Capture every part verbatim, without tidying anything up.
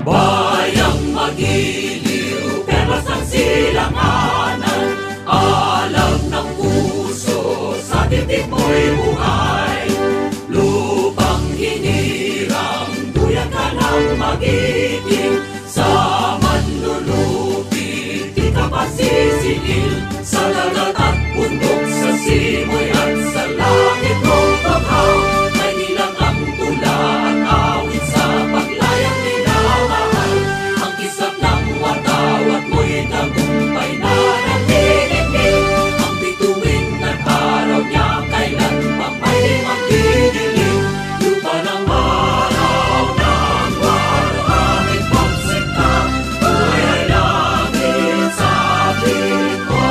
Bayang magiliw, perlas ng silanganan, alam ng puso, sa titik mo'y buhay. Lupang hinirang, duyan ka ng magiting, sa manlulupig di ka pasisingil, sa dagat at bundok, sa simoy at sa langit mong tughaw. May nilang ang tula at awit sa paglayang minamahal. Ang kislap ng watawat mo'y tagumpay na nanginginig. Ang bituin at araw niya kailan pa may di magdidilim. Lupa ng araw ng waluhangin pagsinta, buhay ay langit sa piling mo.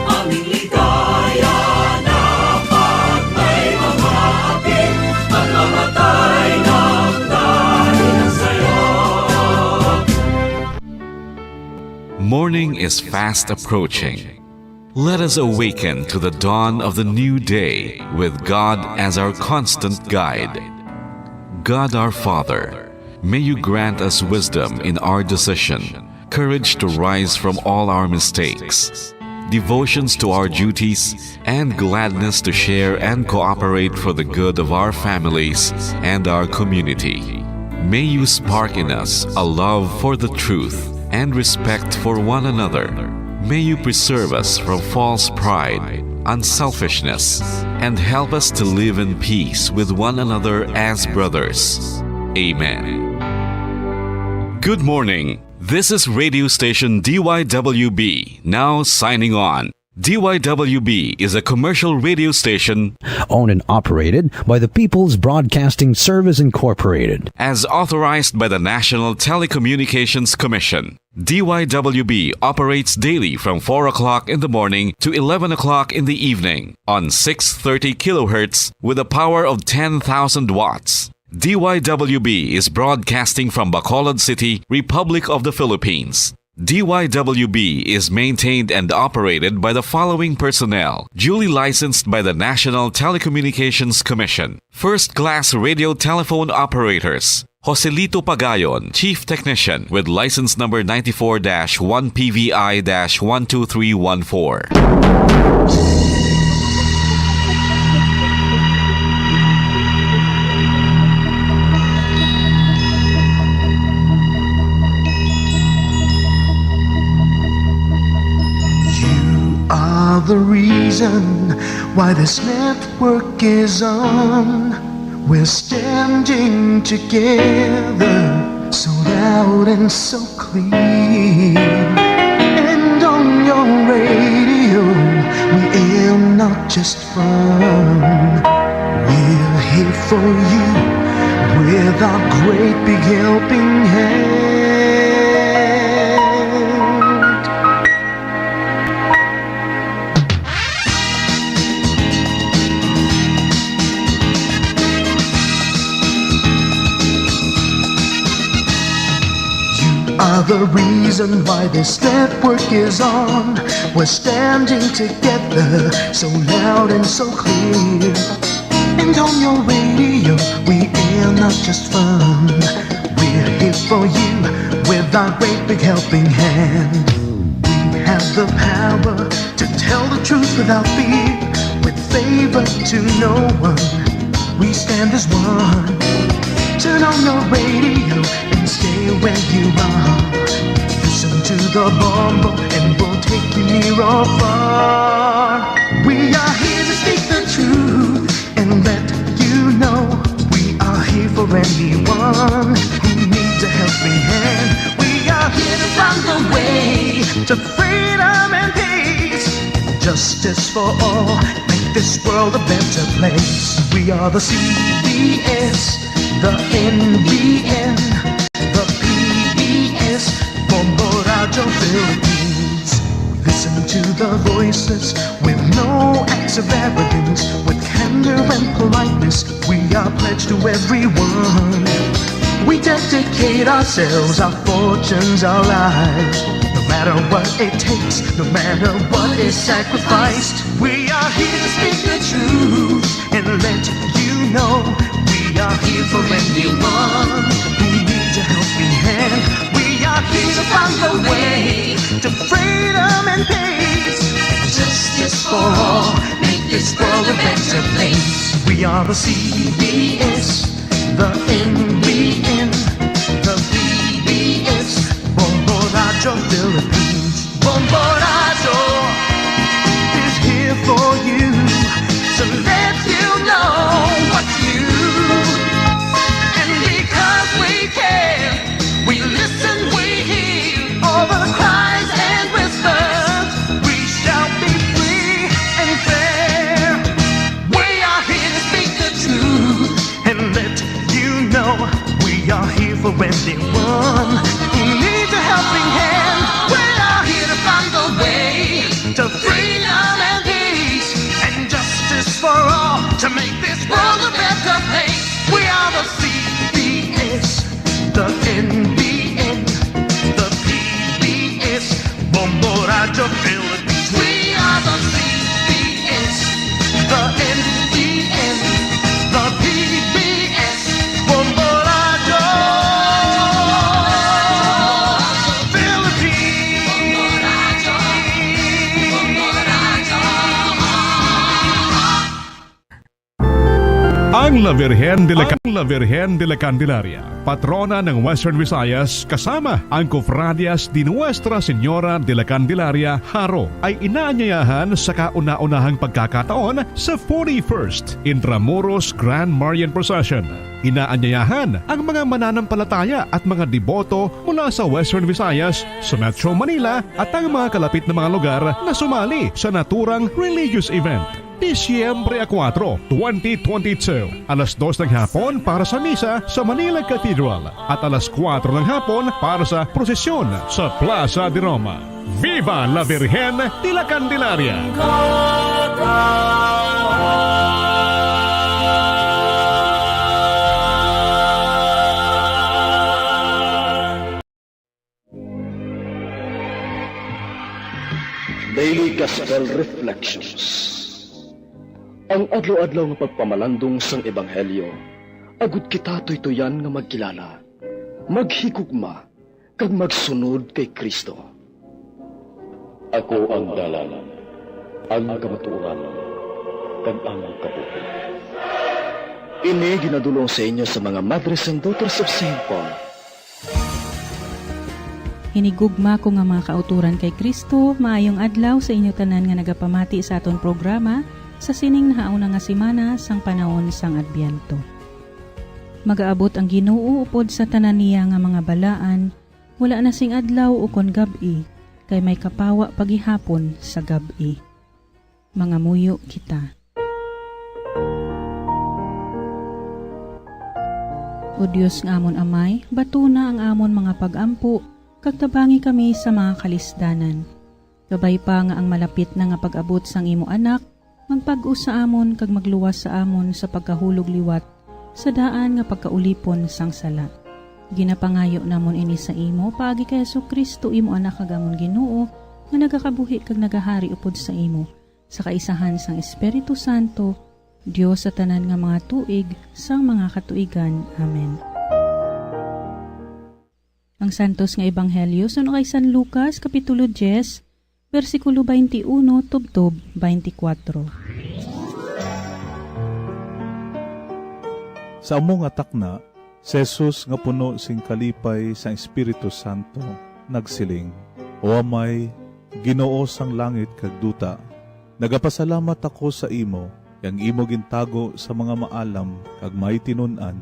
Aming ligaya na pag may mga api, at mamatay ng dahil sa'yo. Morning is fast approaching. Let us awaken to the dawn of the new day with God as our constant guide. God our Father, may you grant us wisdom in our decision, courage to rise from all our mistakes, devotions to our duties, and gladness to share and cooperate for the good of our families and our community. May you spark in us a love for the truth and respect for one another. May you preserve us from false pride, unselfishness, and help us to live in peace with one another as brothers. Amen. Good morning. This is radio station D Y W B, now signing on. D Y W B is a commercial radio station owned and operated by the People's Broadcasting Service Incorporated. As authorized by the National Telecommunications Commission, D Y W B operates daily from four o'clock in the morning to eleven o'clock in the evening on six thirty kilohertz with a power of ten thousand watts. D Y W B is broadcasting from Bacolod City, Republic of the Philippines. D Y W B is maintained and operated by the following personnel, duly licensed by the National Telecommunications Commission. First-class radio telephone operators, Joselito Pagayon, Chief Technician, with license number ninety-four dash one P V I dash one two three one four. You are the reason why this network is on. We're standing together, so loud and so clear. And on your radio, we aim not just fun. We're here for you with our great big helping hand. You are the reason why this network is on. We're standing together, so loud and so clear. And on your radio, we air not just fun. We're here for you with our great big helping hand. We have the power to tell the truth without fear, with favor to no one. We stand as one. Turn on your radio and stay where you are. Listen to the bombo and we'll take you near or far. We are here to speak the truth and let you know we are here for anyone who needs a helping hand. We are here to find the way to freedom and peace. Justice for all, make this world a better place. We are the C B S, the N B N, the P B S, Bombo Radyo Philippines. We listen to the voices with no acts of arrogance, with candor and politeness. We are pledged to everyone. We dedicate ourselves, our fortunes, our lives. No matter what it takes, no matter what is sacrificed, we are here to speak the truth and let you know we are here for anyone who needs a Freedom and peace, justice for all, make this world a better place. We are the C B S, the N B N, the P B S, Bombo Radyo Philippines. Bombo Radyo is here for you to let you know what's new. And because we care, we listen, we hear all the cries and whispers. We shall be free and fair. We are here to speak the truth and let you know we are here for anyone who needs a helping hand. We are here to find the way to freedom and peace and justice for all, to make this world a better place. We are the C B S, the N B N, the P B S, Bombo Radyo Philippines. We are the C B S, the N B N, the P B S, Bombo Radyo Philippines. Ang La Virgen de la, ang La Virgen de la Candelaria, patrona ng Western Visayas, kasama ang Cofradias de Nuestra Señora de la Candelaria, Jaro, ay inaanyayahan sa kauna-unahang pagkakataon sa forty-first Intramuros Grand Marian Procession. Inaanyayahan ang mga mananampalataya at mga deboto mula sa Western Visayas, sa Metro Manila, at ang mga kalapit na mga lugar na sumali sa naturang religious event. Disyembre a kuwatro, twenty twenty-two, alas dos ng hapon para sa misa sa Manila Cathedral at alas kuwatro ng hapon para sa prosesyon sa Plaza de Roma. Viva la Virgen de la Candelaria! Daily Gospel Reflections. Ang adlaw-adlaw nga pagpamalandong sang ebanghelyo, agud kita tuytoyan nga magkilala, maghigugma, kag magsunod kay Cristo. Ako ang dalan, ang kamatuoran, kag ang kabuhi. Ini ginadul-ong sa inyo sa mga Madres and Daughters of Saint Paul. Hinigugma ko nga mga kauturan kay Cristo, maayong adlaw sa inyo tanan nga nagapamati sa aton programa sa sining nahauna nga semana sang panahon sang Adbyento. Magaabot ang Ginoo upod sa tanan niya nga mga balaan, wala na sing adlaw ukon gab-i, kay may kapawa pa gihapon sa gab-i. Mangamuyo kita. O Dios nga amon Amay, batuna ang amon mga pag-ampo, kag tabangi kami sa mga kalisdanan. Kabay pa nga ang malapit na nga pag-abot sang imo Anak magpag-o sa amon kag magluwas sa amon sa pagkahulog liwat sa daan nga pagkaulipon sang sala. Ginapangayo namon ini sa imo paagi kay Jesu-Cristo, imo Anak kag amon Ginoo, nga nagakabuhi kag nagahari upod sa imo, sa kaisahan sang Espiritu Santo, Dios sa tanan nga mga tuig sang mga katuigan. Amen. Ang Santos nga Ebanghelyo suno kay San Lucas, Kapitulo diyes, bersikulo twenty-one tubtob twenty-four. Sa amo nga takna, si Jesus nga puno sing kalipay sang Espiritu Santo nagsiling, "O Amay, Ginoo sang langit kag duta, nagapasalamat ako sa imo, kay ang imo gintago sa mga maalam kag may tinun-an,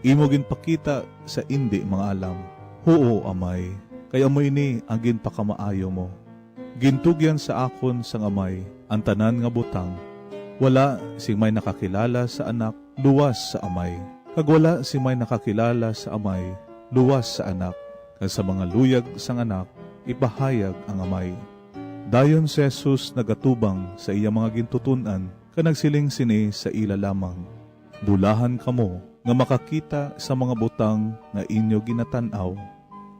imo ginpakita sa indi maalam. Huo, Amay, kay amo ini ang ginpakamaayo mo. Gintugyan sa akon sang Amay ang tanan nga butang. Wala sing may nakakilala sa Anak luwas sa Amay, kag wala sing may nakakilala sa Amay luwas sa Anak, kag sa mga luyag sang Anak ipahayag ang Amay." Dayon si Jesus nagatubang sa iya mga gintuton-an kag nagsiling sini sa ila lamang, "Bulahan kamo nga makakita sa mga butang nga inyo ginatan-aw.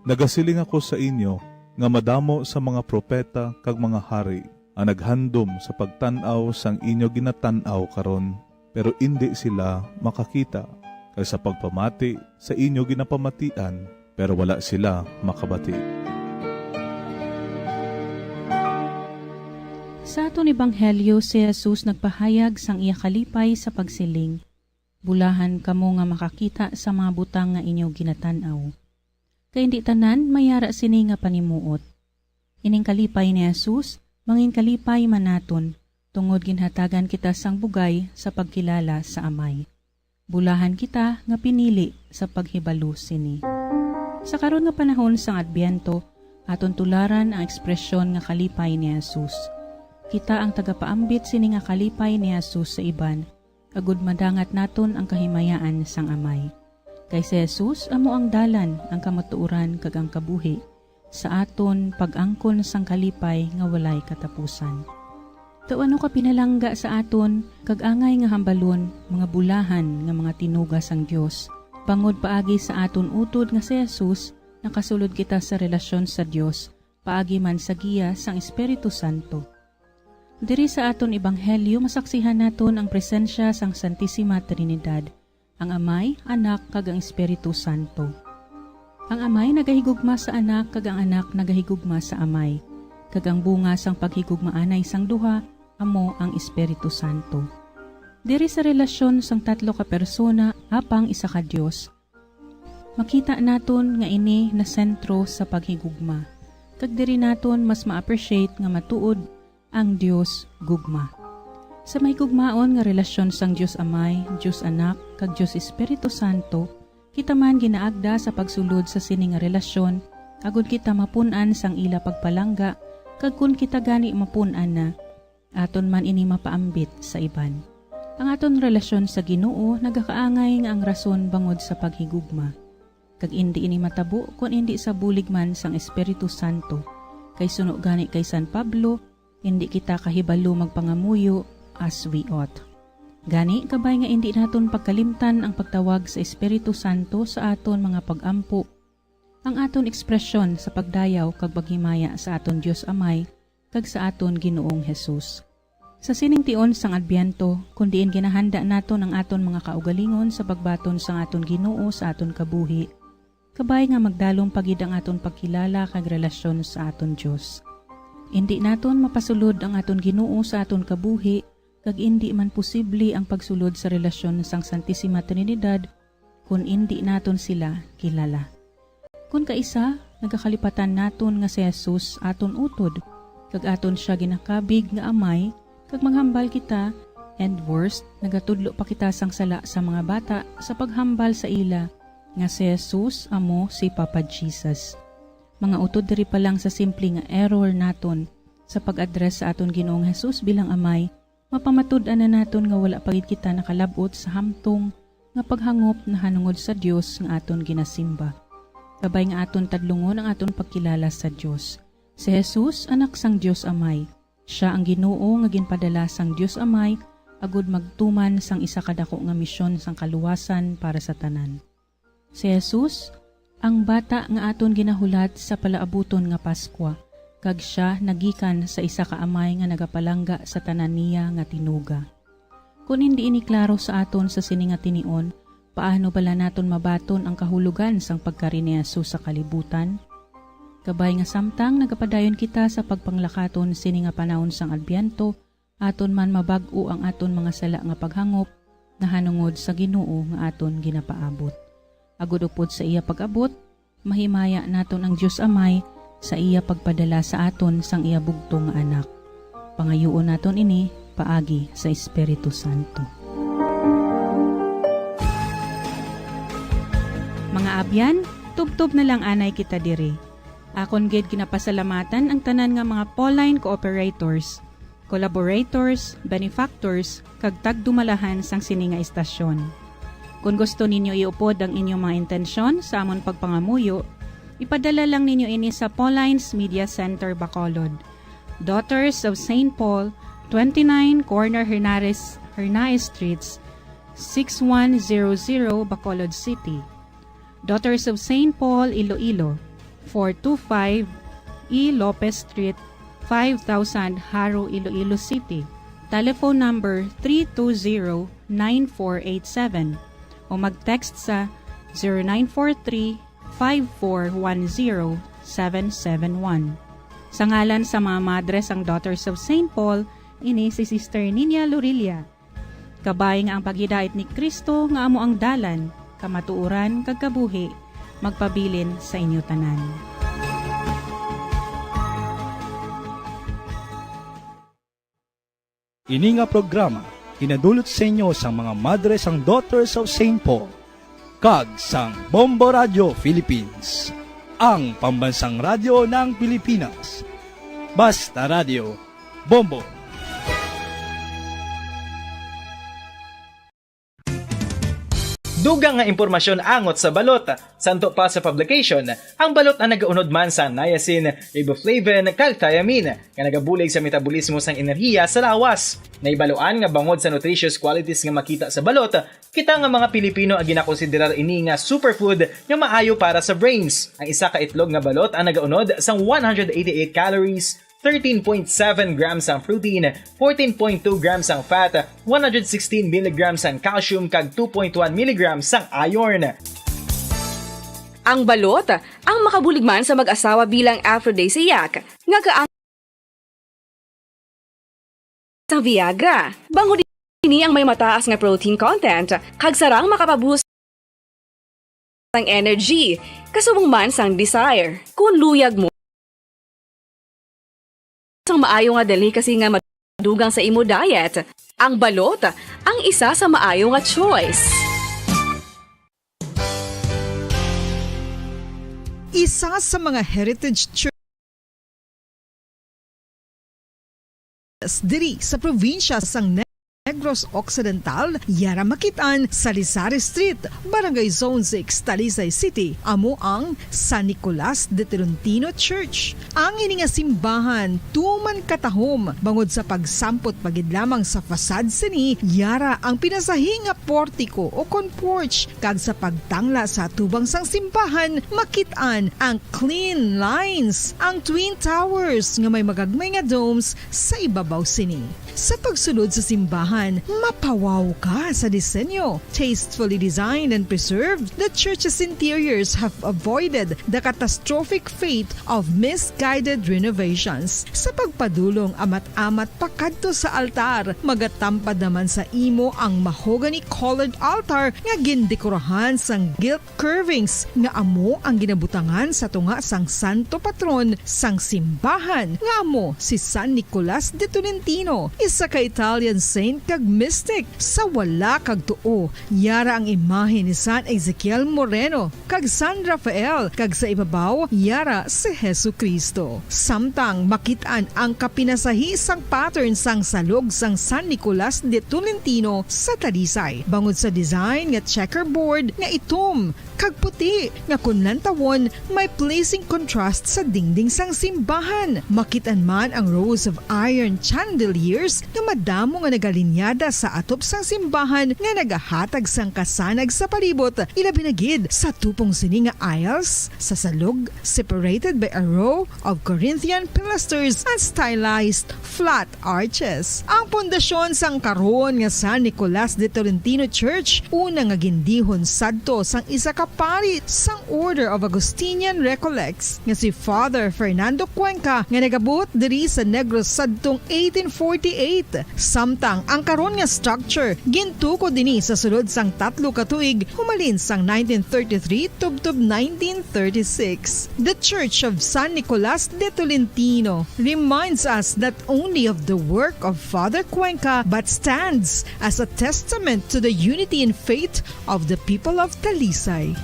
Nagasiling ako sa inyo nga madamo sa mga propeta kag mga hari ang naghandom sa pagtan-aw sang inyo ginatan-aw karon, pero indi sila makakita, kag sa pagpamati sa inyo ginapamatian, pero wala sila makabati." Sa aton ebanghelyo, si Jesus nagpahayag sang iya kalipay sa pagsiling, "Bulahan kamo nga makakita sa mga butang nga inyo ginatan-aw, kay indi tanan may ara sini nga panimuot." Ining kalipay ni Jesus mangin kalipay man naton, tungod ginhatagan kita sang bugay sa pagkilala sa Amay. Bulahan kita nga pinili sa paghibalo sini. Sa karon nga panahon sang Adbyento, aton tularan ang ekspresyon nga kalipay ni Jesus. Kita ang tagapaambit sini nga kalipay ni Jesus sa iban, agud madangat naton ang kahimayaan sang Amay. Kay si Jesus amo ang dalan, ang kamatuoran, kag ang kabuhi, sa aton pag-angkon sang kalipay nga walay katapusan. Daw ano ka pinalangga sa aton, kag angay nga hambalon, mga bulahan nga mga tinuga sang Dios, bangod paagi sa aton utod nga si Jesus, nakasulod kita sa relasyon sa Dios, paagi man sa giya sang Espiritu Santo. Diri sa aton ebanghelyo, masaksihan naton ang presensya sang Santisima Trinidad, ang Amay, Anak, kag ang Espiritu Santo. Ang Amay nagahigugma sa Anak, kag ang Anak nagahigugma sa Amay, kag ang bunga sang paghigugmaanay sang duha amo ang Espiritu Santo. Diri sa relasyon sang tatlo ka persona apang isa ka Dios, makita naton nga ini nasentro sa paghigugma, kag diri naton mas ma-appreciate nga matuod ang Dios gugma. Sa mahigugmaon nga relasyon sang Dios Amay, Dios Anak, kag Dios Espiritu Santo, kita man ginaagda sa pagsulod sa sini nga relasyon, agud kita mapun-an sang ila pagpalangga, kag kon kita gani mapun-an na, aton man ini mapaambit sa iban. Ang aton relasyon sa Ginoo nagakaangay nga ang rason bangod sa paghigugma, kag indi ini matabo kon indi sa bulig man sang Espiritu Santo, kay suno gani kay San Pablo, "Indi kita kahibalo magpangamuyo as we ought." Gani, kabay nga indi naton pagkalimtan ang pagtawag sa Espiritu Santo sa aton mga pag-ampo, ang aton ekspresyon sa pagdayaw kag paghimaya sa aton Dios Amay kag sa aton Ginoong Jesus. Sa sining tion sang Adbyento, kon diin ginahanda naton ang aton mga kaugalingon sa pagbaton sang aton Ginoo sa aton kabuhi, kabay nga magdalom pa gid ang aton pagkilala kag relasyon sa aton Dios. Indi naton mapasulod ang aton Ginoo sa aton kabuhi, kag indi man posible ang pagsulod sa relasyon sang Santisima Trinidad kon indi naton sila kilala. Kon kaisa, nagakalipatan naton nga si Jesus aton utod, kag aton sia ginakabig nga Amay, kag maghambal kita, and worse, nagatudlo pa kita sang sala sa mga bata sa paghambal sa ila nga si Jesus amo si Papa Jesus. Mga utod, diri pa lang sa simple nga error naton sa pag-address sa aton Ginoong Jesus bilang Amay, mapamatud-an na naton nga wala pa gid kita nakalab-ot sa hamtong nga paghangop nahanungod sa Dios nga aton ginasimba. Kabay nga aton tadlungon ang aton pagkilala sa Dios. Si Jesus, Anak sang Dios Amay. Sia ang Ginoo nga ginpadala sang Dios Amay agud magtuman sang isa ka dako nga misyon sang kaluwasan para sa tanan. Si Jesus, ang bata nga aton ginahulat sa palaabuton nga Paskwa, kag sia nagikan sa isa ka amay nga nagapalangga sa tanan niya nga tinuga. Kon indi ini klaro sa aton sa sini nga tinion, paano bala naton mabaton ang kahulogan sang pagkari ni Jesus sa kalibutan? Kabay nga samtang nagapadayon kita sa pagpanglakaton sini nga panahon sang Adbyento, aton man mabag-o ang aton mga sala nga paghangop nahanungod sa Ginoo nga aton ginapaabot. Agud upod sa iya pag-abot, mahimaya naton ang Dios Amay sa iya pagpadala sa aton sang iya bugtong nga Anak. Pangayuon naton ini paagi sa Espiritu Santo. Mga abyan, tubtob na lang anay kita diri. Akon gid ginapasalamatan ang tanan nga mga Pauline cooperators, collaborators, benefactors, kag tagdumalahan sang sini nga istasyon. Kon gusto ninyo iupod ang inyong mga intensyon sa amon pagpangamuyo, ipadala lang ninyo ini sa Pauline's Media Center, Bacolod, Daughters of Saint Paul, twenty-nine Corner Hernares, Hernaez Streets, six one zero zero, Bacolod City. Daughters of Saint Paul, Iloilo, four two five E Lopez Street, five thousand, Jaro, Iloilo City. Telephone number three two zero, nine four eight seven o mag-text sa zero nine four three, five four one zero, seven seven one. Sa ngalan sa mga madre sang Daughters of Saint Paul, ini si Sister Ninia Lorilla. Kabay nga ang paghidait ni Cristo nga amo ang dalan, kamatuoran, kag kabuhi, magpabilin sa inyo tanan. Ini nga programa ginadulot sa inyo sang mga madre sang Daughters of Saint Paul kag sang Bombo Radio Philippines, ang pambansang radyo ng Pilipinas. Basta Radio, Bombo. Dugang nga impormasyon angot sa balot. Santo pa sa publication, ang balot ang nagaunod man sa niacin, riboflavin, kag thiamine, nga nagabulig sa metabolismo sang enerhiya sa lawas. Naibaluan nga bangod sa nutritious qualities nga makita sa balot, kita nga mga Pilipino ang ginakonsiderar ini nga superfood nga maayo para sa brains. Ang isa ka itlog nga balot ang nagaunod sang one hundred eighty-eight calories, thirteen point seven grams ang protein, fourteen point two grams ang fat, one hundred sixteen milligrams ang calcium, kag two point one milligrams ang iron. Ang balot, ang makabulig man sa mag-asawa bilang aphrodisiac, nga kaang sang Viagra. Bangod ini ang may mataas nga protein content, kag sarang makapabuhos sang energy, kasubong man sang desire. Kung luyag mo sang maayo nga delicacy nga madugang sa imo diet, ang balot ang isa sa maayo nga choice. Isa sa mga heritage churches diri sa probinsya sang Negros Occidental, yara makit-an sa Lisari Street, Barangay Zone six, Talisay City, amo ang San Nicolas de Tolentino Church. Ang ini nga simbahan tuman katahom bangod sa pagsampot pa gid lamang sa facade sini, yara ang pinasahi nga portiko o kon porch, kag sa pagtangla sa atubang sang simbahan, makit-an ang clean lines, ang twin towers nga may magagmay nga domes sa ibabaw sini. Sa pagsulod sa simbahan, mapawaw ka sa disenyo. Tastefully designed and preserved, the church's interiors have avoided the catastrophic fate of misguided renovations. Sa pagpadulong amat-amat pakadto sa altar, magatampad naman sa imo ang mahogany-colored altar nga gindekorahan sang gilt curvings nga amo ang ginabutangan sa tunga sang santo patron sang simbahan, nga amo si San Nicolas de Tolentino, isa ka Italian saint kag mystic. Sa wala kag tuo, yara ang imahe ni San Ezekiel Moreno kag San Rafael, kag sa ibabaw, yara si Jesu-Cristo. Samtang makit-an ang kapinasahi sang pattern sang salog sang San Nicolas de Tolentino sa Talisay, bangod sa design nga checkerboard nga itom kag puti, nga kon lantawon, may pleasing contrast sa dingding sang simbahan. Makit-an man ang rows of iron chandeliers nga madamo nga nagalinyada sa atop sang simbahan nga nagahatag sang kasanag sa palibot, ilabi na gid sa tupong sini nga aisles sa salog, separated by a row of Corinthian pilasters and stylized flat arches. Ang pundasyon sang karon nga San Nicolas de Tolentino Church, una nga gindihon sadto sang isa ka pari sang Order of Augustinian Recollects nga si Father Fernando Cuenca, nga nagabuot diri sa Negros sadtong eighteen forty-eight. Samtang ang karon nga structure gintukod ini sa sulod sang tatlo ka tuig, humalin sang nineteen thirty-three tubtob nineteen thirty-six. The Church of San Nicolas de Tolentino reminds us not only of the work of Father Cuenca, but stands as a testament to the unity in faith of the people of Talisay.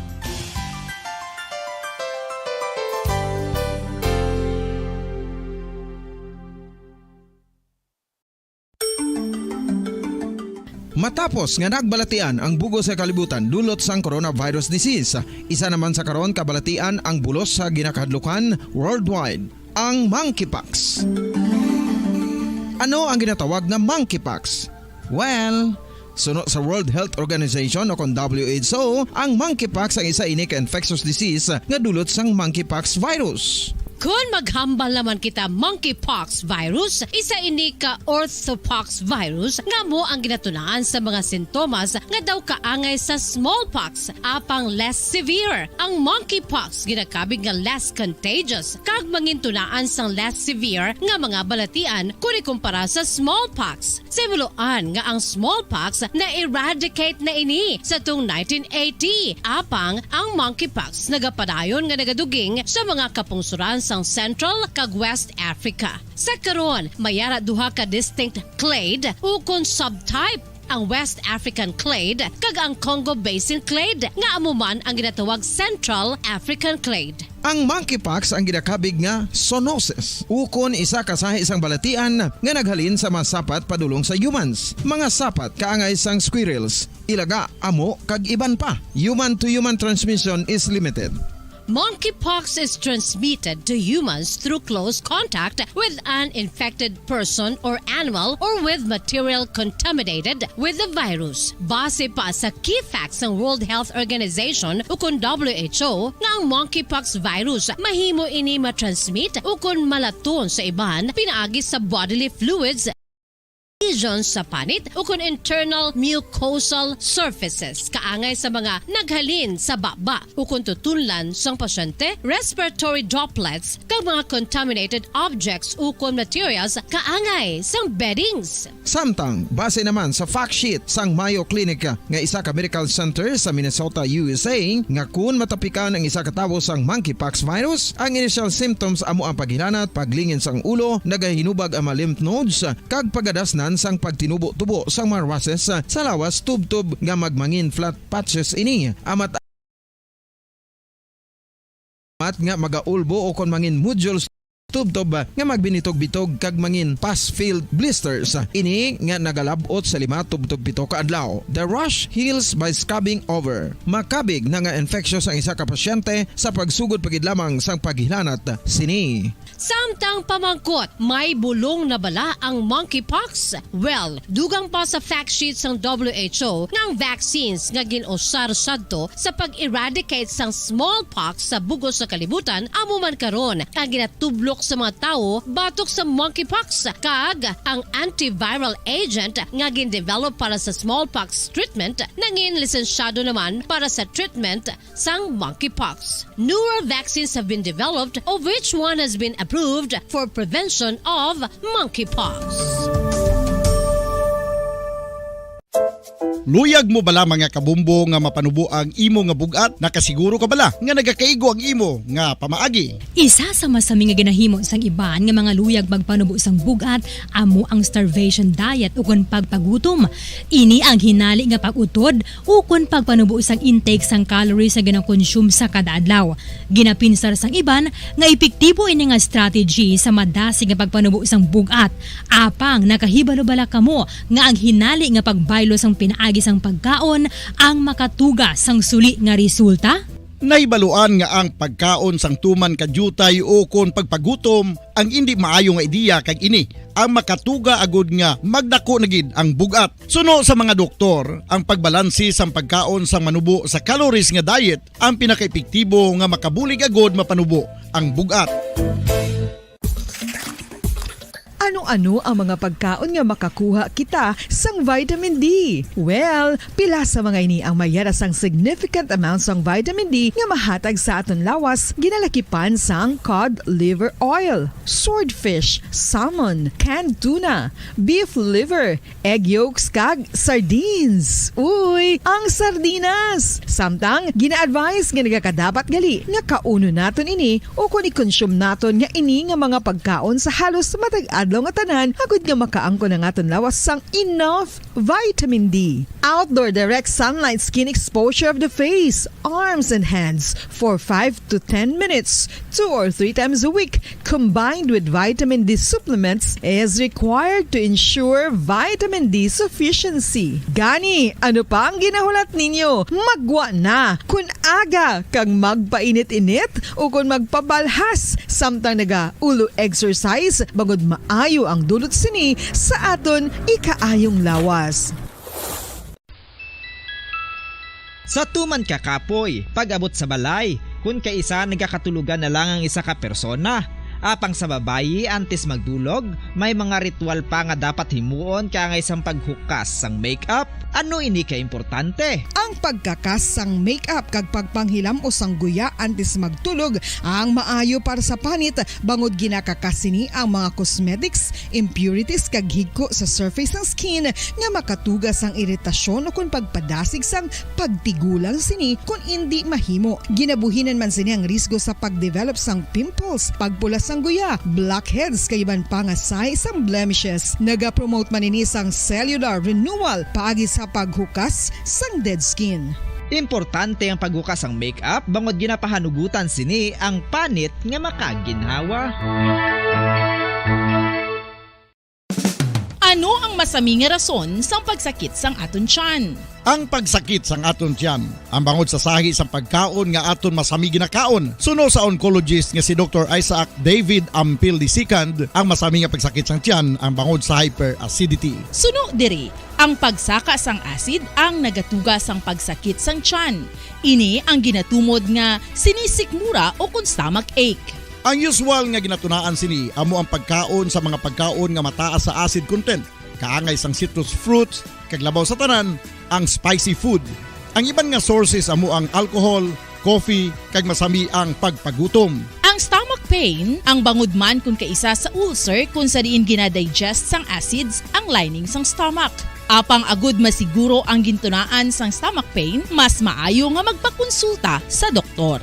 Matapos nga nagbalatian ang bug-os nga kalibutan dulot sang coronavirus disease, isa naman sa karon kabalatian ang bulos sa ginakahadlukan worldwide, ang monkeypox. Ano ang ginatawag na monkeypox? Well, suno sa World Health Organization o kon W H O, ang monkeypox ang isa ini ka infectious disease nga dulot sang monkeypox virus. Kon maghambal naman kita monkeypox virus, isa ini ka orthopox virus nga amo ang ginatunaan sa mga sintomas nga daw kaangay sa smallpox, apang less severe. Ang monkeypox ginakabig nga less contagious kag mangintunaan sang less severe nga mga balatian kon ikumpara sa smallpox. Simuloan nga ang smallpox na-eradicate na ini sa tuong nineteen eighty, apang ang monkeypox nagapadayon nga nagaduging sa mga kapungsuran sang Central kag West Africa. Sa karon, may ara duha ka distinct clade ukon subtype, ang West African clade kag ang Congo Basin clade, nga amo man ang ginatawag Central African clade. Ang monkeypox ang ginakabig nga zoonosis, ukon isa ka sahi sang balatian nga naghalin sa mga sapat padulong sa humans, mga sapat kaangay sang squirrels, ilaga, amo, kag iban pa. Human-to-human transmission is limited. Monkeypox is transmitted to humans through close contact with an infected person or animal or with material contaminated with the virus. Base pa sa key facts sang World Health Organization ukon W H O, nga ang monkeypox virus mahimo ini matransmit ukon malaton sa iban pinaagi sa bodily fluids, lesions sa panit, ukon internal mucosal surfaces, kaangay sa mga naghalin sa baba ukon tutunlan sang pasyente, respiratory droplets, kag mga contaminated objects ukon materials kaangay sang beddings. Samtang, base naman sa fact sheet sang Mayo Clinic nga isa ka medical center sa Minnesota, U S A, nga kun matapikan ang isa ka tawo sang monkeypox virus, ang initial symptoms amo ang paghilanat, paglingin sang ulo, nagahinubag ang mga lymph nodes, kag pagadasnan sang pagtinubo-tubo sang mga rushes sa lawas, tubtob nga magmangin flat patches ini. Amat mat nga magaulbo ukon mangin nodules, tubtob nga magbinitog-bitog kag mangin pus-filled blisters. Ini nga nagalab-ot sa lima tubtob pito ka adlaw. The rash heals by scabbing over. Makabig na nga infectious ang isa ka pasyente sa pagsugod pa gid lamang sang paghilanat sini. Samtang pamangkot, may bulong na bala ang monkeypox? Well, dugang pa sa fact sheet sang W H O nga ang vaccines nga gin-usar sadto sa pag-eradicate sang smallpox sa bug-os nga kalibutan amo man karon ang ginatublok sa mga tawo batok sa monkeypox, kag ang antiviral agent nga gin-develop para sa smallpox treatment nangin lisensyado naman para sa treatment sang monkeypox. Newer vaccines have been developed, of which one has been approved for prevention of monkeypox. Luyag mo bala, mga kabombo, nga mapanubo ang imo nga bug-at? Nakasiguro ka bala nga nagakaigo ang imo nga pamaagi? Isa sa masami nga ginahimo sang iban nga mga luyag magpanubo sang bug-at amo ang starvation diet ukon pagpagutom. Ini ang hinali nga pag-utod ukon pagpanubo sang intake sang calories nga ginakonsume sa kada adlaw. Ginapinsar sang iban nga epektibo ini nga strategy sa madasig nga pagpanubo sang bug-at. Apang nakahibalo bala kamo nga ang hinali nga pagbaylo sang pinaagi sang pagkaon ang makatuga sang suli nga resulta? Nahibaluan nga ang pagkaon sang tuman ka diutay ukon pagpagutom ang indi maayo nga ideya, kag ini ang makatuga agud nga magdako na gid ang bug-at. Suno sa mga doktor, ang pagbalansi sang pagkaon sang manubo sa calories nga diet ang pinakaepektibo nga makabulig agud mapanubo ang bug-at. Ano-ano ang mga pagkaon nga makakuha kita sang vitamin D? Well, pila sa mga ini ang may ara sang significant amount sang vitamin D nga mahatag sa aton lawas, ginalakipan sang cod liver oil, swordfish, salmon, canned tuna, beef liver, egg yolks, kag sardines. Uy, ang sardinas! Samtang, gina-advise nga nagakadapat gali nga kaunon naton ini ukon i-consume naton nga ini nga mga pagkaon sa halos matag adlaw nga tanan, agud nga makaangkon ang aton lawas sang enough vitamin D. Outdoor direct sunlight skin exposure of the face, arms, and hands for five to ten minutes, two or three times a week, combined with vitamin D supplements, is required to ensure vitamin D sufficiency. Gani, ano pa ang ginahulat ninyo? Maggwa na! Kon aga kag magpainit-init ukon magpabalhas samtang naga-ulo exercise, bangod maayo ang dulot sini sa aton ikaayong lawas. Sa tuman ka kapoy, pag-abot sa balay, Kun kaisa nagakatulogan na lang ang isa ka persona. Apang sa babayi, antes magdulog, may mga ritual pa nga dapat himuon kaangay sang paghukas sang makeup. Ano ini ka importante? Ang pagkakas sang makeup kag pagpanghilam-os sang guya antes magtulog ang maayo para sa panit, bangod ginakakas sini ang mga cosmetics, impurities kag higko sa surface sang skin nga makatuga sang iritasyon ukon pagpadasig sang pagtigulang sini kon indi mahimo. Ginabuhinan man sini ang risgo sa pag-develop sang pimples, pagpula sang guya, blackheads, kag iban pa nga sign sang blemishes. Nagapromote man ini sang cellular renewal paagi sa paghukas sang dead skin. Importante ang paghukas sang makeup bangod ginapahanugutan sini ang panit nga makaginhawa. Ano ang masami nga rason sang pagsakit sang aton tiyan? Ang pagsakit sang aton tiyan, ang bangod sa sahi sang pagkaon nga aton masami ginakaon. Suno sa oncologist nga si Doktor Isaac David Ampil the second, ang masami nga pagsakit sang tiyan ang bangod sa hyperacidity. Suno diri, ang pagsaka sang acid ang nagatuga sang pagsakit sang tiyan. Ini ang ginatumod nga sinisikmura o kon stomach ache. Ang usual nga ginatunaan sini amo ang pagkaon sa mga pagkaon nga mataas sa acid content, kaangay sang citrus fruits, kag labaw sa tanan, ang spicy food. Ang iban nga sources amo ang alcohol, coffee, kag masami ang pagpagutom. Ang stomach pain, ang bangod man kon kaisa sa ulcer kon sa diin ginadigest sang acids ang lining sang stomach. Apang agud masiguro ang gintunaan sang stomach pain, mas maayo nga magpakonsulta sa doktor.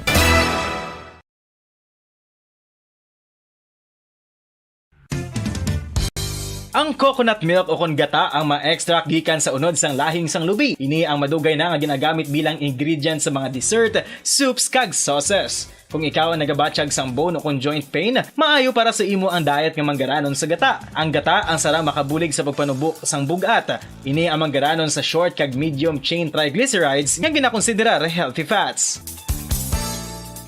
Ang coconut milk o kon gata ang ma-extract gikan sa unod sang lahing sang lubi. Ini ang madugay na nga ginagamit bilang ingredient sa mga dessert, soups, kag sauces. Kung ikaw ang nagabatyag sang bone o kon joint pain, maayo para sa imo ang diet nga manggaranon sa gata. Ang gata ang sara makabulig sa pagpanubo sang bug-at. Ini ang manggaranon sa short kag medium chain triglycerides nga ginakonsiderar healthy fats.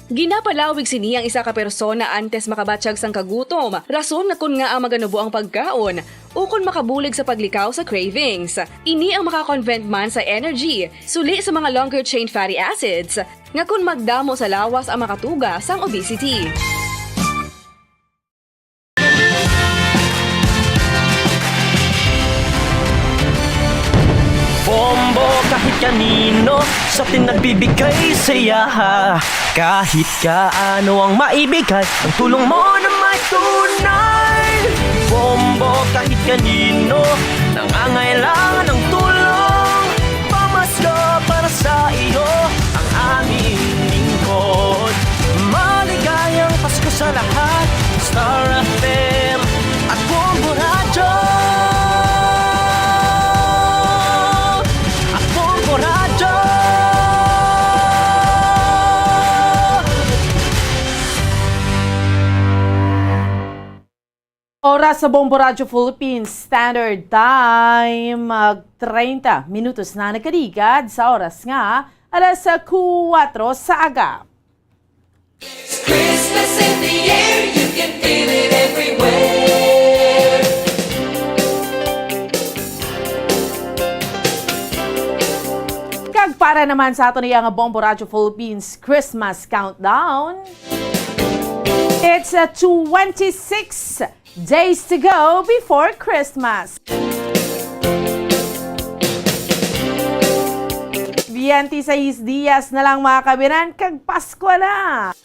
Ginapalawig sini ang isa ka persona antes makabatyag sang kagutom, rason nga kon ngaa maganubo ang pagkaon, ukon makabulig sa paglikaw sa cravings. Ini ang maka-convert man sa energy, suli sa mga longer chain fatty acids, nga kon magdamo sa lawas ang makatuga sang obesity. Bombo kahit kanino sa atin nagbibigay saya. Kahit kaano ang maibigay, ang tulong mo na may tunay. Bombo kahit kanino nangangailangan ng tulong. Pamasko para sa iyo ang aming lingkod. Maligayang Pasko sa lahat. Star F M at Bombo Radyo. At Bombo Radyo. Oras sa Bombo Radyo Philippines Standard Time, ah, treinta minutos na nakaligad sa oras nga alas kuwatro sa aga. Christmas in the air, you can feel it everywhere. Kag para naman sa aton iya nga Bombo Radyo Philippines Christmas Countdown, it's a twenty-six days to go before Christmas. Twenty-six dias na lang, mga kabinan, kag Pasko na.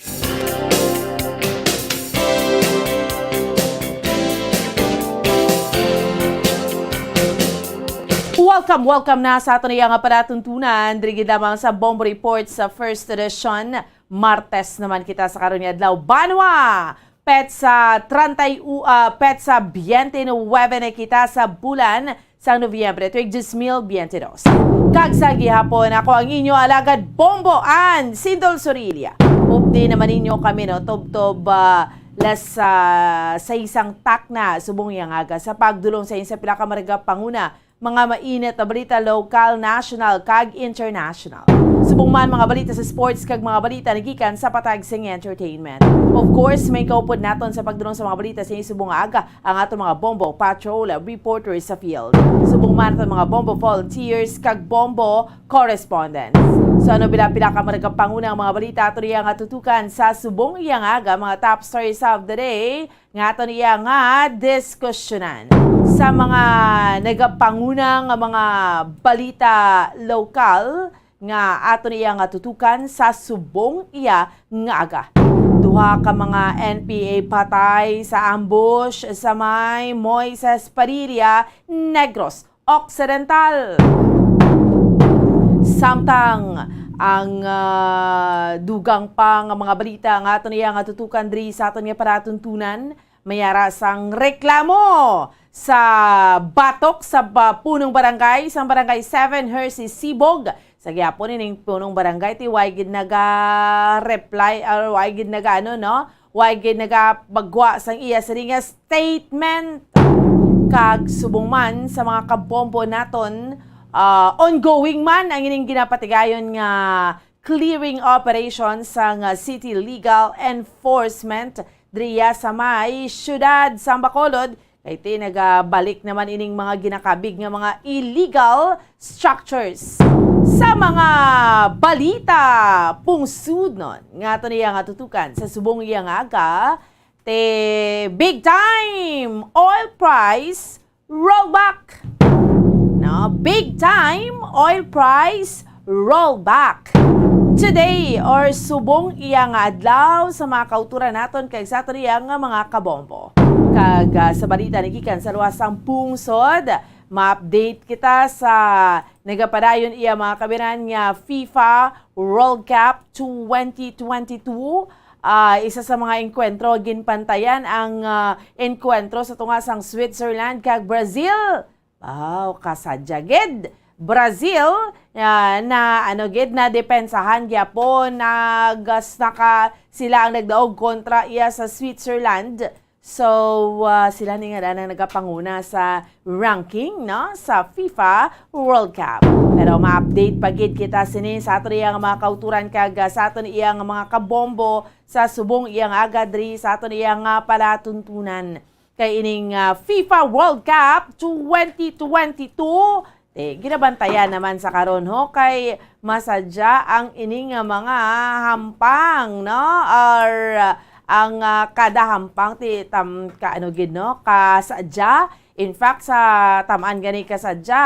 Welcome, welcome na sa aton iya nga palatuntunan. Diri gid lamang sa Bombo Report sa First Edition. Martes naman kita sa karon nga adlaw. Banwa! Petsa treinta y uno, ah, petsa biyente nuwebe na kita sa bulan sang Nobyembre, tuig dos mil biyente dos. Kag sa gihapon, ako ang inyo alagad, Bombo Ann Sindol Sorilla. Updi naman ninyo kami, no, tubtob, ah, las, ah, sa isang takna subong yang aga sa pagdulong sa inyo sa pila ka marga panguna mga mainit na balita, lokal, national, kag international. Subong man mga balita sa sports kag mga balita nagikan sa patag sing entertainment. Of course, may kaupod naton sa pagdulong sa mga balita sa subong nga aga ang aton mga Bombo Patrol reporters sa field. Subong man aton mga Bombo volunteers kag Bombo correspondents. So ano, pila-pila ka mga nagapanguna ang mga balita ato niya nga tutukan sa subong iya nga aga, mga top stories of the day nga ato niya nga diskusyonan. Sa mga nagapanguna nga mga balita lokal nga ato niya nga tutukan sa subong iya nga aga. Duha ka mga N P A patay sa ambush sa may Moises Padilla, Negros Occidental. Samtang ang, ah, dugang pa nga mga balita nga ato niya nga tutukan diri sa aton nga palatuntunan, may ara sang reklamo sa batok sa ba-, punong barangay, sang Barangay seven, Hershey Sibog. Sa gihapon ining punong barangay, ti way gid naga-reply, or way gid naga-, ano, no? Way gid nagapagwa sang iya sini nga statement. Kag subong man sa mga kabombo naton, ah, ongoing man ang ining ginapatigayon nga clearing operation sang City Legal Enforcement diriya sa may siyudad sang Bacolod, kay ti nagabalik naman ining mga ginakabig nga mga illegal structures. Sa mga balita pungsudnon nga ato niya nga tutukan sa subong iya nga aga, te big time oil price rollback. No, big time oil price rollback. Today, or subong iya nga adlaw, sa mga kauturan naton kag sa aton iya nga mga kabombo. Kag, ah, sa balita ni gikan sa luwas sang pungsod, ma-update kita sa nagapadayon iya mga kabiran nga FIFA World Cup twenty twenty-two. Ah, isa sa mga engkwentro ginpantayan ang, ah, engkwentro sa tunga sang Switzerland kag Brazil. Wow, kasadya gid. Brazil, ah, na ano gid, na depensahan gyapon, nagas-, naka, sila ang nagdaog kontra iya sa Switzerland. So, ah, sila ni nga danang nagapanguna sa ranking, no, sa FIFA World Cup. Pero ma-update pa gid kita sini sa aton iya nga mga kauturan kag, ah, sa aton iya nga mga kabombo sa subong iya nga aga diri sa aton iya nga palatuntunan. Kay ining, ah, FIFA World Cup twenty twenty-two, eh, ginabantayan naman sa karon, ho, kay masadya ang ini nga mga hampang, no? Or, ah, ang, ah, kada hampang ti tam-, ka, ano gid, no? Kasadya. In fact, sa tamaan gani kasadya,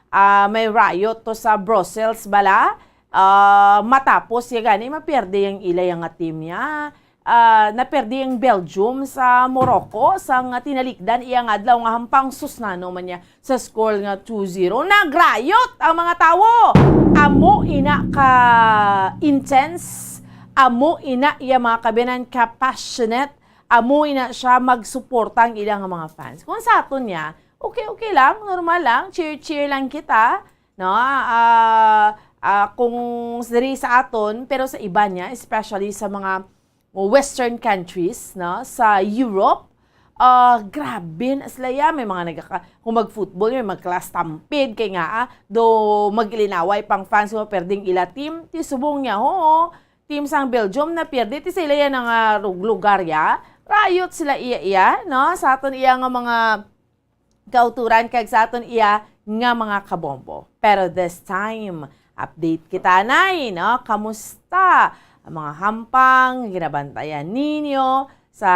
ah, may riot to sa Brussels bala. Ah, matapos ya gani, mapierde ang ila ya nga team niya. Ah, napierde ang Belgium sa Morocco sang tinalikdan iya nga adlaw nga hampang, sus, nano man niya sa score nga two zero. Nag-riot ang mga tawo. Amo ina ka intense, amo ina iya mga kabiyanan ka passionate, amo ina siya magsuporta ang ila nga mga fans. Kung sa aton niya, okay, okay lang, normal lang, cheer, cheer lang kita, no? Ah, ah, kung diri sa aton, pero sa iba niya, especially sa mga Western countries, no, sa Europe, ah, grabe na sila ya. May mga nagaka-, kung mag-football, may mag-clash stampede, kay nga, ah, do maglinaway pang fans mo, perding ila team. Ti subong niya, ho, team sang Belgium na pierde, ti sila ya nga rug-, lugar ya. Riot sila iya-iya, no, sa aton iya nga mga kauturan kag sa aton iya nga mga kabombo. Pero this time, update kita, nay, no? Kamusta ang mga hampang nga ginabantayan ninyo sa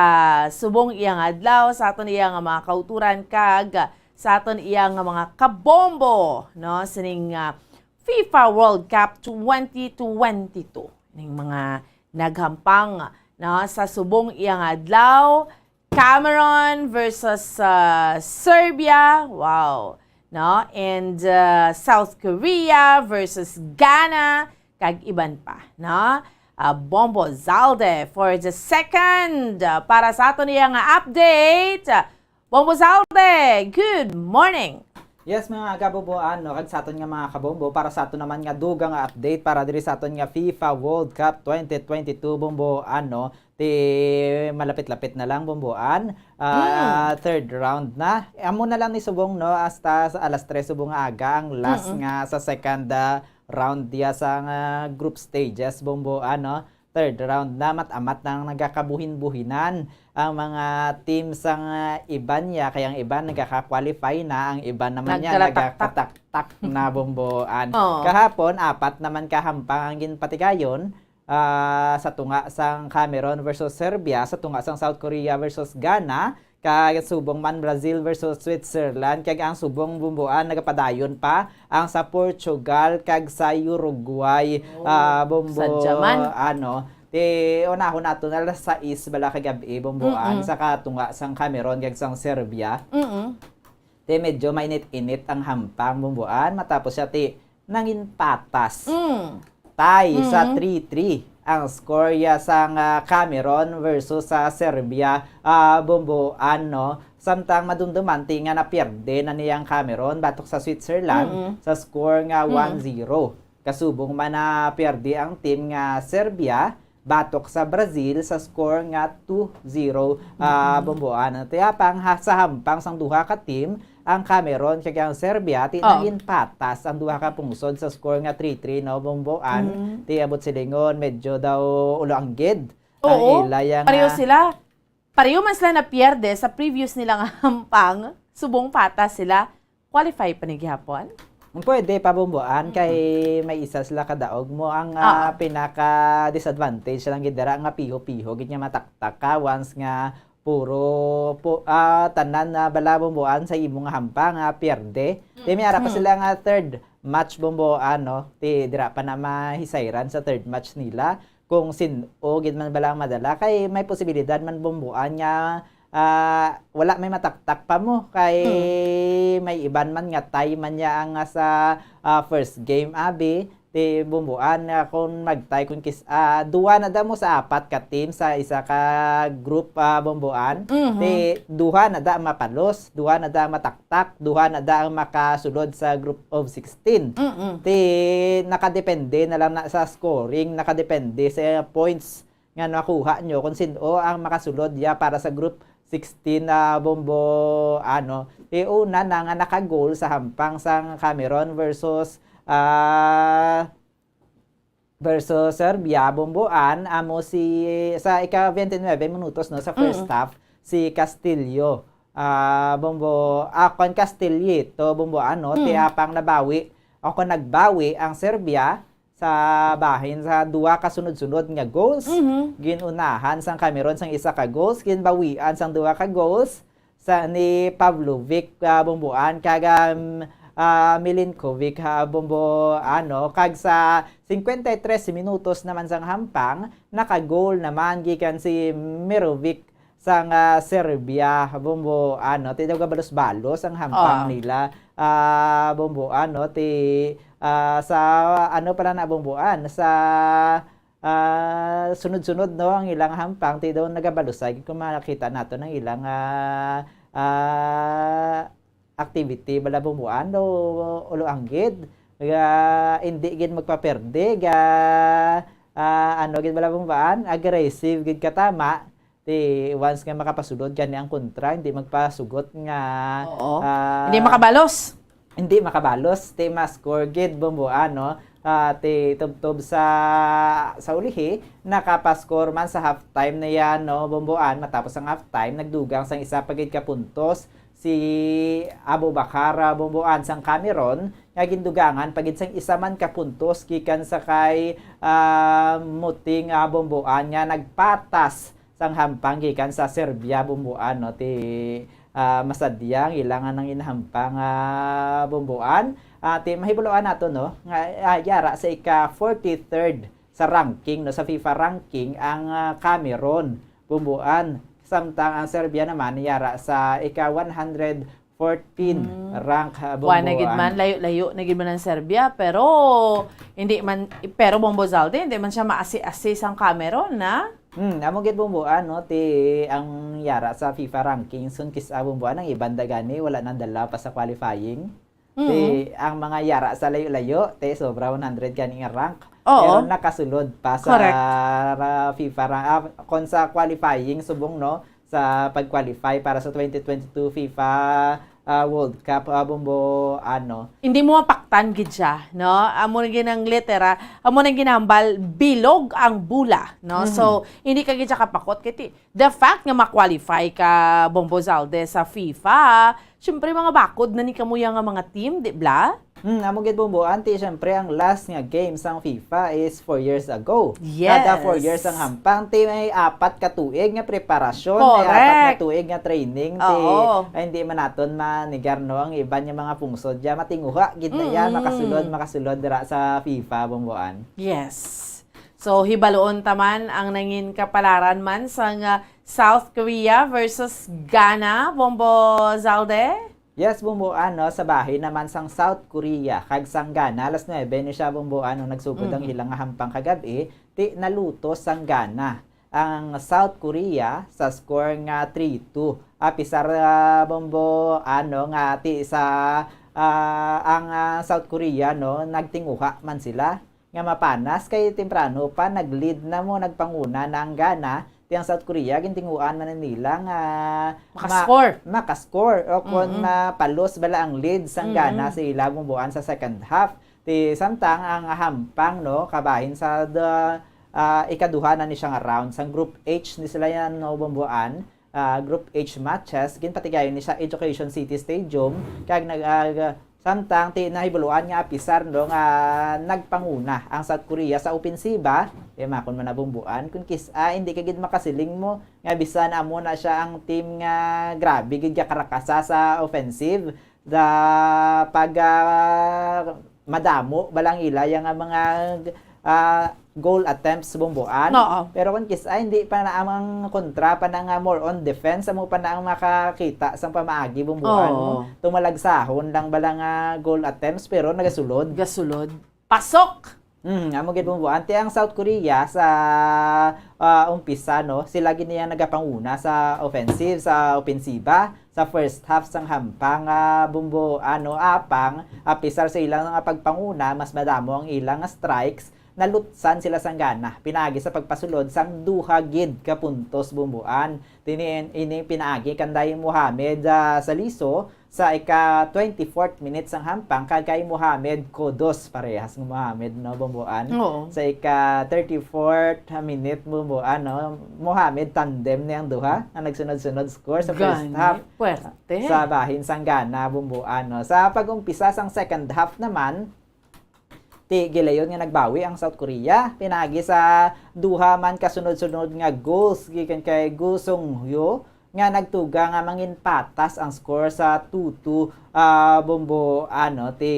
subong iya nga adlaw, sa aton iya nga mga kauturan kag sa aton iya nga mga kabombo, no? Sining, ah, FIFA World Cup twenty twenty-two. Ning mga naghampang, no, sa subong iya nga adlaw, Cameroon versus, ah, Serbia. Wow. No? And, ah, South Korea versus Ghana. Kag iban pa, no? Ah, Bombo Zalde for the second, ah, para sa aton iya nga update. Bombo Zalde, good morning. Yes, mga kabomboan, no, kag sa aton nga mga kabombo, para sa aton naman nga dugang nga update para diri sa aton nga FIFA World Cup twenty twenty-two, bomboan, no, ti malapit-lapit na lang, bomboan. Ah, Mm. Third round na. Amo na lang ni subong, no, hasta sa alas tres subong nga aga ang last Mm-mm. nga sa second, ah, round diya sa nga group stages, bomboan, no. third round na, mat-amat na ang nagakabuhin-buhinan ang mga team sang, ah, iban niya, kay ang iban nagaka-qualify na, ang iban naman niya nagakataktak na, Bomboan. Oo. Kahapon, apat naman ka hampang ang ginpatigayon, ah, sa tunga sang Cameroon versus Serbia, sa tunga sang South Korea versus Ghana, kag subong man Brazil versus Switzerland, kag ang subong, Bomboan, nagapadayon pa ang sa Portugal kag sa Uruguay. Oh, ah, Bombo, sadya man. Ano, ti unahon nato na alas sais bala kagab-i, Bomboan, Mm-mm. sa katunga sang Cameroon kag sang Serbia. Mm-mm. Ti medyo mainit-init ang hampang, Bomboan, matapos siya ti nangin patas. Mm. Tie sa Mm. three three ang score ya sang, ah, Cameroon versus sa Serbia, ah, Bomboan, no? Samtang madumduman ti nga napierde na niyang Cameroon batok sa Switzerland Mm-mm. sa score nga Mm. one zero. Kasubong man napierde ang team nga Serbia batok sa Brazil sa score nga two zero, ah, Mm-mm. Bomboan. Ti apang ha-, sa hampang sang duha ka team, ang Cameroon kag ang Serbia, ti Oh. nangin patas ang duha ka pungsod sa score nga three three, no, Bomboan. Mm. Ti abot silingon, medyo daw ulo anggid ang Oo, ila ya pareho nga sila. Pareho man sila napierde sa previous nila nga hampang, subong patas sila, qualify pa ni gihapon? Pwede pa, Bomboan, Mm. kay may isa sila ka daog mo. Ang, Oo. ah, pinaka-disadvantage lang gid dira nga piho-piho gid nga mataktak ka once nga puro, pu-, ah, tanan na bala, Bomboan, sa imo nga hampang nga pierde. Di may ara pa Mm. sila nga third match, Bomboan, no? Ti dira pa na mahisayran sa third match nila kung sin-o gid man bala ang madala, kay may posibilidad man, Bomboan, nga, ah, wala may mataktak pa mo, kay Mm. may iban man nga tie man niya ang, ah, sa, ah, first game, abi, ti Bomboan, nga kung mag-tie, kung kis-, ah, duha na daw mo sa apat ka team sa isa ka group, ah, Bomboan, Mhm. ti duha na da mapalos, duha na da mataktak, duha na da ang makasulod sa group of sixteen. Mm-mm. Ti nakadepende na lang na sa scoring, nakadepende sa points nga nakuha nyo kung sin-o ang makasulod ya para sa group sixteen na, Bombo, ano. Ti una na nga naka-goal sa hampang sang Cameroon versus, ah, versus Serbia, Bomboan, amo si, sa ika twenty-nine minutos, no, sa first Mm. half, si Castillo. Ah, Bombo, ah, kwan, Castillito, Bomboan, no, Mm. ti apang nabawi, o kung nagbawi ang Serbia sa bahin sa duha ka sunod-sunod nga goals. Mhm. Ginunahan sang Cameroon sang isa ka goals, ginbawian sang duha ka goals sa ni Pavlovic, ah, Bomboan, kag, um, ah, Milinkovic, ha, Bomboan, no? Kag sa cincuenta y tres minutos naman sang hampang, naka-goal naman gikan si Mirovic sang, ah, Serbia, Bomboan, no? Ti daw gabalos-balos ang hampang Ah. nila, ah, Bomboan, no? Ti, ah, sa, ano pala na, Bomboan, sa ah, sunod-sunod, no, ang ilang hampang, ti daw nagabalusay. Kung makita nato ang ilang, ah, ah, activity, bala, Bomboan, daw ulo anggid. Ga, hindi gid magpaperde, ga, ah, ano gid, bala, Bomboan, aggressive gid katama. Ti once nga makapasulod gani ang kontra, hindi magpasugot nga, Oo. ah, Hindi makabalos. Hindi makabalos, ti ma-score gid, Bomboan, no? Ah, ti tubtob sa, sa ulihi, nakapaskor man sa halftime na yan, no, Bomboan. Matapos ang halftime, nagdugang sang isa pa gid ka puntos si Abubakar, ah, Bomboan sang Cameroon, nga gindugangan pa gid sang isa man ka puntos gikan sa kay, ah, Muting, ah, Bomboan nga nagpatas sang hampang gikan sa Serbia, Bomboan, no? Ti, ah, masadya ang ila nga nanginhampang, ah, Bomboan. Ah, ti mahibaluan nato, no, nga, ah, yara sa ika forty-third sa ranking, no, sa FIFA ranking ang, ah, Cameroon, Bomboan. Samtang ang Serbia naman yara sa ika one hundred fourteen Mm. rank, ha, Wa na gid Bomboan. Man, layo-layo na gid man ang Serbia, pero hindi man, pero Bombo Zaldi, hindi man siya maasi-asi sang Cameroon, na? Hmm, amo gid, Bomboan, no, ti ang yara sa FIFA ranking, sun kis-a, Bomboan, ang iban da gani wala nang dala pa sa qualifying. Ti Mm. ang mga yara sa layo-layo, ti sobra one hundred gani nga rank. Oo. Pero nakasulod pa sa Correct. ra-, FIFA rank, ah, kon sa qualifying subong, no, sa pag-qualify para sa twenty twenty-two FIFA ah, World Cup, ah, Bombo, ano. Hindi mo mapaktan gid siya, no? Amo na gid ang litera, amo na ginahambal, bilog ang bula, no? Mhm. So, hindi ka gid siya kapakot. Kay ti-, the fact nga ma-qualify ka, Bombo Zalde, sa FIFA, syempre, mga bakod na ni kamuya nga mga team, di bla? Hmm, amo gid, Bombo. Anti, syempre, ang last nga game sang FIFA is four years ago. Yes. Kada four years ang hampang. Ti may apat ka tuig nga preparasyon, may apat nga Correct. tuig nga training. Ti, Oo. ay, hindi man naton manigar, no, ang iban nga mga pungsod. Ya, matinguha, gid na ya, Mm-mm. makasulod, makasulod dira sa FIFA, Bomboan. Yes. So, hibaloon ta man ang nangin kapalaran man sang, ah, South Korea versus Ghana, Bombo Zalde? Yes, Bombo, ano, sa bahin naman sang South Korea kag sang Ghana, alas nuebe ni siya, Bombo, ano, nagsugod ang Mm. ilang hampang kagab-i, ti nalutos sang Ghana ang South Korea sa score nga three two. Apisar, ah, Bombo, ano, nga ti sa, ah, ang, ah, South Korea, no, nagtinguha man sila nga mapanas kay temprano pa nag-lead na mo, nagpanguna na ang Ghana. Ti ang South Korea, gintinguan man nila nga ma-, Makascore. makascore o kon Mm-mm. mapalos bala ang lead sang Mm-mm. Ghana sa ila, Bomboan, sa second half. Ti samtang ang hampang, no, kabahin sa the, ah, ikaduha na ni siya nga round sang Group H ni sila yan, no, Bomboan, ah, Group H matches, ginpatigayon ni sa Education City Stadium, kag nag-, ah, samtang ti nahibaluan nga apisar, no, nga nagpanguna ang South Korea sa opensiba, eh, makon man nabumbuan, kun kis-, ah, hindi ka gid makasiling mo nga bisan amo na siya ang team nga grabe gid ka karakasa sa offensive, sa pag, ah, madamo ba lang ila yang, ah, mga, ah, goal attempts, Bomboan. Oo. Pero kung kis-, ay, hindi pa na ang kontra pa na nga more on defense, amo pa na ang makakita sang pamaagi, Bomboan, Oo. no? Tumalagsahon lang ba lang nga goal attempts, pero nagasulod. Gasulod. Pasok! Hmm, amo gid, Bomboan. Ti ang South Korea sa, ah, umpisa, no? Sila gid niya nagapanguna sa offensive, sa opensiba. Sa first half sang hampang, ah, Bombo, ano, apang, apisar sa ilang nga pagpanguna, mas madamo ang ilang strikes, nalutsan sila sang Ghana, pinaagi sa pagpasulod sang duha gid ka puntos, Bomboan. Tini, ini pinaagi kanday Mohamed, ah, Saliso sa ika twenty-fourth minute sang hampang, kag kay Mohamed Kudus, parehas nga Mohamed, no, Bomboan? Oo. Sa ika thirty-fourth minute, Bomboan, no? Mohamed tandem ni ang duha nga nagsunod-sunod score sa first Gani, half. Puwerte. Sa bahin sang Ghana, Bomboan, no? Sa pag-umpisa sang second half naman, ti gilayon nga nagbawi ang South Korea. Pinaagi sa duha man kasunod-sunod nga goals gikan kay Go Sung Hyo nga nagtuga nga manginpatas ang score sa two two, ah, Bomboan, no? Ti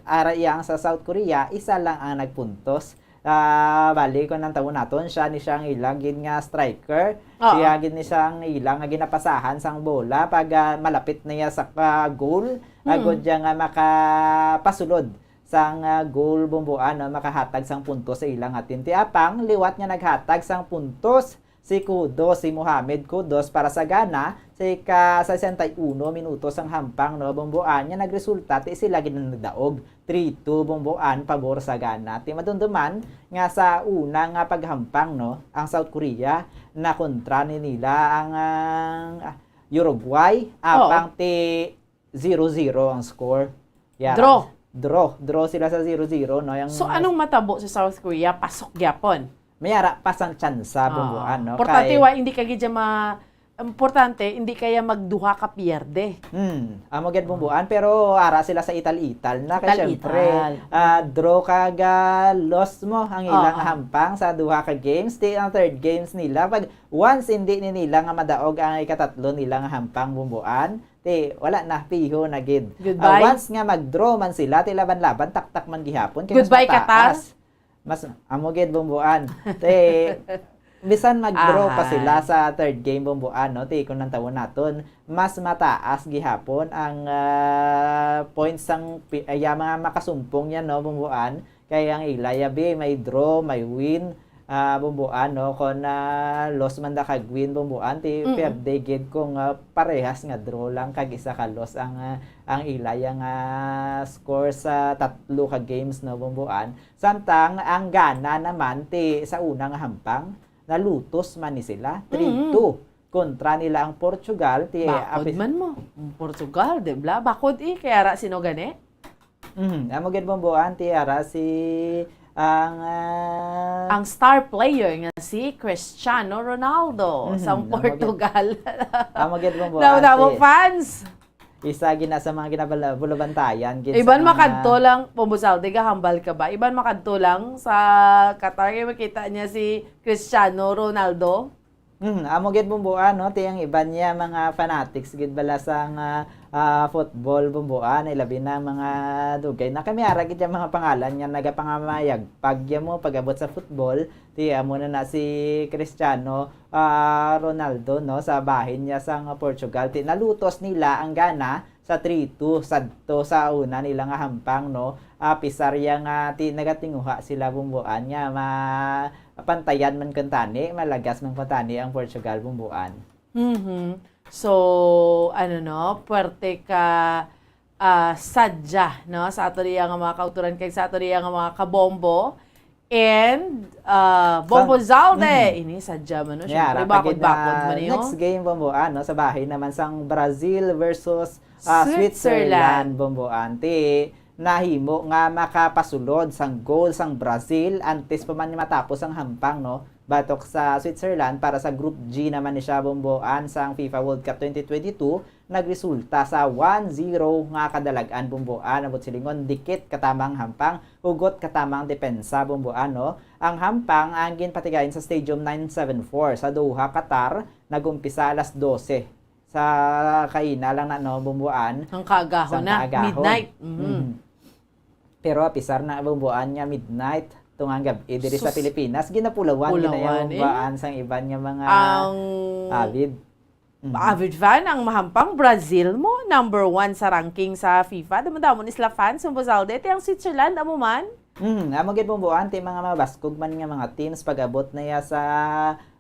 ara iya ang sa South Korea, isa lang ang nagpuntos. Ah, bali, kung nantawon naton, siya ni siya ang ilang gid nga striker. Oo. Siya gid ni siya ang ilang nga ginapasahan sang bola pag, ah, malapit na iya sa, ah, goal. Hmm. Agod siya nga makapasulod sang, ah, goal, Bomboan, no, makahatag sang puntos sa ilang nga team. Ti apang, liwat nga naghatag sang puntos si Kudus, si Mohamed Kudus para sa Ghana sa ika sesenta y uno minuto sang hampang, no, Bomboan, nga nagresulta ti sila gid ang nagdaog three two, Bomboan, pabor sa Ghana. Ti madumduman nga sa una nga paghampang, no, ang South Korea nakontra ni nila ang, ang, ah, Uruguay, Oo. apang ti zero zero ang score. Yeah. Draw. Draw. Draw sila sa zero zero, no? Yang So, anong matabo sa South Korea? Pasok gyapon. May ara pa sang tsansa, Oo. Bomboan, no? Importante Kay wa, hindi ka gid ma-, importante, hindi kaya magduha ka pierde. Hmm. Amo gid, Bomboan, pero ara sila sa ital-ital na. Kay Ital-ital. syempre, ah, draw kag, ah, loss mo ang ilang Oo. hampang sa duha ka games. Ti ang third games nila, pag once hindi ni nila nga madaog ang ikatatlo nila nga hampang, Bomboan, ti wala na, piho na gid. Goodbye. Ah, once nga mag-draw man sila, ti laban-laban, taktak man gihapon, kay mas Goodbye, Qatar. mataas. Mas, amo gid, Bomboan. Ti, bisan mag-draw pa Ahay. sila sa third game, Bomboan, no? Ti, kung nantawon naton, mas mataas gihapon ang, ah, points sang pi-, ay, ang mga makasumpong yan, no, Bomboan? Kay ang ila, yabi, may draw, may win, ah, Bomboan, no? Kung, ah, loss man da kag win, Bomboan, ti Mm. perde gid kung, ah, parehas nga draw lang kag isa ka loss ang, ah, ang ila yang, ah, score sa tatlo ka games, no, Bomboan. Samtang ang Ghana naman, ti sa una nga hampang, nalutos man ni sila, Mm. three two. kontra nila ang Portugal, ti Bakod apis- man mo. Ang Portugal, di ba? Bakod eh, kaya ra sino gani? Mhm. Amo gid, Bomboan, ti ara si ang, ah, Ang star player nga si Cristiano Ronaldo Mhm. sa Amo gid. Portugal. Amo gid, Bomboan, Daw-daw ti fans. Isa gina sa mga ginabala-, bulabantayan gid sa Iban mga makadto lang, Bombo Zalde, gahambal ka ba? Iban makadto lang sa Qatar, kay makita niya si Cristiano Ronaldo. Hmm, amo gid, Bomboan, no? Ti ang iban niya mga fanatics gid bala sa nga, ah, football, Bomboan, ilabi na mga dugay na kami ara gid ang mga pangalan nga nagapangamayagpag ya mo pag-abot sa football. Ti amo na na si Cristiano, ah, Ronaldo, no, sa bahin niya sang Portugal. Ti nalutos nila ang gana sa three two sadto sa una nila nga hampang, no. Ah, pisar ya nga ti nagatinguha sila, Bomboan, nga ma-, pantayan man kuntani, malagas man kuntani ang Portugal, Bomboan. Mhm. So, ano, no, puwerte ka, ah, sadya, no, sa ato diya nga mga kauturan kag sa ato diya nga mga kabombo. And, ah, Bombo Sang-, Zalde. Mhm. Ini sadya man, no? Yeah, Siyempre, ra pa gid bakod-bakod na man, eh, next oh. game, Bomboan, no? Sa bahin naman sang Brazil versus, ah, Switzerland. Switzerland, Bomboan. Ti, nahimo nga makapasulod sang goal sang Brazil antes pa man matapos ang hampang, no? Batok sa Switzerland para sa Group G naman ni siya, Bomboan, sang FIFA World Cup twenty twenty-two. Nagresulta sa one zero nga kadalag-an, Bomboan. Abot silingon, dikit katamang hampang, hugot katamang depensa, Bomboan, no? Ang hampang ang ginpatigayon sa Stadium nine seven four sa Doha, Qatar, nag-umpisa alas dose sa kaina lang na, no, Bomboan. Ang kaagahon Sa na, kaagahon. midnight. Mhm. Mhm. Pero apisar na, Bomboan, nga midnight, tungang gab-i diri sa Sus. Pilipinas, ginapulawan, Pulawan, eh. ginayawaan sang iban nga mga Ang avid. Mhm. Avid fan, ang mahampang Brazil mo, number one sa ranking sa FIFA. Damo-damo ni sila fans, Bombo Zalde. Ti ang Switzerland, amo man? Mhm, amo gid, Bomboan, ti mga mabaskog man nga mga teams pag-abot na ya sa,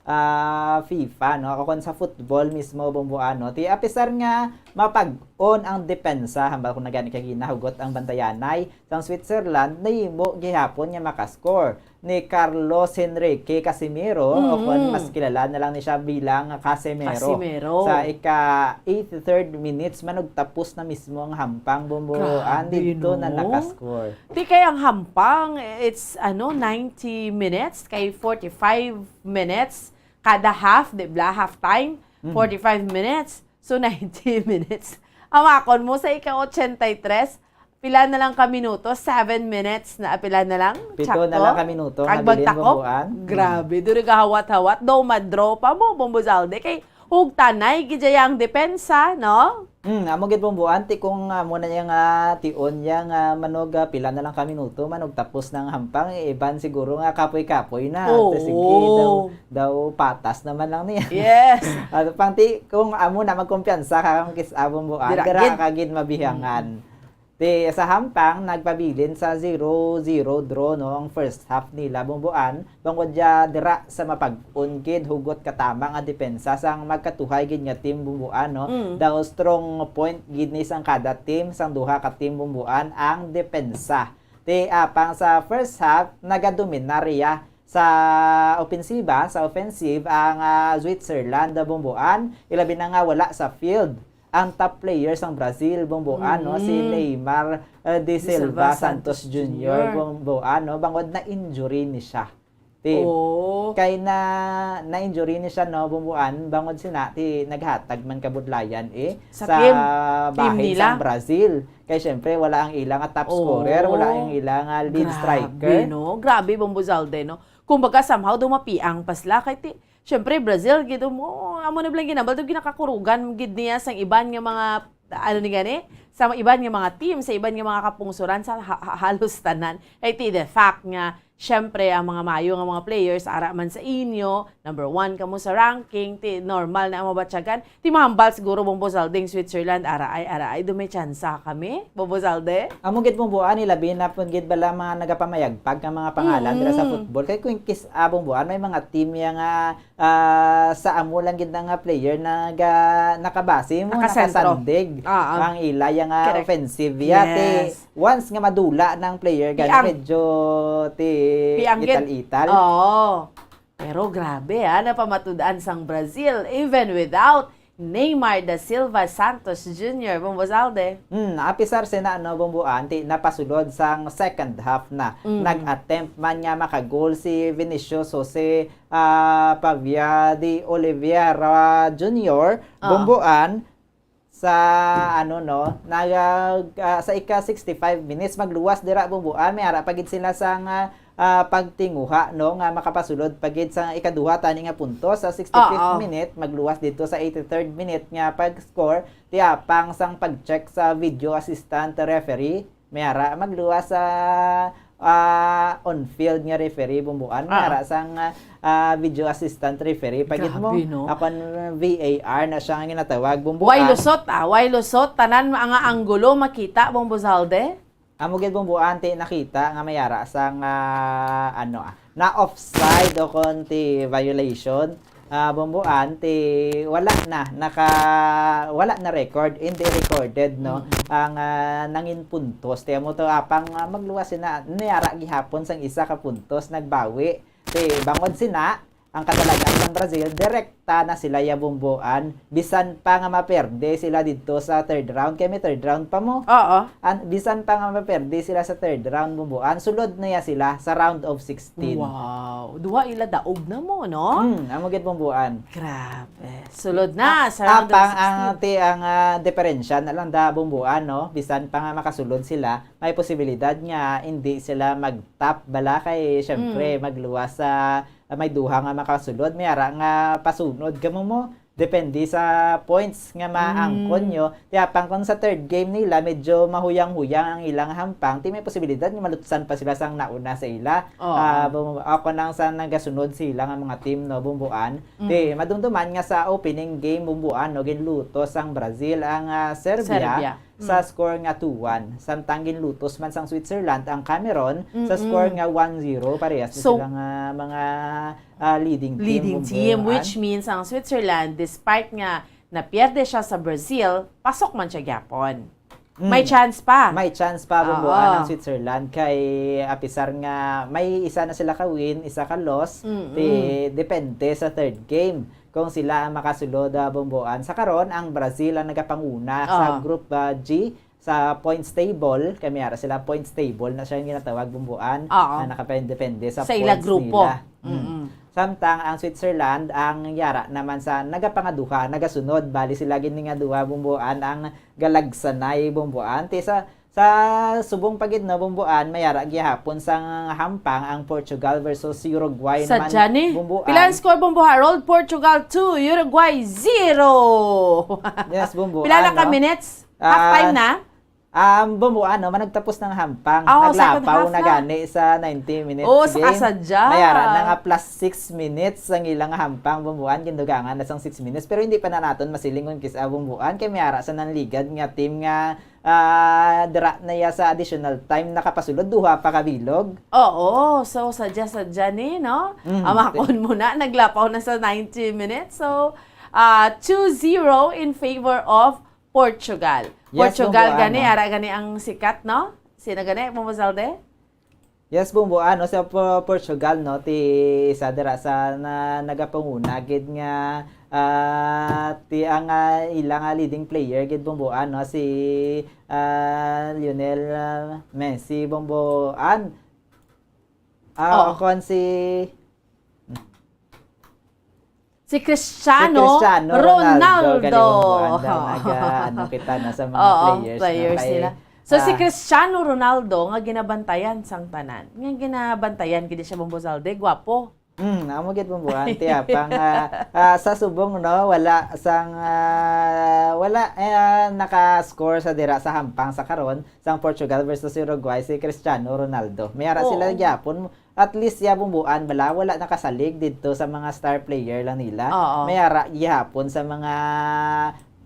ah, FIFA, no? O kon sa football mismo, Bomboan, no? Ti apisar nga mapag-on ang depensa, hambal ko na gani kag ginahugot ang bantayanay sang Switzerland, nahimo gihapon nga makascore ni Carlos Henrique Casemiro, o kon Mm. mas kilala na lang ni siya bilang Casemiro. Casemiro. Sa ika eighty-third minutes, manugtapos na mismo ang hampang, Bomboan, Grabe, dito na no? nakascore. Ti kay ang hampang, it's, ano, ninety minutes, kay forty-five minutes kada half, di ba? Half time, Mm. forty-five minutes. So, ninety minutes. Ang akon mo sa ika eighty-three, pila na lang ka minuto? Seven minutes na, pila na lang? Pito na Sakto? lang ka minuto, Kag nabilin, magtakop? Bomboan. Mm. Grabe, diri gahawat-hawat. Daw madraw pa mo, Bombo Zalde. Kay hugtanay gid ya ang depensa, no? Mm, amo gid, Bomboan, ti kung, ah, mo na niya nga tion niya nga manog, ah, pila na lang ka minuto, manog tapos ng hampang, eh, iban siguro nga kapoy-kapoy na. Oo. Ti sige, daw, daw patas naman lang niya. Yes. At pang ti, kung amo na magkumpiyansa ka, kung kis-, ah, Bomboan, Dira dira gid. ka gid mabihangan. Mm. Ti sa hampang, nagpabilin sa zero zero draw, no, ang first half nila, Bomboan, bangod ya dira sa mapag-on gid hugot katama nga depensa sang magkatuhay gid nga team, Bomboan, no. Mm. Daw strong point gid ni sang kada team, sang duha ka team, Bomboan, ang depensa. Ti apang sa first half, nagadominar ya sa opensiba, sa offensive, ang, ah, Switzerland, Bomboan, ilabi na nga wala sa field ang top player sang Brazil, Bomboan, no, si Mm. Neymar, eh, de De Silva Silva Santos Santos Junior, Junior. Bomboan, no, bangod na injury ni siya. Ti, Oh. kay na, na-injury ni siya, no, Bomboan, bangod sina, ti, naghatag man kabudlayan, eh, Sa sa team. Team bahin nila. sang Brazil. Kay, syempre, wala ang ilang top Oh. scorer, wala ang ilang, ah, lead Grabe, striker. no? Grabe, Bombo Zalde, no? Kumbaga, somehow, dumapiang pa sila. Kay, ti, syempre, Brazil, gid mo, amo na bilang ginambal, daw ginakakurugan gid niya sang iban nga mga, ano ni gani? Sa iban nga mga team, sa iban nga mga kapungsuran, sa ha-, ha-, halos tanan. Kay, ti, the fact nga, syempre, ang mga mayo nga mga players, ara man sa inyo, number one kamo sa ranking, ti, normal na ang mabatyagan. Ti mahambal siguro, Bombo Zalde, ang Switzerland, araay, araay, do may tsansa kami, Bombo Zalde? Amo gid, Bomboan, ilabi na pud gid bala mga nagapamayagpag nga mga pangalan dira sa Mm. football. Kay kung kis-, ah, Bomboan, may mga team ya nga, ah, sa amo lang gid na nga player naga-, nakabase mo, Nakasentro. nakasandig Ah, ah. ang ila ya nga Correct. offensive ya. Ti, Yes. once nga madula ng player, gani Piang. medyo ti Piang gid. ital-ital. Oo. Pero grabe, ha, napamatud-an sang Brazil, even without Neymar da Silva Santos Junior, Bombo Zalde. Hmm, apisar sina, no, Bombo Ann, ti napasulod sang second half na. Mm. Nag-attempt man nga makagol si Vinicius Jose, ah, Pavia de Oliveira Junior, Ah. Bombo Ann, sa, ano, no, nag-, ah, sa ika sixty-five minutes, magluwas dira, Bombo Ann, may ara pa gid sila sang, ah, ah, pagtinguha, no, nga makapasulod pa gid sa ikaduha tani nga punto sa sixty-fifth Oo. minute, magluwas dito sa eighty-third minute nga pag-score, tiapang sang pag-check sa video assistant referee, may ara magluwas sa, ah, on-field nga referee, Bombo Ann, may Ah. ara sang, ah, video assistant referee. Pagid mo, Grabe, no? Akon V A R na siya nga ginatawag, Bombo Way Ann. lusot, ah. Way lusot. Tanan nga anggulo makita, Bombo Zalde. Amo gid, Bombo Ann, ti nakita nga may ara sang, ah, ano, ah, na offside o kon ti violation. Ah, Bombo Ann, ti wala na, naka-, wala na record, hindi recorded, no? Mm-mm. Ang, ah, nangin puntos. Ti amo to, apang, ah, magluwas sina, niara gihapon sang isa ka puntos, nagbawi. Ti bangod sina, ang kadalagan sang Brazil, direkta na sila ya, Bombo Ann, bisan pa nga maperde sila didto sa third round, kay may third round pa mo. Oo. An-, bisan pa nga maperde sila sa third round, Bombo Ann, sulod na ya sila sa round of sixteen. Wow. Duha ila daog na mo, no? Hmm, amo gid, Bombo Ann. Grabe. Sulod na sa round of Apang ang sixteen. ti-, ang, ah, diferensya na lang da, Bombo Ann, no? Bisan pa nga makasulod sila, may posibilidad nga hindi sila mag-top bala kay, syempre, Mm. magluwas sa, ah, may duha nga makasulod, may ara nga pasunod kamo mo. Depende sa points nga maangkon Mm. nyo. Kaya pang kung sa third game nila, medyo mahuyang-huyang ang ilang hampang, ti may posibilidad nga malutsan pa sila sang nauna sa ila. Oo. Ah, bum-, ako nang sa nagasunod sila nga mga team, no, Bombo Ann. Ti Mm. madumduman nga sa opening game, Bombo Ann, no, ginlutos ang Brazil, ang, ah, Serbia. Serbia. sa Mm. score nga two one. Samtang ginlutos man sang Switzerland ang Cameroon sa Mm-mm. score nga one zero, parehas na So, sila nga mga, ah, leading team, leading Bombo team, Ann. Which means ang Switzerland, despite nga napierde siya sa Brazil, pasok man siya gyapon. Mm. May chance pa. May chance pa, Bombo Ann, Oo. ang Switzerland kay apisar nga may isa na sila ka win, isa ka loss, Mm-mm. ti depende sa third game kung sila ang makasulod, ah, Bombo Ann. Sa karon, ang Brazil ang nagapanguna sa Oo. Group, ah, G sa points table. Kay may ara sila points table na siya ang ginatawag, Bombo Ann, Oo. na nakapendepende sa Sa ila points grupo. nila. Mm. Mm-mm. Samtang ang Switzerland ang yara naman sa nagapangaduha, nagasunod. Bali sila gid ni nga duha, Bombo Ann, ang galagsanay, Bombo Ann. Ti sa Sa subong pa gid, no, Bombo Ann, may ara gihapon sang hampang ang Portugal versus Uruguay naman, Sadya ni. Bombo Pila ang Ann. Score, Bombo Harold? Portugal two, Uruguay zero. Yes, Bombo Pila Ann, na ka no? minutes? Half Ah, time na? um, Bombo Ann, no, managtapos ng hampang. Oh, second Naglapaw half na na. gani sa ninety minutes Oh, sa game. kasadya. May ara na nga plus six minutes ang ilang hampang, Bombo Ann, gindugangan na sang six minutes. Pero hindi pa na naton masiling kung kis-, ah, Bombo Ann, kay may ara sa nanligad nga team nga ah, dira na ya sa additional time, nakapasulod, duha pa ka bilog. Oo, so sadya-sadya ni, no? Mm. Amakon mo na, naglapaw na sa ninety minutes. So, ah, two zero in favor of Portugal. Yes, Portugal Bombo Ann, gani, no? Ara gani ang sikat, no? Sino gani, Bombo Zalde? Yes, Bombo Ann, no, sa Po-, Portugal, no, ti isa dira sa na, nagapanguna gid nga, ah, ti ang, ah, ila nga leading player gid, Bombo Ann, no, si, ah, Lionel, ah, Messi, Bombo Ann. Ah, Oo. Kon si Si Cristiano Si Cristiano Ronaldo, Ronaldo. galing mo, anda, naga-, ano kita na sa mga Oo, players na players kay, nila. So, si ah, Cristiano Ronaldo nga ginabantayan sang tanan. Nga ginabantayan gid siya, Bombo Zalde, gwapo. Mm, amo gid, Bombo Ann, ti apang, ah, ah, sa subong, no, wala sang, ah, wala, eh, ah, naka-score sa dira sa hampang sa karon sang Portugal versus Uruguay si Cristiano Ronaldo. May ara sila Oo. gyapon. At least, ya, Bombo Ann, bala, wala nakasalig didto sa mga star player lang nila. Oo. May ara gihapon sa mga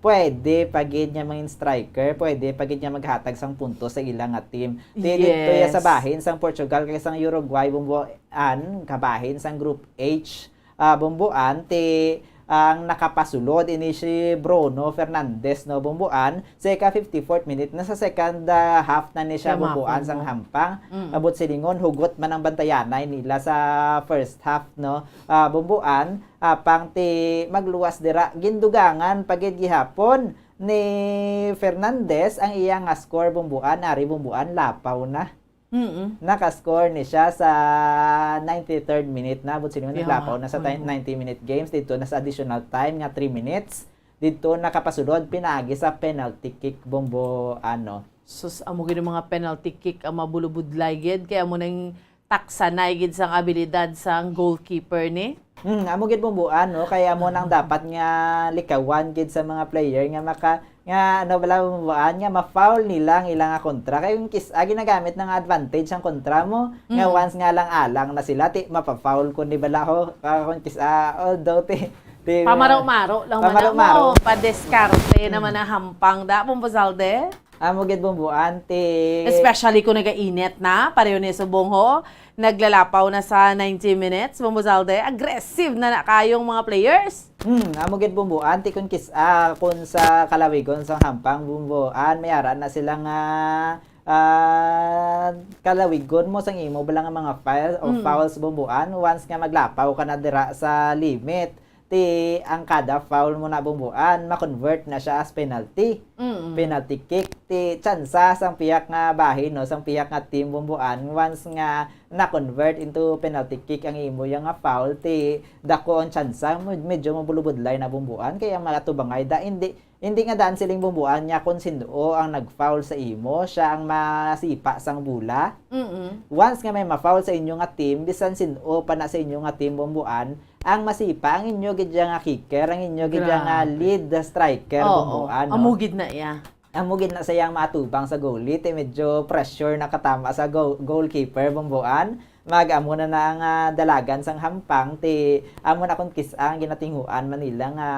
pwede pa gid nga mga striker, pwede pa gid nga maghatag sang puntos sa ila nga team. Ti didto ya sa Yes. bahin sang Portugal kag sang Uruguay, Bombo Ann, kabahin sang Group H, ah, Bombo Ann, ti, ang nakapasulod ini si Bruno Fernandes, no, Bumbuan, sa ika fifty-fourth minute, na sa second, ah, half na ni siya, Kaya Bumbuan, sang hampang. Mm. Abot silingon, hugot man ang bantayanay nila sa first half, no, ah, Bumbuan, apang ti magluwas dira, gindugangan pa gid gihapon ni Fernandes ang iya nga score, Bumbuan, ari, Bumbuan, lapaw na. Mm-mm. Naka-score ni siya sa ninety-third minute na, but sino Yeah, naglapaw na sa ti-, mm. ninety-minute games, dito na sa additional time nga three minutes. Dito nakapasulod pinaagi sa penalty kick, Bombo, ano. Sus, amo gid ang mga penalty kick ang mabulubudlay gid, kay amo nang taksanay gid sang abilidad sang goalkeeper ni. Hmm, amo gid, Bombo, ano, kay amo nang dapat nga likawan gid sa mga player nga maka-, nga, ano, bala, Bombo, nga ma-foul nila ang ilang nga kontra. Kay kung kis-, ah, ginagamit na nga advantage ang kontra mo, nga Mm. once nga lang alang na sila, ti, mapa-foul ko ni bala ho, ah, kung kis-, ah, although ti, ti, Pamaro-maro lang man Pamaro-maro. Amo, padiskarte Mm. naman ang hampang da, Bombo Zalde. Amo gid, Bombo, anti. Especially kung nagainit na, pareho ni subong ho, naglalapaw na sa ninety minutes, Bombo Zalde, aggressive na na kayong mga players. Hmm, amo gid, Bombo, anti, kung kis-, ah, kung sa kalawigon sang hampang, Bombo, an, may ara na sila nga, ah, kalawigon mo sang imo bala nga mga file o Mm. fouls, Bombo, an, once nga maglapaw ka na dira sa limit. Ti ang kada foul mo na, Bombo Ann, ma-convert na siya as penalty. Mm. Penalty kick. Ti tsansa sang pihak nga bahin, no, sang pihak nga team, Bombo Ann, once nga na-convert into penalty kick ang imo ya nga foul, ti dako ang tsansa, med-, medyo mabulubudlay na, Bombo Ann, kay ang mga tubangay da, hindi, hindi nga daan siling, Bombo Ann, nga kung sin-o ang nag-foul sa imo, siya ang masipa sang bola. Mm-mm. Once nga may ma-foul sa inyo nga team, bisan sin-o pa na sa inyo nga team, Bombo Ann, ang masipa ang inyo gid ya nga kicker, ang inyo gid ya nga Grabe. lead striker, Oo, Bombo Ann, no? Amo gid na iya. Amo gid na siya ang maatubang sa goalie, ti medyo pressure nakatama sa go-, goalkeeper, Bombo Ann. Mag-amo na na ang, ah, dalagan sang hampang, ti amo na kung kis-, ang ginatinguan man nila nga,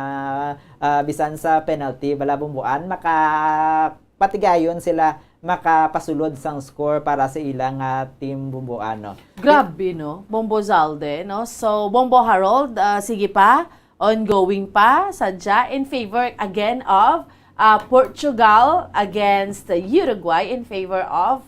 ah, bisan sa penalty, bala, Bombo Ann, maka-, patigayon sila makapasulod sang score para sa ila nga team, Bombo Ann, no? Grabe, no? Bombo Zalde, no? So, Bombo Harold, ah, sige pa, ongoing pa, sadya, in favor again of, ah, Portugal against Uruguay, in favor of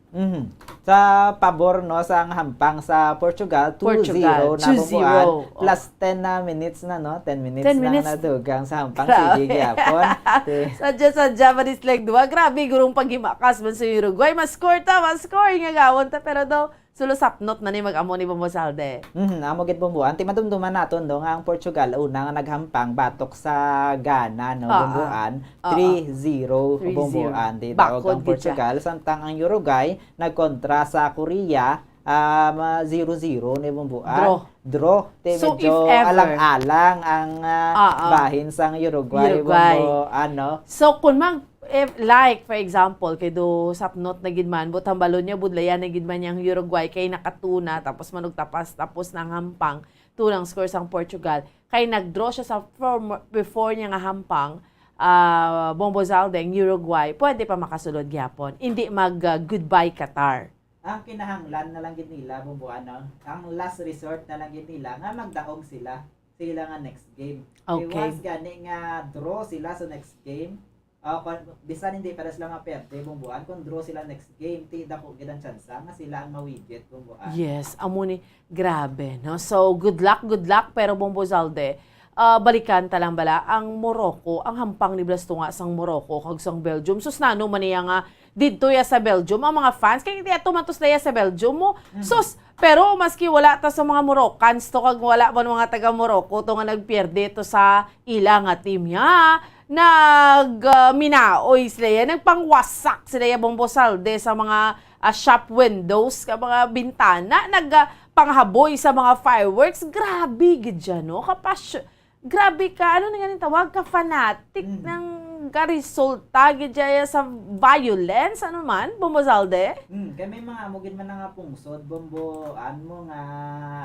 Mhm. Sa pabor, no, sang hampang sa Portugal, Portugal, two zero na, two zero. Bombo Ann. Oh. Plus ten na minutes na, no? Ten minutes Ten na minutes. Nadugang sa hampang. Grabe. Sige, gyapon. Te- Sadya-sadya man sila duha. Grabe, gurong paghimakas man sa Uruguay. Ma-score ta, ma-score, nga gawon ta. Pero daw, sulo sapnot na ni mag-amo ni Bombo Zalde. Mhm, amo gid, Bombo Ann. Ti madumduman naton, no, nga ang Portugal, una nga naghampang batok sa Ghana, no, Ah, Bombo ah. Ann. Ah, ah. Three zero, Bombo Ann. Three zero. Ti daog ang Portugal, samtang ang Uruguay nagkontra sa Korea, um, zero zero ni, Bombo Ann. Draw. Draw. Ti medyo alang-alang ang, ah, bahin sang Uruguay, Bombo Ann, no? So, if ever. Uruguay. So, kung mag-, if, like, for example, kay do sapnot na gid man, but hambalon niya, budlayan na gid man niya ang Uruguay, kay naka-two na, tapos manugtapas, tapos nang hampang, two lang score sang Portugal. Kay nag-draw siya sa form-, before niya nga hampang, ah, Bombo Zalde, ang Uruguay, pwede pa makasulod gyapon. Hindi mag, ah, goodbye Qatar. Ang kinahanglan na lang gid nila, Bombo Ann, ang last resort na lang gid nila nga magdaog sila sa ila nga next game. Kay Okay. Once gani nga draw sila sa next game, ah, kung, bisan hindi pa sila maperte, Bombo Ann, kung draw sila next game, ti dako gid ang tsansa nga sila ang mawigit, Bombo Ann. Yes, amo ni, grabe, no? So, good luck, good luck, pero Bombo Zalde, ah, balikan ta lang bala ang Morocco, ang hampang ni Blastunga sang Morocco kag sang Belgium. Sus, nano man niya nga didto ya sa Belgium, ang mga fans, kay di ato man to sila ya sa Belgium mo. Mhm. Sus, pero maski wala ta sa mga Moroccans to, kag wala man mga taga Morocco to nga nagpierde to sa ila nga team ya, nag, ah, minaoy sila ya, nagpangwasak sila ya, Bombo Zalde, sa mga, ah, shop windows, ka mga bintana, nag, ah, panghaboy sa mga fireworks. Grabe gid ya, no? Kapas-, Grabe ka, ano na ganing tawag? Ka-fanatic Mm. ng, ka-resulta gid dya sa violence, ano man, Bombo Zalde? Mm, kay may mga amo gid man na nga pungsod, Bombo, an mo nga,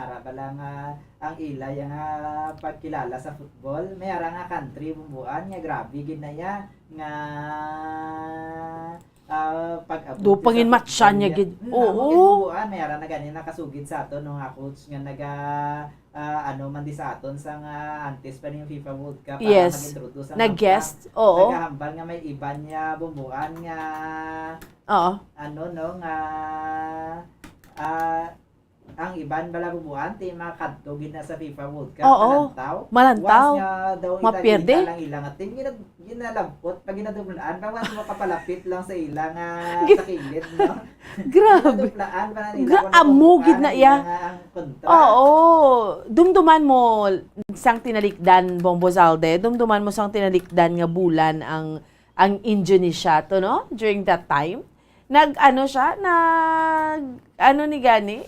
ara bala nga, ang ila ya nga pagkilala sa football, may ara nga country, Bombo Ann, nga grabe gid na ya, nga ah, pag-abot Do, sa pangin matcha niya Australia. Gid. Mm, amo gid, Oo. Bubuan, may ara na gani nakasugid sa aton, no, nga coach nga naga, ah, ano man di sa aton sa nga antes pa ning FIFA World Cup, para Yes. Mag-introduce ang Nag-guest. Hampang. Oo. Nagahambal nga may iban niya, Bubuan, nga Oo. ano, no, nga, ah, ang iban bala, Bubuan, ti makadto gid na sa FIFA World Cup, Oo. Malantaw. Malantaw. Once nga daw Mapierde. Ita-ita lang ila nga team, gina-, ginalabot, pag ginadublaan, pa once makapalapit lang sa ila nga Gi- sa kilid, no? Grabe. Ginadublaan pa na nila Gra-, kung amo ano gid na ang iya. Nga ang kontra. Oo. Dumduman mo sang tinalikdan, Bombo Zalde, dumduman mo sang tinalikdan nga bulan ang ang Indonesia to, no? During that time. Nag, ano siya, nag, ano ni gani?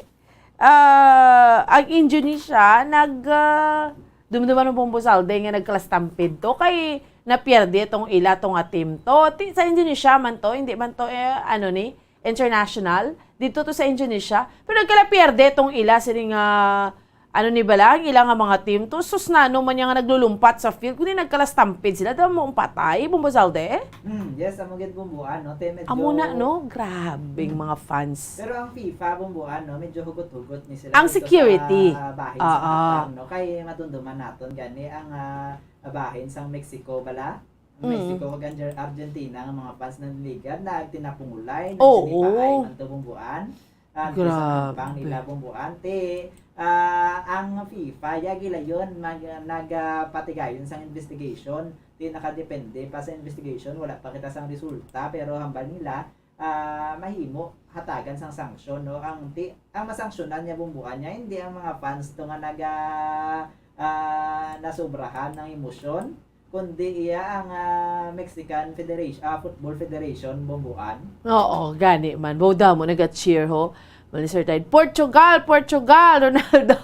Ah, ang Indonesia, nag, ah, dumduman mo, Bombo Zalde, nga nagkalastampid to, kay napierde tong ila, tong nga team to. Ti, sa Indonesia man to, hindi man to, eh, ano ni, international. Dito to sa Indonesia. Pero nagkalapierde tong ila, sini nga, ano ni bala, ang ila nga mga team to. Sus, nano man niya nga naglulumpat sa field. Kundi nagkalastampid sila, daw mo patay, Bombo Zalde. Mm, yes, amo gid, Bombo, ano, te, medyo Amo na, no? Grabing mga fans. Pero ang FIFA, Bombo, ano, medyo hugot-hugot ni sila Ang dito security. Sa bahin Oo. Sa Qatar, no? Kay madumduman naton gani ang, ah, bahin sang Mexico bala. Mm. Mexico kag Arge-, Argentina nga mga fans nanligad, nagtinapungulay, Oo. Nagtinipaay man to, Bomboan. Ah, Grabe. Sa Hampang nila, Bomboan. Ti, ah, ang FIFA, ya gilayon, mag-, nagapatigayon sang investigation. Ti, nakadepende pa sa investigation, wala pa kita sang resulta, pero hambal nila, ah, mahimo hatagan sang sanksyon, no? Ang ti-, ang masanksyonan niya, Bomboan, niya, hindi ang mga fans to nga naga, ah, nasobrahan ng emosyon, kundi iya ang, ah, Mexican Federation, ah, Football Federation, Bomboan. Oo, gani man. Wow, damo naga-cheer, ho. Manchester United. Portugal, Portugal, Ronaldo.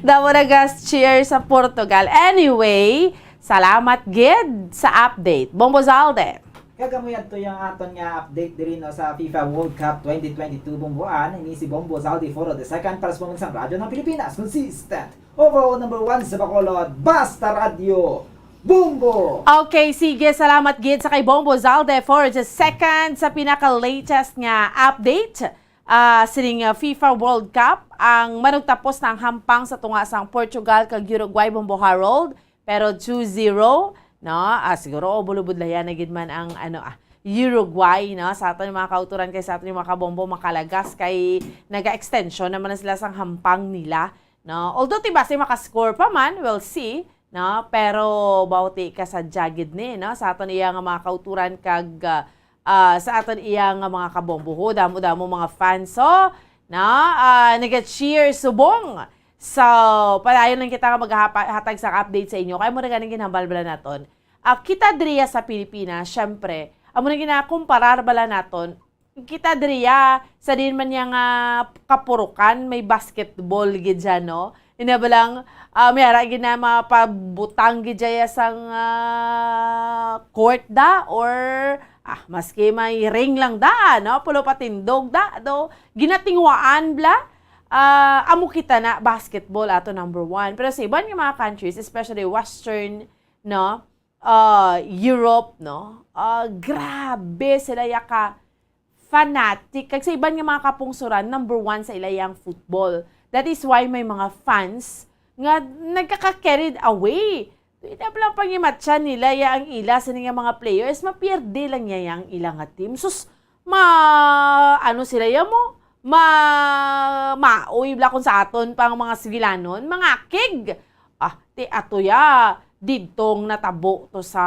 Damo naga-cheer sa Portugal. Anyway, salamat gid sa update. Bombo Zalde. Kag amo yadto yung aton nga update diri, no, sa FIFA World Cup twenty twenty-two, Bomboan. Ini si Bombo Zaldi Foro the second para sa Pambansang Radyo ng Pilipinas. Consistent. Overall number one sa Bacolod. Basta Radyo. Bombo! Okay, sige. Salamat gid sa kay Bombo Zalde for the second sa pinaka-latest nga update, ah, sining, ah, FIFA World Cup. Ang manugtapos na ang hampang sa tunga sang Portugal kag Uruguay, Bombo Harold. Pero two zero, no? Ah, siguro, oh, bulubudlayan na gid man ang, ano, ah, Uruguay, no? Sa aton yung mga kauturan kay sa aton yung mga kabombo makalagas kay naga-extension naman na sila sang hampang nila, no? Although, ti basi makascore pa man, we'll see, no? Pero, bawti ka sa jagid ni, no? Sa aton iya nga mga kauturan kag, ah, ah, sa aton iya nga mga kabombo. Ho, damo-damo mga fans, so, no? Ah, naga-cheer subong. So, padayon lang kita nga maghatag sa update sa inyo. Kaya mo na ganing ginhambal bala naton. Ah, kita diriya sa Pilipinas, syempre, amo na ginakumparar bala naton. Kita diriya sa din man niya nga kapurukan, may basketball gid dyan, no? Ina ba lang, ah, may ara gid na mapabutang gid dyan sang, ah, court da or, ah, maski may ring lang da, no? Pulo patindog da, do. Ginatingwaan bla. Ah, amo kita na basketball ato number one. Pero sa iban nga mga countries, especially Western, no? Ah, Europe, no? Ah, grabe sila ya ka fanatic. Kag sa iban nga mga kapungsuran, number one sa ila yang football. That is why may mga fans nga nagkaka-carried away. Ina lang pangimatsa nila ya ang ila sa nga mga players, mapierde lang niya ya ang ila nga team. Sus, ma, ano sila ya mo? Ma, maoy bla kung sa aton pang mga sigilanon, mangakig. Ah, ti ato ya, didtong natabo to sa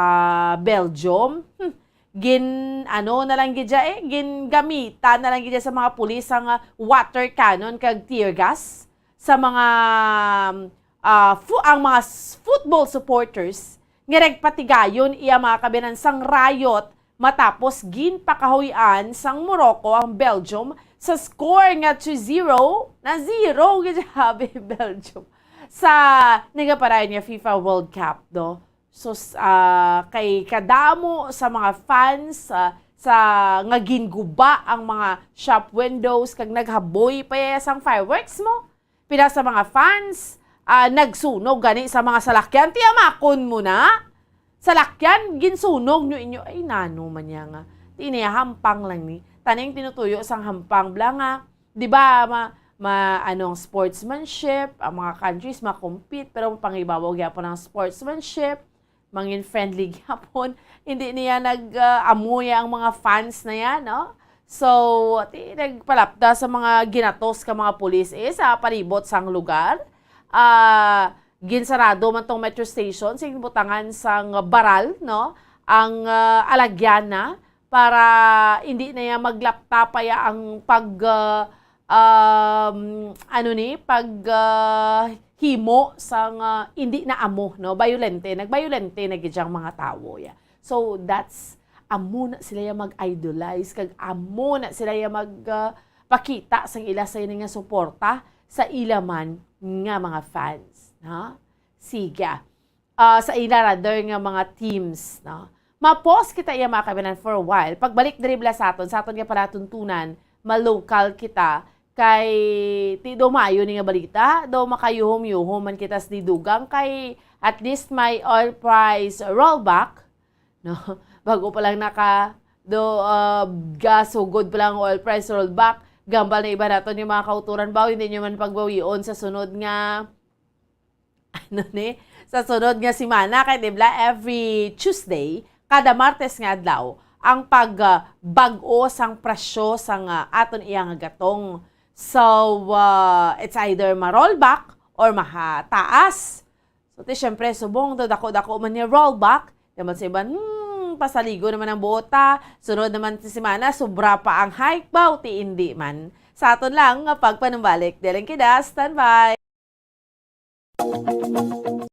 Belgium. Hmm. Gin, ano na lang gid dya eh, gin gamita na lang gid dya sa mga pulis ang, ah, water cannon kag tear gas sa mga, ah, fu-, ang mga s-, football supporters nga nagpatigayon iya mga kabinansang riot matapos ginpakahuy-an sang Morocco ang Belgium sa score nga two zero, na zero gid sabi Belgium sa nagaparayon nga FIFA World Cup, no? So, s-, ah, kay kadamo sa mga fans, ah, sa nga ginguba ang mga shop windows kag naghaboy pa iya sang fireworks mo. Pila sa mga fans, ah, nagsunog gani sa mga salakyan. Tiyamakon mo na. Salakyan, ginsunog nyo inyo. Ay, nano man niya nga. Di niya hampang lang ni. Taning tinutuyo sang hampang, bla nga, di ba, ma, ma, anong sportsmanship, ang mga countries ma-compete, pero pangibabaw gyapon ang sportsmanship, mangin friendly gyapon. Hindi niya nag, ah, amuya ang mga fans na yan, no? So, ti, nagpalapda sa mga ginatos ka mga pulis, eh, sa palibot sang lugar. Ah, ginsarado man tong metro station, sa butangan sang baral, no? Ang, ah, alagyan na para hindi na ya maglapta pa ya ang pag, ah, um, ano ni, pag, ah, himo sang, ah, hindi na amo, no? Bayolente, nagbayolente na gid ang mga tawo, ya. So, that's, amo na sila ya mag-idolize, kag amo na sila ya mag, ah, pakita sang ila sa ini nga suporta sa ila man nga mga fans, no? Sige. Ah, sa ila rather nga mga teams, no? Ma-pause kita iya, mga kaibanan, for a while. Pagbalik diri bala sa aton, sa aton nga palatuntunan, ma-local kita kay ti do maayo ni nga balita, do makayuhom-yuhom man kita sa didugang kay at least may oil price rollback, no? Bago pa lang naka, do, ah, gasugod pa lang ang oil price rollback, gambal na iba naton yung mga kauturan ba, hindi nyo man pagbawion sa sunod nga ano ni? Sa sunod nga semana, kay di bala, every Tuesday, kada Martes nga adlaw, ang pag, ah, bag-o sang presyo sang, ah, aton iya nga gatong. So, ah, it's either ma-rollback or mahataas. So, ti, syempre, subong daw dako-dako man ni rollback. Naman sa iban, hmm, pasaligo naman ang buota. Sunod naman sa semana, sobra pa ang hike, baw, ti, hindi man. Sa aton lang nga pagpanumbalik. Dili lang kita, standby.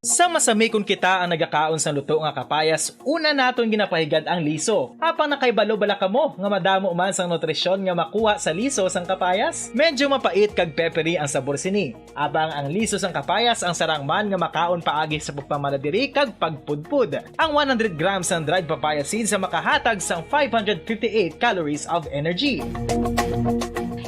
Sa masami kon kita ang nagakaon sang luto nga kapayas, una naton ginapahigad ang liso. Apang nakahibalo bala kamo nga madamo man sang nutrisyon nga makuha sa liso sang kapayas? Medyo mapait kag peppery ang sabor sini. Apang ang liso sang kapayas ang sarang man nga makaon paagi sa pagpamala diri kag pagpudpod. Ang one hundred grams sang dried papaya seeds ang makahatag sang five hundred fifty-eight calories of energy.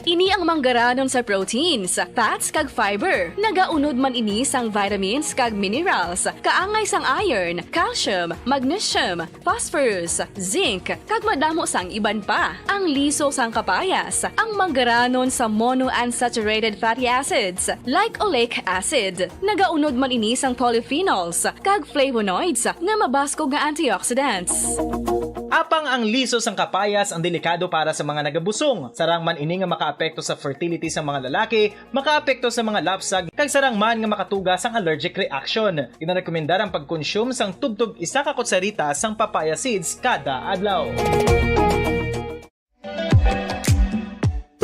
Ini ang manggaranon sa proteins, fats, kag fiber. Nagaunod man ini sang vitamins kag minerals, kaangay sang iron, calcium, magnesium, phosphorus, zinc, kag madamo sang iban pa. Ang liso sang kapayas, ang manggaranon sa monounsaturated fatty acids, like oleic acid. Nagaunod man ini sang polyphenols, kag flavonoids nga mabaskog nga antioxidants. Apang ang liso sang kapayas ang delikado para sa mga nagabusong. Sarang man ini nga makaapekto sa fertility sa mga lalaki, makaapekto sa mga lapsag, kag sarang man nga makatuga sang allergic reaction. Ginarekomendar ang pagkonsume sang tubtob isa ka kutsarita sang papaya seeds kada adlaw.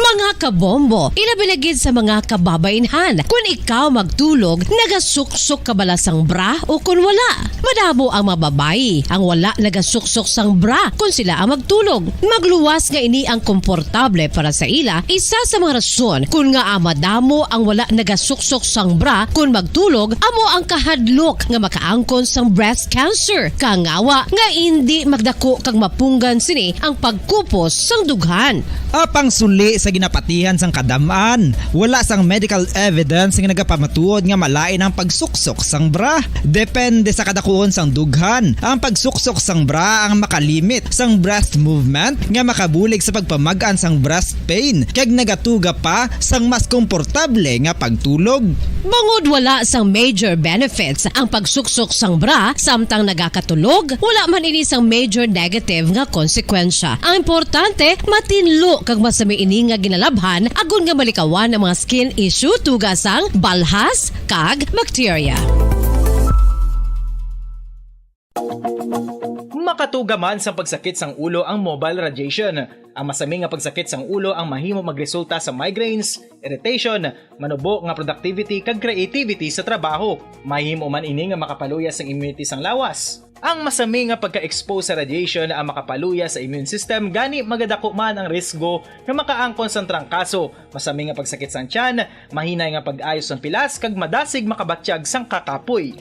Mga kabombo, ilabi na gid sa mga kababainhan, kun ikaw magtulog, nagasuksok ka bala sang bra o kun wala? Madamo ang mga babayi ang wala nagasuksok sang bra kun sila ang magtulog. Magluwas nga ini ang komportable para sa ila, isa sa mga rason kun ngaa madamo ang wala nagasuksok sang bra kun magtulog amo ang kahadlok nga makaangkon sang breast cancer. Kangawa nga indi magdako kag mapunggan sini ang pagkupos sang dughan. Apang suli sa ginapatihan sang kadam-an, wala sang medical evidence nga nagapamatuod nga malain ang pagsuksok sang bra. Depende sa kadakuon sang dughan, ang pagsuksok sang bra ang makalimit sang breast movement nga makabulig sa pagpamag-an sang breast pain, kag nagatuga pa sang mas komportable nga pagtulog. Bangod wala sang major benefits ang pagsuksok sang bra samtang nagakatulog, wala man ini sang major negative nga konsekwensya. Ang importante, matinlo kag masami ini nga ginalabhan agod nga malikawan ang mga skin issue tuga sang balhas kag bakterya. Makatuga man sang pagsakit sang ulo ang mobile radiation. Ang masami nga pagsakit sang ulo ang mahimo magresulta sa migraines, irritation, manubo nga productivity kag creativity sa trabaho. Mahimo man ini nga makapaluya sang immunity sang lawas. Ang masami nga pagka-expose sa radiation ang makapaluya sa immune system, gani magadako man ang risgo nga makaangkon sang trangkaso, masami nga pagsakit sang tiyan, mahinay nga pag-ayo sang pilas, kag madasig makabatyag sang kakapoy.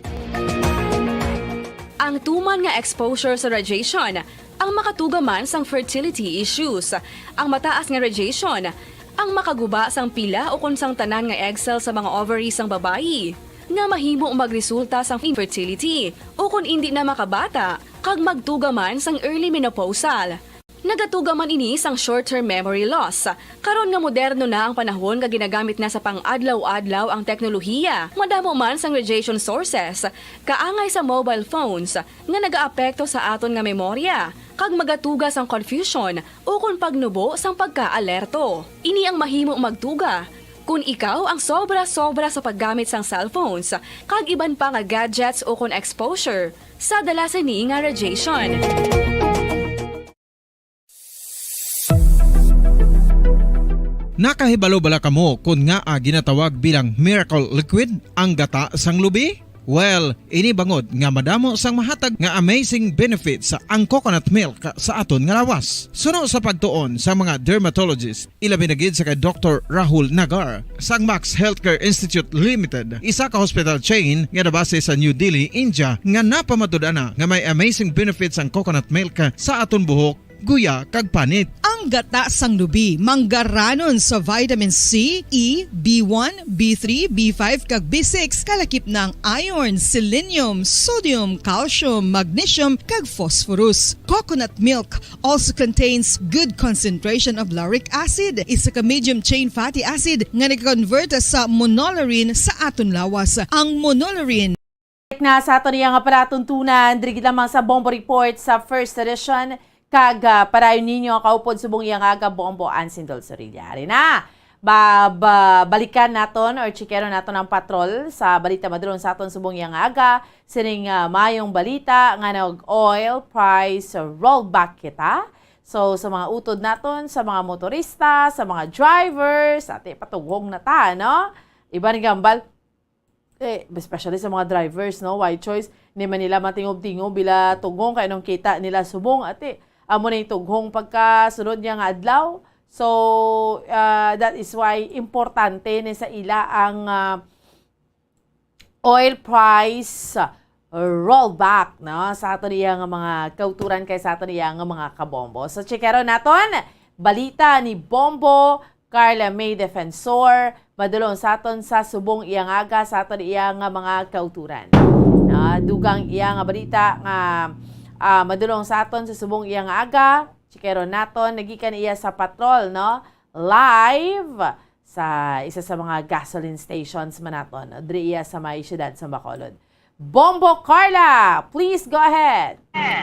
Ang tuman nga exposure sa radiation ang makatuga man sang fertility issues. Ang mataas nga radiation ang makaguba sang pila ukon sang tanan nga egg cell sa mga ovary sang babayi, nga mahimo magresulta sang infertility ukon indi na makabata kag magtuga man sang early menopausal. Nagatuga man ini sang short-term memory loss. Karon nga moderno na ang panahon nga ginagamit na sa pang-adlaw-adlaw ang teknolohiya, madamo man sang radiation sources, kaangay sa mobile phones, nga nagaapekto sa aton nga memorya, kag magatuga sang confusion ukon pagnubo sang pagkaalerto. Ini ang mahimo magtuga kon ikaw ang sobra-sobra sa paggamit sang cellphones kag iban pa nga gadgets ukon exposure sa dala sini nga radiation. Nakahibalo bala kamo kon ngaa ginatawag bilang miracle liquid ang gata sang lubi? Well, ini bangod nga madamo sang mahatag nga amazing benefits ang coconut milk sa aton nga lawas. Suno sa pagtuon sa mga dermatologist, ilabi na gid sa kay Doktor Rahul Nagar sang Max Healthcare Institute Limited, isa ka hospital chain nga nabase sa New Delhi, India, nga napamatud-an na nga may amazing benefits ang coconut milk sa aton buhok, guya, kag panit. Ang gata sang lubi manggaranon sa vitamin C, E, B one, B three, B five, kag B six, kalakip na ang iron, selenium, sodium, calcium, magnesium, kag phosphorus. Coconut milk also contains good concentration of lauric acid, isa ka medium chain fatty acid nga nag-convert sa monolaurin sa aton lawas. Ang monolaurin Balik na sa aton iya nga palatuntunan, diri gid lamang sa Bombo Report sa First Edition, kag ah, padayon ninyo ang kaupod subong iya nga aga, Bombo Ann Sindol Sorilla. Ari na, ba, ba, balikan naton or chikero naton ang patrol sa balita madulong sa aton subong iya nga aga, sining ah, mayong balita nga nag-oil price rollback kita. So, sa mga utod naton, sa mga motorista, sa mga drivers, ati, patughong na ta, no? Iban gambal, eh, especially sa mga drivers, no? Why choice? Hindi man nila matingob-tingob bila tughong kay nung kita nila subong, ati, amo na yung tughong pagkasunod niya nga adlaw. So, ah, that is why importante ni sa ila ang ah, oil price rollback, no? Sa aton iya nga mga kauturan kay sa aton iya nga mga kabombo. So, chikero naton, balita ni Bombo Carla May Defensor, madulong sa aton sa subong iya nga aga, sa aton iya nga mga kauturan. Ah, dugang iya nga balita nga ah, madulong sa aton sa subong iya nga aga, chikero naton, nagikan iya sa patrol, no? Live sa isa sa mga gasoline stations man naton, diri iya sa may siyudad sa Bacolod. Bombo Carla, please go ahead.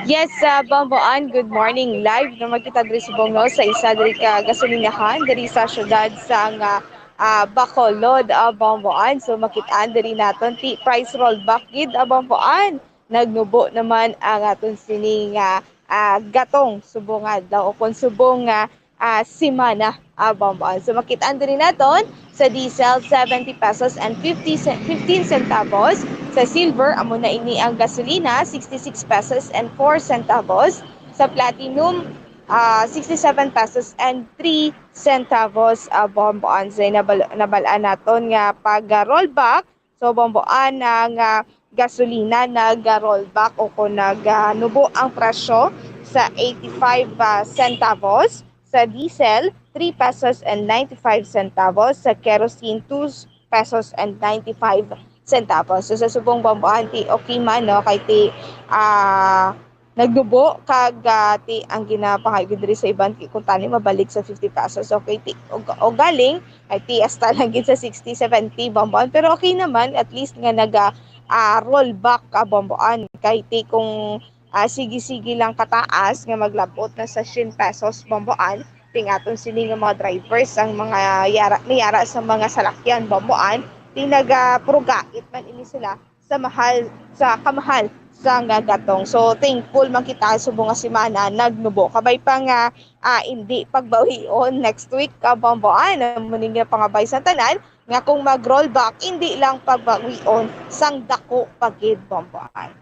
Yes, uh, Bombo Ann, good morning. Live na magkita diri sa Bongno sa isa diri ka gasolinahan diri sa syudad sa nga uh, Bacolod, uh, Bombo Ann. So makit-an diri naton ti price rollback gid, uh, Bombo Ann. Nagnubo naman ang aton sini nga uh, gatong subong adlaw o kon subong nga uh, semana, uh, Bombo Ann. So makit-an diri naton sa diesel, seventy pesos and fifty, fifteen centavos. Sa silver, amo na ini ang gasolina, sixty-six pesos and four centavos. Sa platinum, uh, sixty-seven pesos and three centavos, uh, Bombo Ann. So nabal- nabalaan naton nga pag-rollback, so Bombo Ann, ang uh, gasolina nag-rollback o kung nagnubo ang presyo sa eighty-five centavos, sa diesel three pesos and ninety-five centavos, sa kerosene two pesos and ninety-five centavos. So sa subong, Bombo Ann, ti okay man, no, kay ti uh, nagnubo kag uh, ti ang ginapangayo diri sa iban, kung tani mabalik sa fifty pesos, okay, ti o, o galing ay ti hasta lang gid sa sixty, seventy, Bombo Ann, pero okay naman, at least nga naga uh, roll back, uh, Bombo Ann, kay ti kung uh, sige-sige lang kataas nga maglabot na sa siyam pesos, Bombo Ann, ting aton sini nga mga drivers ang mga yara, may yara sa mga salakyan, Bombo Ann, ti nagapurugait man ini sila sa mahal, sa kamahal sa nga gatong. So thankful man kita subong nga semana nagnubo. Kabay pa nga uh, hindi pagbawion next week, uh, Bombo Ann. Muni nga pangabay sa tanan nga kung mag-rollback, hindi lang pagbawion sang dako pa gid, Bombo Ann.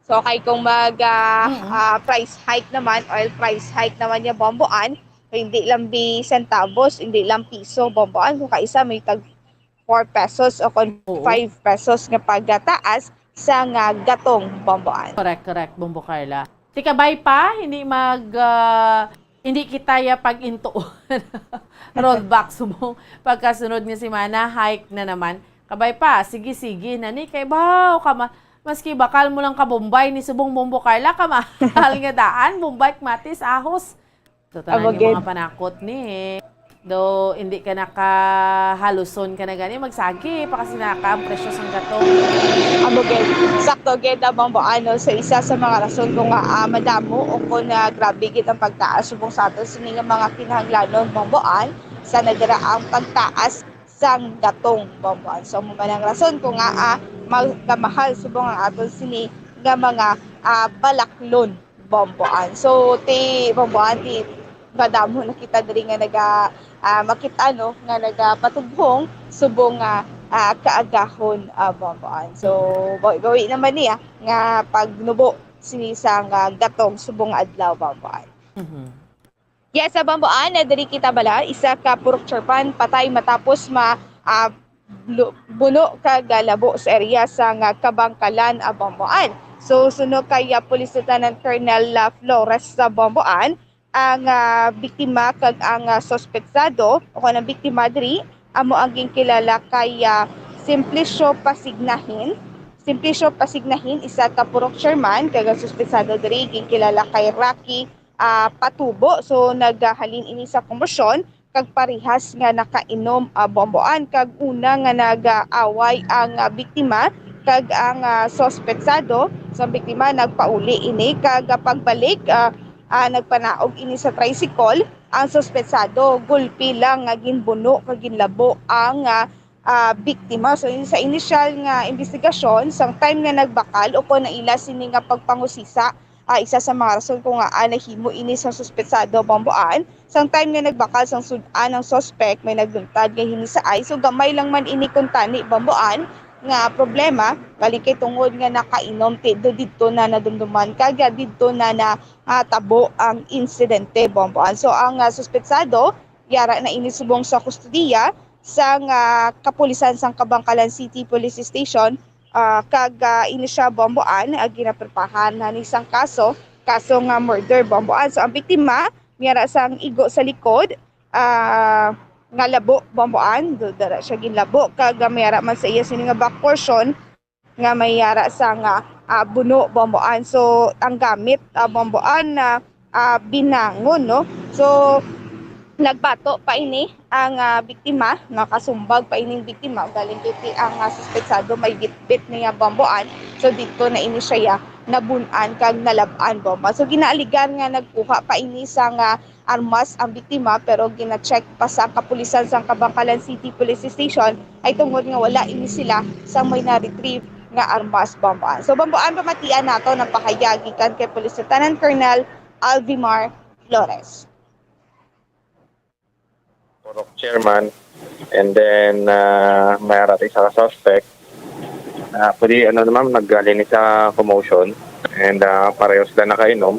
So kay kung mag uh, uh, price hike naman, oil price hike naman niya, Bombo Ann, hindi lang bi centavos, hindi lang piso, Bombo Ann, kung kaisa may tag four pesos o kung five pesos nga pagtaas sa nga gatong, Bombo Ann. Correct, correct, Bombo Carla. Ti kabay pa, hindi mag uh, hindi kita ya pag-intuon. Rollback subong pagkasunod nga semana, hike na naman. Kabay pa, sige-sige na ni kay baw kama Maski bakal mo lang ka Bombay ni subong Bombo Carla, kamahal nga daan, Bombay, kamatis, ahos. Ito tanan Amo yung gid. Mga panakot ni. Do, hindi ka nakahaluson ka na gani, magsagi pa kasi naka ang presyo sang gatong. Amo gid. Sakto gid, ah, Bombo, ano, so isa sa mga rason kung nga, ah, madamo o kung, ah, grabe gid ang pagtaas subong sa aton sini nga mga kinahanglanon, Bombo, ah, sa nadira ang pagtaas sang gatong, Bombo. So, amo man ang rason kung nga, ah, magamahal subong ang aton sini nga mga, ah, balaklon, Bombo. So, ti, Bombo, ti madamo na kita diri nga naga, ah, makita, no, nga nagapatubhong subong nga, ah, kaagahon, ah, Bombo. So, bawi-bawi naman niya nga pagnubo sini sang, ah, gatong subong nga adlaw, Bombo. Mhm. Yes, sa Bombo, ah, na diri kita bala, isa ka purok chairman patay matapos ma, ah, lu-, buno kag, ah, labo sa area sang, ah, Kabangkalan, ah, Bombo. So, suno kay, ah, Police Lieutenant Colonel, ah, Flores sa Bombo, ang, ah, biktima kag ang, ah, suspetsado o kon ang biktima diri amo ang ginkilala kay, ah, Simplicio Pasignahin. Simplicio Pasignahin, isa ka purok chairman, kag ang suspetsado diri ginkilala kay Rocky ah, Patubo. So, naghalin ini sa komosyon kag parehas nga nakainom, ah, Bombo, kag una nga nag-away ang, ah, biktima kag ang, ah, suspetsado. Sa biktima, nagpauli ini kag, ah, pagbalik, ah, ah, nagpanaog ini sa tricycle. Ang suspetsado, gulpi lang nga ginbuno kag ginlabo ang, ah, ah, biktima. So, in-, sa inisyal nga imbestigasyon, sang time nga nagbakal o kon naila sini nga pagpangusisa, ah, isa sa mga rason kung ngaa nahimo ini sa suspetsado, Bombo, sang time nga nagbakal sang sud-an ang suspect, may nagluntad nga hinisaay. So, gamay lang man ini kuntani, Bombo, nga problema, bali kay tungod nga nakainom, ti-, do didto na nadumduman, kag didto na na, ah, tabo ang insidente, Bombo. So, ang, ah, suspetsado, yara na ini subong sa kustodiya sang, ah, kapulisan sang Kabangkalan City Police Station, ah, kag, ah, ini siya, Bombo, ah, ginaprepahan na ni sang kaso, kaso nga murder, Bombo. So, ang biktima, may ara sang igo sa likod, ah, nga labo, Bombo, do-, dara siya ginlabo, kag, ah, may ara man sa iya sini nga back portion, nga may ara sang, ah, buno, Bombo. So, ang gamit, ah, Bombo, na, ah, binangon, no? So, nagbato pa ini ang, ah, biktima, nakasumbag pa ining biktima, galing kay ti-, ang, ah, suspetsado may bitbit niya, Bombo. So, dito na ini siya, ya, nabun-an kag nalab-an, Bombo. So, ginaaligar nga nagkuha pa ini sang armas ang biktima, pero gina-check pa sa kapulisan sang Kabangkalan City Police Station ay tungod nga wala ini sila sa may na-retrieve nga armas, Bombo. So, Bombo, ang pamatian nato ng pahayag gikan kay Police Lieutenant Colonel Alvimar Flores. Purok chairman, and then, ah, may ara ta isa ka suspect. Ah, actually, ano naman, naggaling ni sa commotion, and, ah, pareho sila nakainom.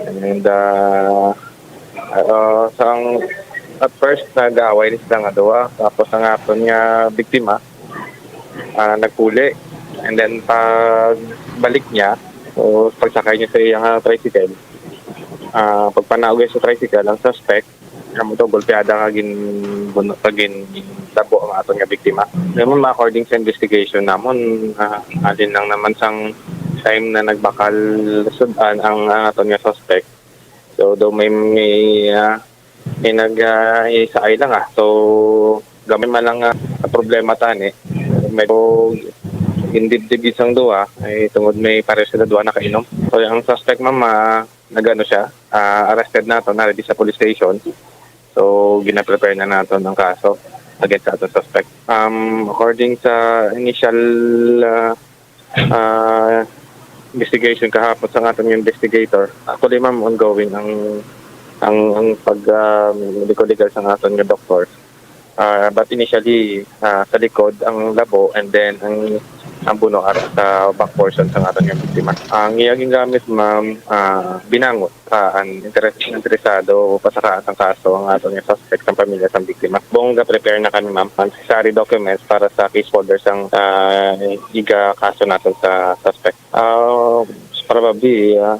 And, ah, ah, sang, at first, nag-aaway ni sila nga duha. Tapos ang aton nga biktima, ah, nagpuli. And then, pagbalik niya, o pagsakay niya sa iyang, ah, tricycle, ah, pagpanaog niya sa tricycle, ang suspect, amo to, golpeada nga ginbuno-, nga gintabo ang aton nga biktima. Naman, according sa investigation namon, ah, halin lang naman sang time na nagbakal sud-an ang, ang aton nga suspect. So, do may, may, ah, may nag, ah, isaay lang, ah. So, gamay man lang, ah, problema tani. Medyo gindibdib sang duha, ay tungod may pareho sila duha nakainom. So, ang suspect, ma'am, ah, nag-ano siya, ah, arrested nato, na-ready sa police station. So, gina-prepare na nato ang kaso against sa aton suspect. Um, according sa initial, ah, ah, investigation kahapon sa aton investigator, actually, ma'am, ongoing ang, ang, ang pag, ah, legal, legal sa aton nga doktor. Ah, but initially, ah, sa likod ang labo, and then ang, ang buno ara sa back portion sa aton nga biktima. Ang iya gingamit, ma'am, ah, binangot sa an interes-, interesado o pasakaan sang kaso ang aton nga suspect sang pamilya sang biktima. Bongga prepare na kami, ma'am, ang necessary documents para sa case folder sang, ah, iga kaso nato sa suspect. Ah, probably, ah,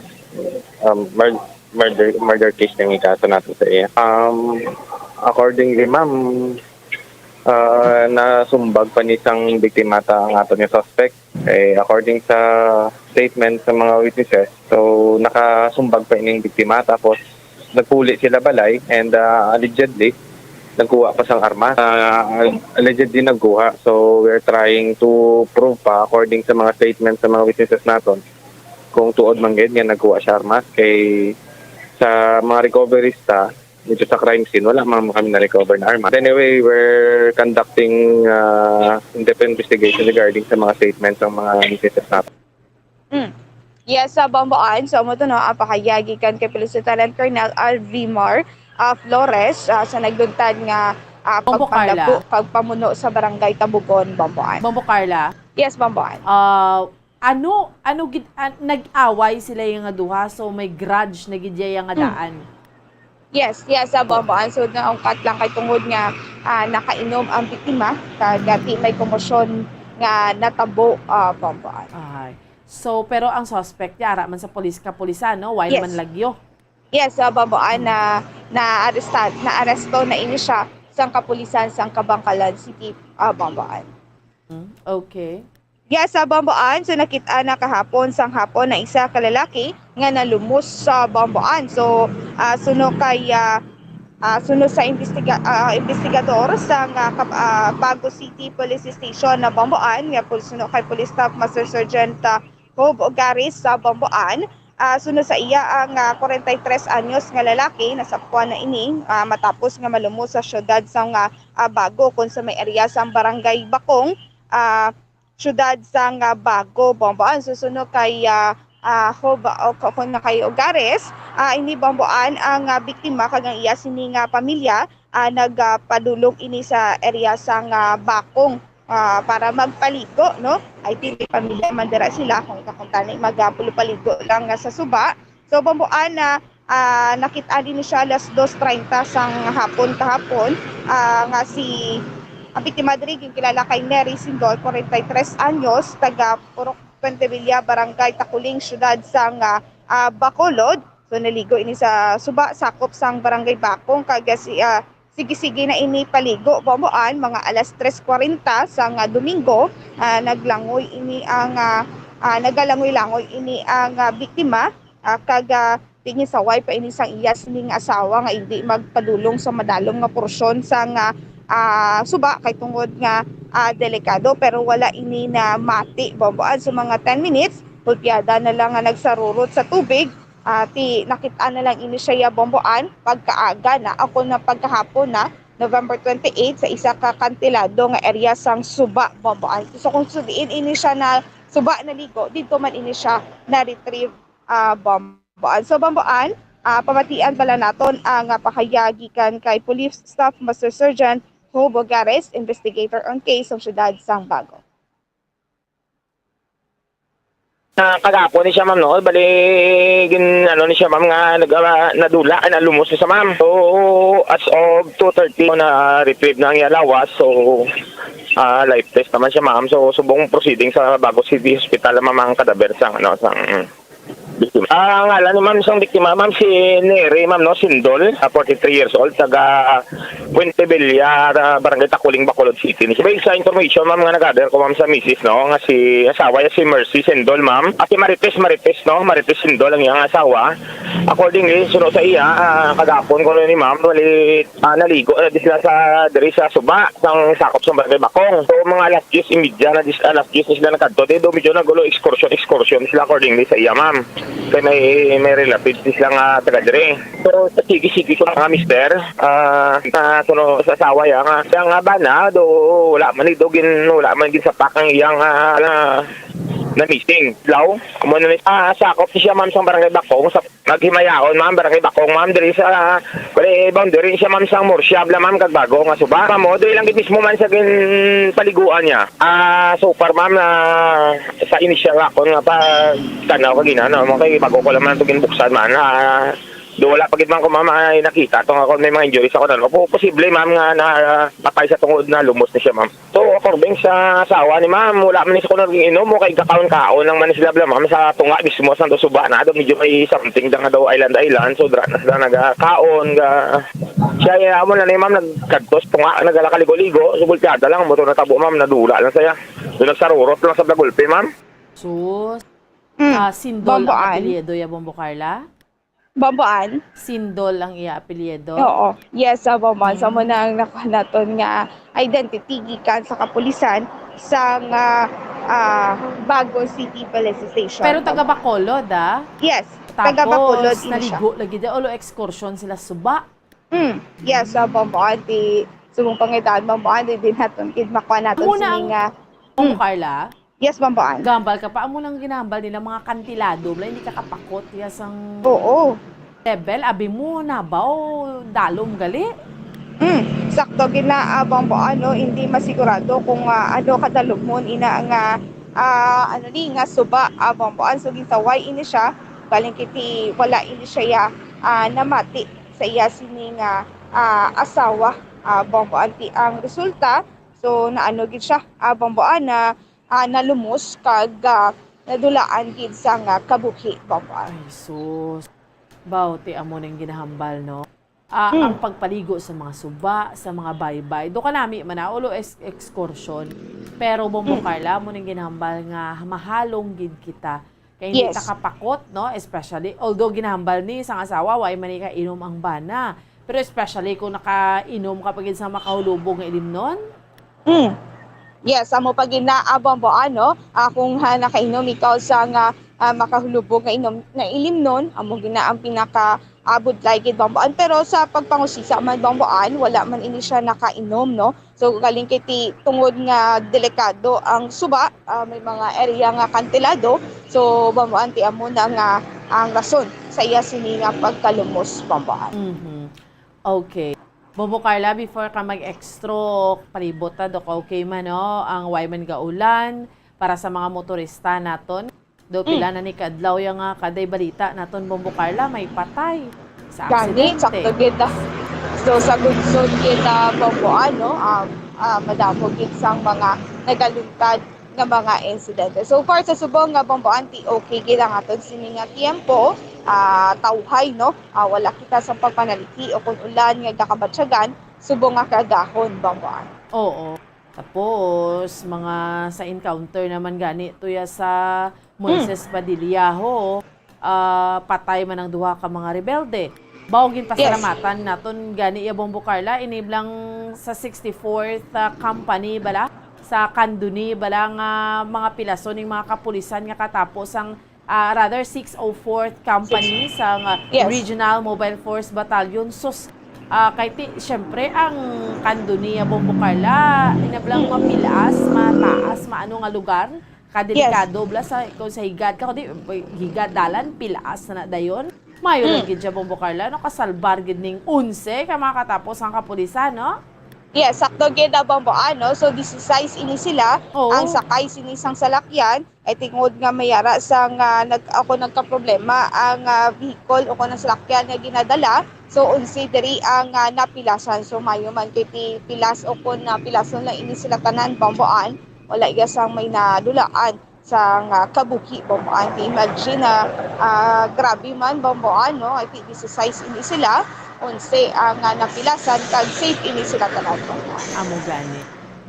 um, mur-, murder, murder case ang ikaso nato sa iya. Um, accordingly, ma'am, ah, nasumbag pa ni sang biktima ta ang aton nga suspect. Eh, according sa statement sa mga witnesses, so nakasumbag pa ining biktima, tapos nagpuli sila balay and, ah, allegedly nagkuha pa sang armas. Ah, allegedly nagkuha. So we're trying to prove pa according sa mga statement sa mga witnesses naton kung tuod man gid nga nagkuha siya armas. Kay sa mga recoveries ta, dito sa crime scene, wala man kami na-recover na armas. But anyway, we're conducting, ah, in-depth investigation regarding sa mga statements ng mga witnesses natin. Mm. Yes, sa Bamboan, so amo to, no, ang pahayag gikan kay Police Lieutenant Colonel Alvimar ah, Flores ah, sa nagluntad nga ah, Bombo Carla. pagpalabo kag pamuno sa Barangay Tabugon, Bamboan. Bombo Carla, Yes, Bamboan. ah, ano ano gid an- nag-away sila yung nga duha, so may grudge na gid yung nga daan. Yes, yes, sa Bamboan. So naungkat lang kay tungod nga ah, nakainom ang biktima kag ah, di may komosyon nga natabo, ah, Bamboan. Ay. So pero ang suspect niya ara man sa police, kapulisan, no? Why Yes. man lagyo? Yes, sa Bamboan na na-arrestan, na-aresto na ini siya sang kapulisan sang Kabangkalan City, ah, Bamboan. Hmm? Okay. Yes, sa Bamboan, so nakit-an na kahapon sang hapon na isa ka lalaki nga nalumos sa Bamboan. So, ah, suno kay ah, ah, suno sa investiga ah, investigador sang ah, Kab- ah, Bago City Police Station na Bamboan, nga pul- suno kay Police Staff Master Sergeant ah, Job Ogares sa Bamboan, ah, suno sa iya ang ah, forty-three anyos nga lalaki, nasapwan na ini ah, matapos nga malumos sa siyudad sang ah, ah, Bago, kun sa may area sang Barangay Bakong, ah, siyudad sang ah, Bago, Bamboan. Susuno kay ah, ah, Job, o, o, kun na kay Ogares, ah, ini Bamboan ang ah, biktima kag ang iya sini nga pamilya ah, nagpadulong ini sa area sang ah, Bakong ah, para magpaligo, no? I think may pamilya man dira sila kung kakuntani magpaligo lang nga sa suba. So Bamboan na ah, nakit-an ini siya alas dos treinta sang hapon kahapon ah, nga si ang biktima diri ginkilala kay Neri Sindol, forty-three anyos, taga Purok Puente Villa, Barangay Takuling, siyudad sang ah, ah, Bacolod. So naligo ini sa suba sakop sang Barangay Bakong kag ah, si ah, sige-sige na ini paligo, Bamboan, mga alas tres kwarenta sang ah, Domingo. Ah, naglangoy ini ang ah, ah, nagalangoy-langoy ini ang ah, biktima ah, kag ah, tingin saway pa ini sang iya sining asawa nga hindi magpadulong sa madalom nga porsyon sang ah, ah, suba kay tungod nga ah, delikado, pero wala ini na mati, Bamboan. So mga ten minutes, pulpyada na lang nga nagsarurot sa tubig. Ah, ti nakit-an na lang ini siya, Bamboan, pagkaaga na, ako na pagkahapon na, November twenty-eight, sa isa ka kantilado nga area sang suba, Bamboan. So kung sudiin ini siya na suba naligo, dito man ini siya na-retrieve, ah, Bamboan. So Bamboan, ah, pamatian pala naton ang ah, pahayag gikan kay Police Staff Master Sergeant Job Ogares, investigator on case sa siyudad sang Bago. Ah, kagapon ni siya, ma'am, no? Bali, gin, ano ni siya, ma'am, nga nag, ah, nadula, ay, nalumos ni siya, ma'am. So, as of two thirty, na-retrieve na ang iya lawas. So, ah, life test naman siya, ma'am. So, subong proceeding sa Bago City Hospital, ma'am, ang kadaver sang, ano, sang biktima. Ah, ngalan ni ma'am, sang biktima, ma'am, si Neri, ma'am, no? Sindol, ah, forty-three years old, taga Puente Villar, ah, Barangay Takuling, Bacolod City. Based sa information, ma'am, nga nag-gather ko, ma'am, sa misis, no, nga si asawa niya si Mercy Sindol, ma'am. At si Marites, Marites, no, Marites Sindol ang iyang asawa. Accordingly, suno sa iya, ah, kagapon ko ni ma'am, wali, ah, naligo na di sila sa, diri sa suba, sang sakop sa Barangay Bakong. So, mga alas diyes y media na, dis, alas diyes na sila nagkadto. Di do medyo nagulo, excursion, excursion sila accordingly sa iya, ma'am. Kay may, may relatives sila nga taga diri. So, sige-sige ko nga, mister, ah, na kuno sa asawa ya nga, siya nga bana, do, wala man do gin, wala man gin sapak ang iyang, ah, na, na missing. Law, amo na ni, ah, sakop siya, ma'am, sa Barangay Bakong, sa naghimayaon, ma'am, Barangay Bakong, ma'am, diri sa, bali, boundary siya, ma'am, sang Murcia, bala, ma'am, kag Bago nga suba. Ma'am, oh, diri lang gid mismo man sa gin paliguan niya. Ah, so far, ma'am, na sa initial ako nga pa tanaw kagina, no, mo kay bago ko lang man to ginbuksan man, ah, do wala pa gid man ko, ma'am, ay nakita to nga kung may mga injuries ako na, no. Po-, posible, ma'am, nga na patay sa tungod na lumos ni siya, ma'am. So, According sa asawa ni ma'am, wala man ni sa kuno nag-inom, o kay gakaon-kaon lang man ni sila bala, ma'am, sa tunga mismo sa suba na daw, medyo may something da nga daw island-island, so dira na sila nagakaon, ga-, siya, eh, amo na ni ma'am, nagkadtos tunga, nagalakaligo-ligo, so gulpiada lang, mo to natabo, ma'am, nadula lang siya. So nagsarurot lang sa gulpi, ma'am. Sus. Mm. Ah, Sindol ang Bomboan. Apelyido ya, Bombo Carla? Bomboan? Sindol ang iya apelyido? Oo. Yes, sa Bomboan. Sa Mm. muna ang nakuha naton nga identity gikan sa kapulisan sa nga, ah, Bago City Police Station. Pero taga Bacolod, ah? Yes, taga Bacolod Tapos, ini siya. naligo lagi di, ulo ekskursyon sila suba. Mm. Yes, sa Bomboan, di, subong pangitaan, Bomboan, di din naton, kid makuha naton Amo na sini ang nga, Bombo mm. Carla? Yes, Bomboan. Gambal ka pa, amo nang ginambal nila, mga kantilado, bala, hindi ka kapakot, ya sang Oo. level, abi mo, nabaw, dalom gali. Mm, sakto gid na, ah, Bomboan, no? Hindi masigurado kung, ah, ano kadalom mo, ina nga, ah, ano ni, nga suba, ah, Bomboan. So, gintaway ini siya, galing kiti, wala ini siya, ya, ah, namati sa iya sini nga, ah, asawa, ah, Bomboan. Ti ang resulta, so, naano gid siya, ah, Bomboan, na ah, nalumos kag, ah, nadulaan gid sang, ah, kabuhi, Bomboan. Ay, sus. Baw, ti amo ning ginahambal, no? Ah, Hmm. ang pagpaligo sa mga suba, sa mga baybay. Do kanami man na, ulo es-, excursion. Pero, Bombo Hmm. Carla, amo ning ginahambal nga mahalong gid kita. Kay hindi Yes. ta kapakot, no? Especially, although ginahambal ni sang asawa, wa man ni kainom ang bana. Pero especially kung nakainom ka pa gid sa makahulubog nga ilimnon, Mm. Yes, amo pa gid na, ah, Bomboan, no? Ah, kung, ha, nakainom ikaw sa nga, ah, makahulubog nga inom, nga ilimnon, amo gid na ang pinaka, ah, budlay gid, Bomboan. Pero sa pagpangusisa man, Bomboan, wala man ini siya nakainom, no? So, galing kay ti-, tungod nga delikado ang suba, ah, may mga area nga kantilado. So, Bomboan, ti amo na nga ang rason sa iya sini nga pagkalumos, Bomboan. Mhm. Okay. Bombo Carla, before ka mag-extra, palibot ta, do ka okay man, no? Ang way man gaulan, para sa mga motorista naton. Do, Mm. pila na ni kadlaw ya nga kaday balita naton, Bombo Carla, may patay sa Gani, aksidente. Sakto gid na. So, sa gudsod gid na, Bombo, ano, um, ah, madamo gid sang mga nagaluntad nga mga insidente. So far sa subong nga Bomboan, ti okay gid ang aton sini nga tiyempo, ah, tawhay, no? Ah, wala kita sa pagpanaliki o kung ulan nga gakabatyagan subong nga kaagahon, Bomboan. Oo. Tapos, mga sa encounter naman gani, tuya sa Hmm. Moises Padilla, ho. Ah, patay man ang duha ka mga rebelde. Bawo Yes. ginpasalamatan naton gani ya, Bombo Carla, ini blang sa sixty-fourth, ah, company bala, sa Candoni bala nga mga pilason ning mga kapulisan nga katapo sang, ah, rather, six oh fourth company Yes. sa nga Yes. Regional Mobile Force Battalion. Sus, ah, kay ti, syempre, ang Candoni ya, Bombo Carla, ina blang Hmm. mapilas, mataas, maano nga lugar. Kadelikado, Yes. bala sa, kung sa higad ka, kundi higad dalan, pilaas na na dayon. Mayo lang Mm. gid siya, Bombo Carla, no? Kasalbar gid ning onse ka mga katapos ang kapulisan, no? Yes, sakto gid na, Bombo, ano? So, disisais ini sila Oo. ang sakay sini sang salakyan. Ay, tungod nga may ara sang, ah, nag-, ako nagkaproblema ang, ah, vehicle o kung ang salakyan nga ginadala. So, onse diri ang, ah, napilasan. So, mayo man kay ti-, pilas o kung napilason lang ini sila tanan, Bomboan. Wala iya sang may nadulaan sang, ah, kabuhi, Bomboan. Imagine na, ah, grabe man, Bomboan, no? I think disisais ini sila, onse ang, ah, napilasan, kag safe ini sila tanan, Bomboan. Amo gani.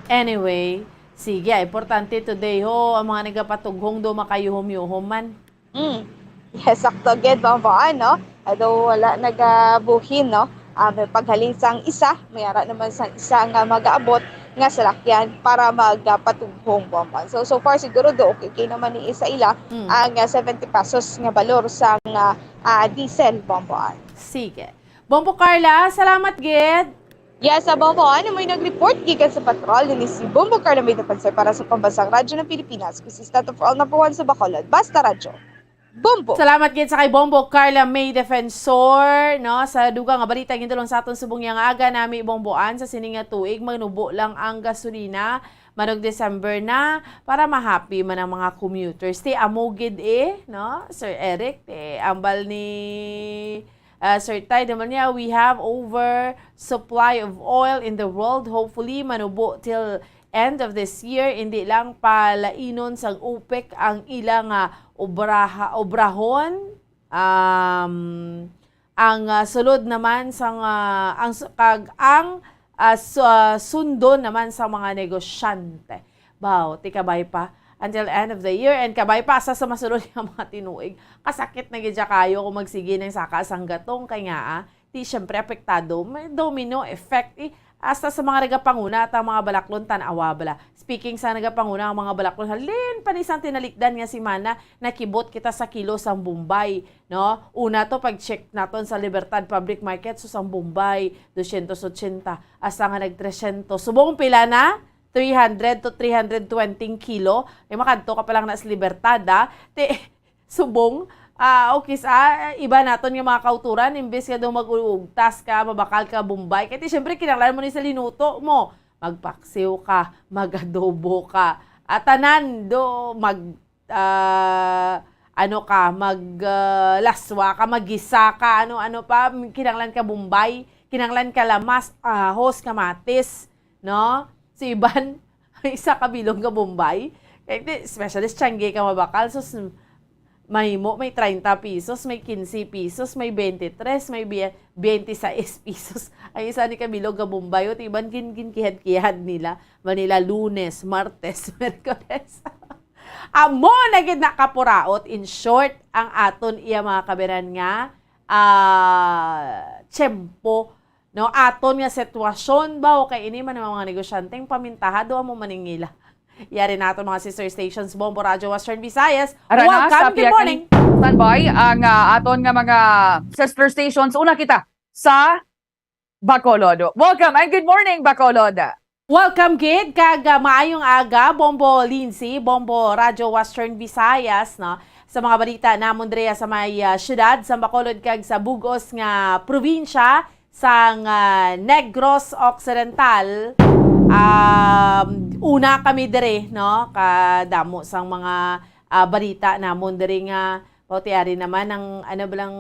Anyway, sige, ah, importante today, ho, ang mga nagapatughong do makayuhom-yuhom man. Mm. Yes, sakto gid, Bomboan, no? Although wala nagabuhin, no? Ah, may paghalin sang isa, may ara naman sang isa nga mag-aabot nga salakyan para magpatughong, Bomboan. So, so far siguro do okay, okay naman ni isa ila Mm. ang, ah, seventy pesos nga balor sang, ah, ah, diesel, Bomboan. Sige. Bombo Carla, salamat gid. Yes, sa Bombo, ano, may nag-report gikan sa patrol ni si Bombo Carla May Defensor para sa Pambansang Radyo ng Pilipinas, consistent of all number one sa Bacolod. Basta Radyo. Bombo! Salamat gid sa kay Bombo Carla May Defensor, no, sa dugang nga balita gintulong sa aton subong niya nga aga nami, Bomboan, sa sini nga tuig, manubo lang ang gasolina, manong December na, para ma-happy man ang mga commuters. Ti amo gid eh, no, Sir Eric, eh, ambal ni Ah, Sir Ty, naman niya, we have over supply of oil in the world. Hopefully, manubo till end of this year, hindi lang palainon sang OPEC ang ilang, ah, obraha-, obrahon, um, ang, ah, sulod naman sang, ah, ang su-, kag ang, ah, su-, ah, sundo naman sa mga negosyante. Baw, ti kabay pa until end of the year, and kabay pa sa, sa masulod nga mga tinuig. Kasakit na gid siya kayo kung magsige ng saka sang gatong kay nga, ah, ti siyempre apektado, may domino effect. Eh, hasta sa mga nagapanguna at ang mga balaklon tan-awa bala. Speaking sa nagapanguna ang mga balaklon, halin pa ni sang tinalikdan nga semana, nakibot kita sa kilo sang Bombay, no? Una to, pag-check naton sa Libertad Public Market, so sang Bombay, dosyentos otsenta, hasta nga nag tresyentos. Subong pila na? Three hundred to three hundred twenty kilo. Ay, makadto ka pa lang na sa Libertad, ah. Ti-, Subong, ah, okay, sa, ah, iba naton nga mga kauturan, imbes nga daw mag-uugtas ka, mabakal ka Bombay. Kaya ti, siyempre, kinahanglan mo ni sa linuto mo. Magpaksiw ka, mag-adobo ka. At tanan, do, mag, ah, ano ka, mag, ah, laswa ka, maggisa ka, ano-ano pa, kinahanglan ka Bombay, kinahanglan ka lamas, ahos, kamatis, no? Si iban, isa ka bilog nga Bombay. Kay di, especially sa tiangge ka mabakal, sus, mahimo, may treinta pesos, may quince pesos, may twenty-three, may bie-, twenty-six pesos. Ang isa ni ka bilog nga Bombay, o, ti iban gin-, ginkihad-kihad nila. Manila, Lunes, Martes, Miyerkules. Amo na gid na kapuraot, in short, ang aton iya mga kaberan nga, ah, tiyempo, no, aton nga sitwasyon ba, o kay ini man ang mga negosyanteng pamintahado amo maningila. Yari nato, mga sister stations, Bombo Radyo Western Visayas. Ara na, welcome, sa good morning. Standby ang, ah, aton nga mga sister stations. Una kita sa Bacolod. Welcome and good morning, Bacolod. Welcome gid kag, ah, maayong aga, Bombo Lindsay, Bombo Radyo Western Visayas, no? Sa mga balita namon diri sa may, ah, siyudad sa Bacolod kag sa bug-os nga probinsya sang, ah, Negros Occidental, um, una kami diri, no? Kadamo sang mga, ah, balita namon diri nga, o, ti ari naman ang, ano ba lang,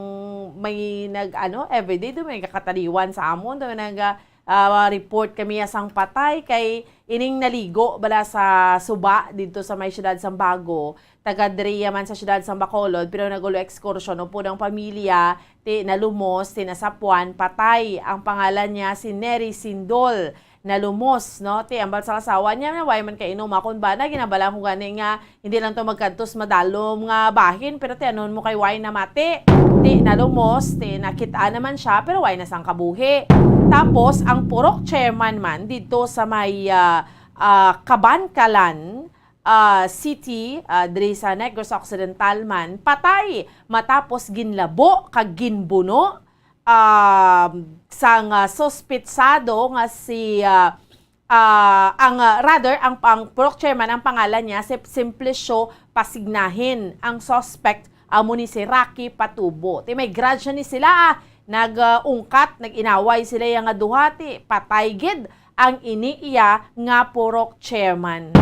may nag, ano, everyday do may kakataliwan sa amon, do nag, ah, ah, report kami sang patay kay ining naligo bala sa suba didto sa may siyudad sang Bago, taga diriya man sa siyudad sang Bacolod, pero nagulo ekskursyon upod ang pamilya, ti nalumos, ti nasapuan, patay. Ang pangalan niya si Neri Sindol. Nalumos, no? Ti ambal sa asawa niya, na way man kainom. Akon bana, ginabalaan ko gani nga hindi lang to magkadto sa madalom nga bahin, pero ti anon mo kay way namati. Ti nalumos, ti nakit-an naman siya, pero way na sang kabuhi. Tapos, ang purok chairman man dito sa may, ah, ah, Kabankalan, ah, City, ah, diri sa Negros Occidental man, patay matapos ginlabo kag ginbuno, ah, sang, ah, suspetsado nga si, ah, ah, ang, ah, rather, ang, ang purok chairman, ang pangalan niya si Simplicio Pasignahin, ang suspect amo ni si Rocky Patubo. Ti may grudge ni sila, ah. Nag, ah, ungkat, nag-inaway sila iya nga duha, ti patay gid ang ini iya nga purok chairman.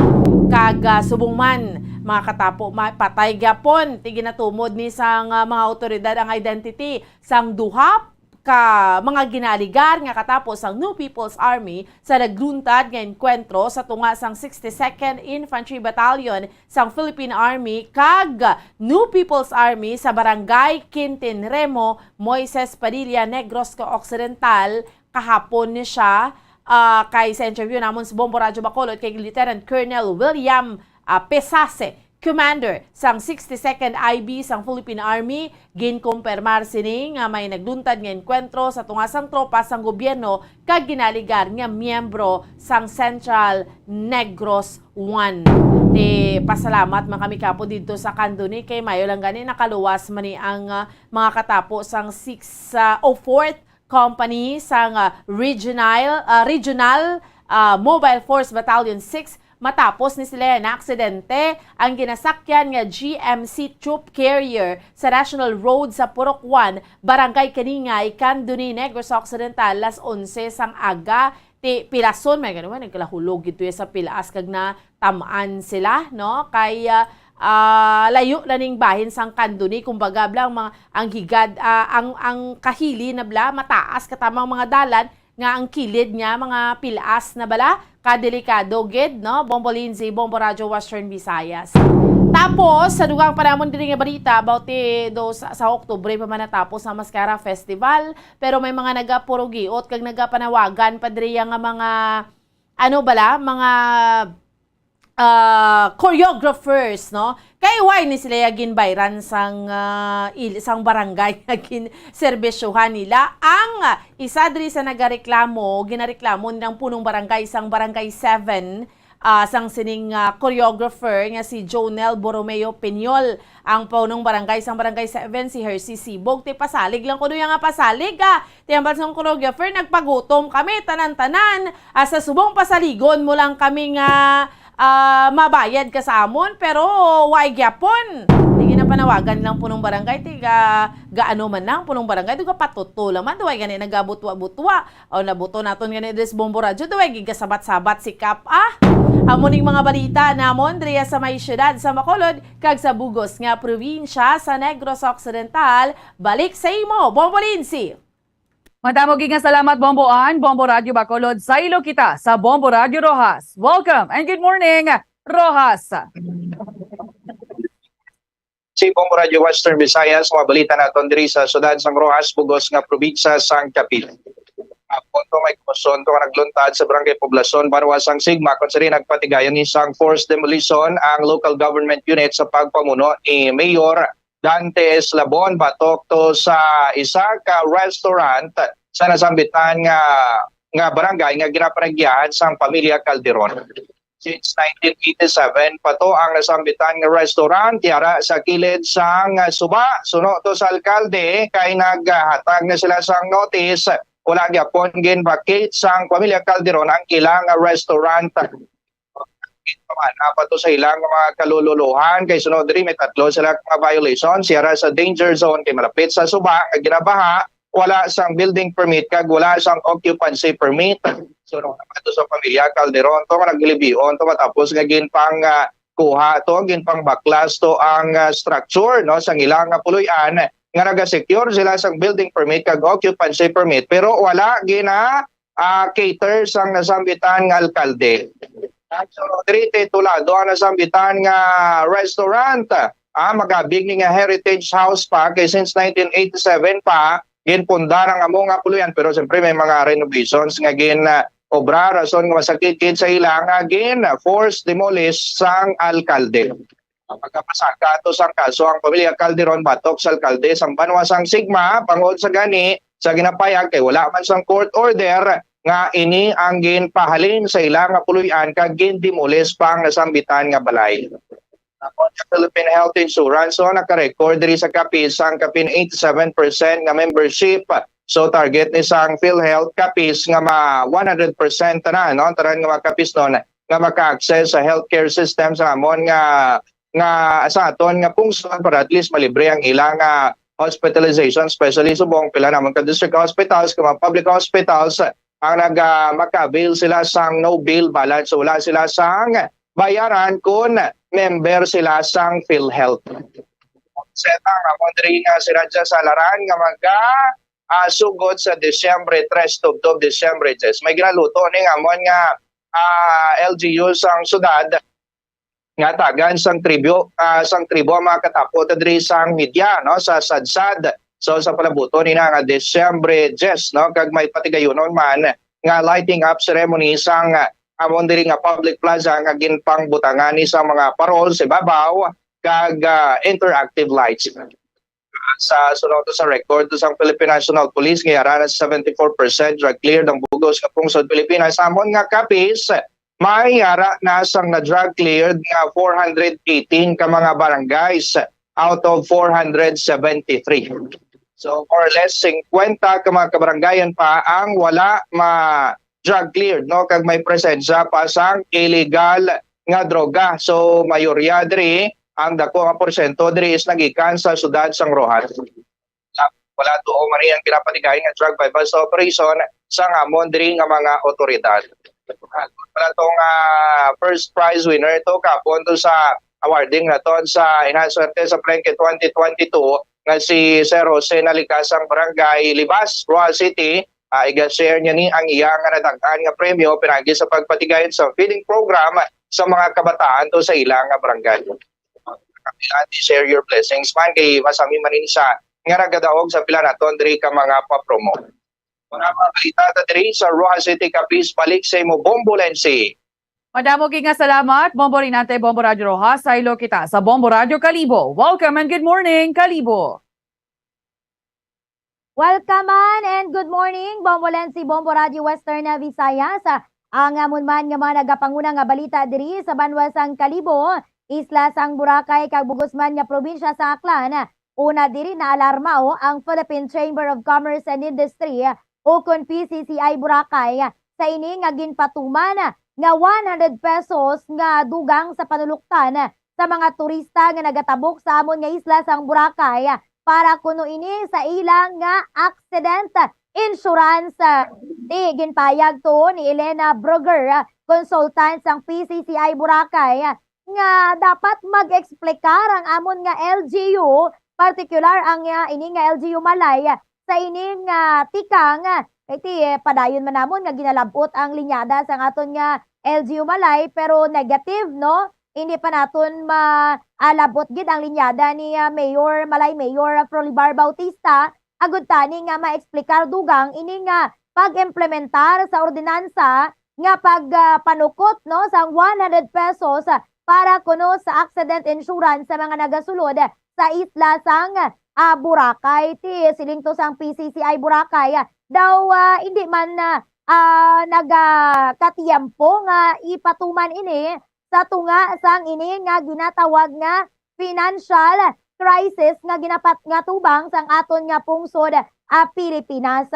Kag, ah, subong man, mga katapo, ma-, patay gyapon, ti ginatumod ni sang, ah, mga awtoridad ang identity sang duha ka mga ginaaligar nga katapo sang New People's Army sa nagluntad nga engkwentro sa tunga sang sixty-second Infantry Battalion sang Philippine Army kag New People's Army sa Barangay Quintin Remo, Moises Padilla, Negros Occidental, kahapon ni siya, ah, kay sa interview namon sa Bombo Radyo Bacolod kay Lieutenant Colonel William, ah, Pesase, Commander sang sixty-second I B sang Philippine Army, ginkumpirmar sini nga may nagluntad nga engkwentro sa tunga sang tropa sang gobyerno kag ginaaligar nga miyembro sang Central Negros One. Ti pasalamat man kami kapo didto sa Candoni kay mayo lang gani nakaluwas man ni ang, ah, mga katapo sang six, ah, o fourth Company sang, ah, Regional, ah, Regional, ah, Mobile Force Battalion six matapos ni sila na aksidente ang ginasakyan nga G M C troop carrier sa National Road sa Purok One, Barangay Kaningay, Candoni, Negros Occidental, las onse sang aga. Ti pilason, may ganun, nagkalahulog gid to sa pilas kag na tam-an sila, no? Kay, ah, ah, layo na ning bahin sang Candoni, kumbaga, bla, ang mga, ang higad, ah, ang, ang kahili na, bla, mataas katamang mga dalan, nga ang kilid niya mga pilas na bala, kadelikado gid, no? Bombo Lindsay, Bombo Radyo Western Visayas. Tapos, sa dugang pa namon diri nga balita about the, do, sa, sa Oktubre pa man natapos ang Mascara Festival, pero may mga nagapurugiot kag nagapanawagan pa diri nga mga, ano bala, mga ah, choreographers, no? Kay why ni sila ya ginbayran sang, ah, il-, sang barangay nga ginserbisyohan nila? Ang, ah, isa diri sa nagareklamo, ginareklamo nilang punong barangay sang Barangay seven, ah, sang sining, ah, choreographer nga si Jonel Borromeo Piñol. Ang punong barangay sang Barangay seven, si Hercy Sibog. Ti pasalig lang kuno ya nga pasalig, ah. Ti hambal sang choreographer, nagpagutom kami, tanan-tanan. Ah, sa subong pasaligon mo lang kami nga ah, mabayad ka sa amon, pero way gyapon. Di ginapanawagan lang punong barangay, ti ga, gaano man lang punong barangay, di ka patuto lang man, di way gani nagabutwa-butwa. O nabuto naton gani diri sa Bombo Radyo, di way gigasabat-sabat si Kap, ah. Amo ning mga balita namon diri sa may siyudad sa Bacolod kag sa bugos nga probinsya sa Negros Occidental. Balik sa imo, Bombo Lindsay. Madamo gid nga salamat, Bombo Ann. Bombo Radyo Bacolod, saylo kita sa Bombo Radyo Roxas. Welcome and good morning, Roxas. Si Bombo Radyo Western Visayas, mga balita naton diri sa siyudad sang Roxas, bugos nga probinsya sang Capiz. Apunto may kumusyon to nga nagluntad sa Barangay Poblacion, banwa sang Sigma, kung sini nagpatigayon ni sang forced demolition ang local government unit sa pagpamuno ni Mayor Dante Eslabon batok to sa isa ka restaurant sa nasambitan nga, nga barangay nga ginapanagyahan sang pamilya Calderon. Since nineteen eighty-seven pa to ang nasambitan nga restaurant, yara sa kilid sang suba. Suno to sa alkalde, kay naghatag na sila sang notice, wala gyapon gin-vacate sang pamilya Calderon ang ilang restaurant. Pamana pa to sa ilang mga kalululuhan, kay sunod diri may tatlo sila ka mga violations. Yara sa danger zone kay malapit sa suba nga ginabaha, wala sang building permit kag wala sang occupancy permit. So, no, naman to sa pamilya Calderon to nga naghilibion to matapos nga ginpang, ah, kuha to, ginpangbaklas to ang, ah, structure, no, sang ilang, ah, puloy-an nga naga-secure sila sang building permit kag occupancy permit, pero wala gina ah, cater sang nasambitan nga alkalde. So, diri titulado ang nasambitan nga restaurant. Ah, magabig ni nga heritage house pa, kay since nineteen eighty-seven pa, ginpundar ang amo nga puloy-an, pero siyempre may mga renovations nga gin, ah, obra, rason nga masakit gid sa ila nga gin force demolish sang alkalde. Magkapasaka to sang kaso ang pamilya Calderon batok sa alkalde sang banwa sang Sigma, bangod sa gani sa ginapayag kay wala man sang court order nga ini ang ginpahalin sa ila nga puloy-an kag gindemolis pa ang nasambitan nga balay. Ang Philippine Health Insurance, so, naka-record diri sa Capiz sang kapin eighty-seven percent nga membership. So, target ni sang PhilHealth Capiz nga ma one hundred percent tanan, no? Tanan nga mga Capiznon nga maka-access sa healthcare system sa amon nga, nga sa aton nga pungsod para at least malibre ang ilang, ah, hospitalization, especially subong pila namon ka district hospitals, ka mga public hospitals, ang nag, ah, maka-avail sila sang no bill balance, so wala sila sang bayaran kung member sila sang PhilHealth. Sa amon nga diri nga si Raja Salaran nga maga, ah, sugod sa Disyembre tres tubtob Disyembre diyes. May ginaluto ni nga amon nga, ah, L G U sang syudad nga tagan sang tribo, ah, sang tribo ang mga katapot diri sang media, no, sa Sadsad. So, sa palabuton nina nga Disyembre diyes, no, kag may patigayunon man nga lighting up ceremony sang, ah, amon diri nga public plaza nga ginpangbutangan ni sa mga parol sa babaw kag, ah, interactive lights. Sa sunod sa record sang Philippine National Police, nga yara na sa seventy-four percent drug cleared ang bugos nga pungsod Pilipinas. Sa amon nga Capiz, may yara na sang na drug cleared nga four hundred eighteen ka mga barangays out of four hundred seventy-three. So, more or less, singkwenta ka mga kabarangayan pa ang wala ma drug cleared, no? Kag may presensya pa sang illegal nga droga. So, mayorya diri, ang dako nga porsyento diri is nagikan sa syudad sang Roxas. Wala tuo man ang ginapatigayon nga drug buy-bust operation sang amon diri nga mga otoridad. Wala tong, ah, first prize winner to kapon to sa awarding naton sa Inaswerte sa Palenque twenty twenty-two nga si Sir Jose Nalica sang Barangay Libas, Roxas City, Ah, iga-share niya ni ang iya nga nadag-an nga premyo pinaagi sa pagpatigayon sa feeding program sa mga kabataan to sa ila nga barangay. Kami, Auntie, share your blessings man kay masami man ini siya nga nagadaog sa pila naton diri ka mga papromo. Mga mga balita ta diri sa Roxas City, Capiz, balik sa imo, Bombo Lensi. Madamo gid nga salamat, Bombo Rinante, Bombo Radyo Roxas. Saylo kita sa Bombo Radyo Kalibo. Welcome and good morning, Kalibo. Welcome man and good morning, Bombo Lensi, Bombo Radyo Western Visayas. Ang amon man nga mga nagapanguna nga balita diri sa banwa sang Kalibo, isla sang Boracay, kag bugos man nga probinsya sa Aklan. Una diri, naalarma, oh, ang Philippine Chamber of Commerce and Industry, ukon P C C I Boracay, sa ini nga ginpatuman nga one hundred pesos nga dugang sa panuloktan sa mga turista nga nagatabok sa amon nga isla sang Boracay para kuno ini sa ila nga accident insurance. Ti, ginpayag to ni Elena Brugger, consultant sang P C C I Boracay, nga dapat mag-explicar ang amon nga L G U, partikular ang, ah, ini nga L G U Malay, sa ini nga tikang, kay ti, eh, padayon man namon nga ginalab-ot ang linyada sang aton nga L G U Malay, pero negative, no? Hindi pa naton maalab-ot gid ang linyada ni, ah, Mayor Malay, Mayor Frolibar Bautista, agud tani nga maeksplikar dugang ini nga pag-implementar sa ordinansa nga pag, ah, panukot, no, sang one hundred pesos, ah, para kuno sa accident insurance sa mga nagasulod sa isla sang, ah, Boracay. Ti, siling to sang P C C I Boracay, ah, daw, ah, hindi man, ah, ah, nagakatiyempo nga ipatuman ini sa tunga sang ini nga ginatawag nga financial crisis nga ginapat-, nga tubang sang aton nga pungsod, ah, Pilipinas.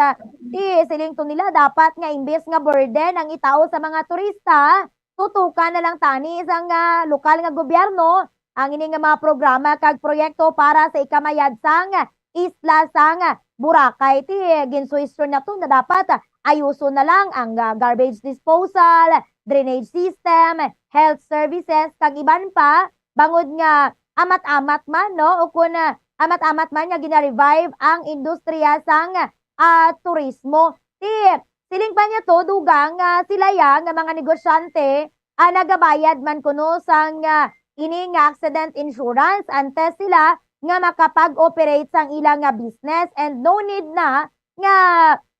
Ti, siling to nila, dapat nga imbes nga burden ang itao sa mga turista, tutukan na lang tani sang, ah, lokal nga gobyerno ang ini nga mga programa kag proyekto para sa ikamayad sang isla sang Boracay. Ti, ginsuhestyon niya to na dapat ayuson na lang ang, ah, garbage disposal, drainage system, health services, kag iban pa, bangod nga amat-amat man, no, o kun, ah, amat-amat man nga gina-revive ang industriya sang, ah, turismo. Ti, siling pa niya to, dugang nga sila ya nga mga negosyante, ah, nagabayad man kuno sang, ah, ini nga accident insurance antes sila nga makapag-operate sang ila nga business, and no need na nga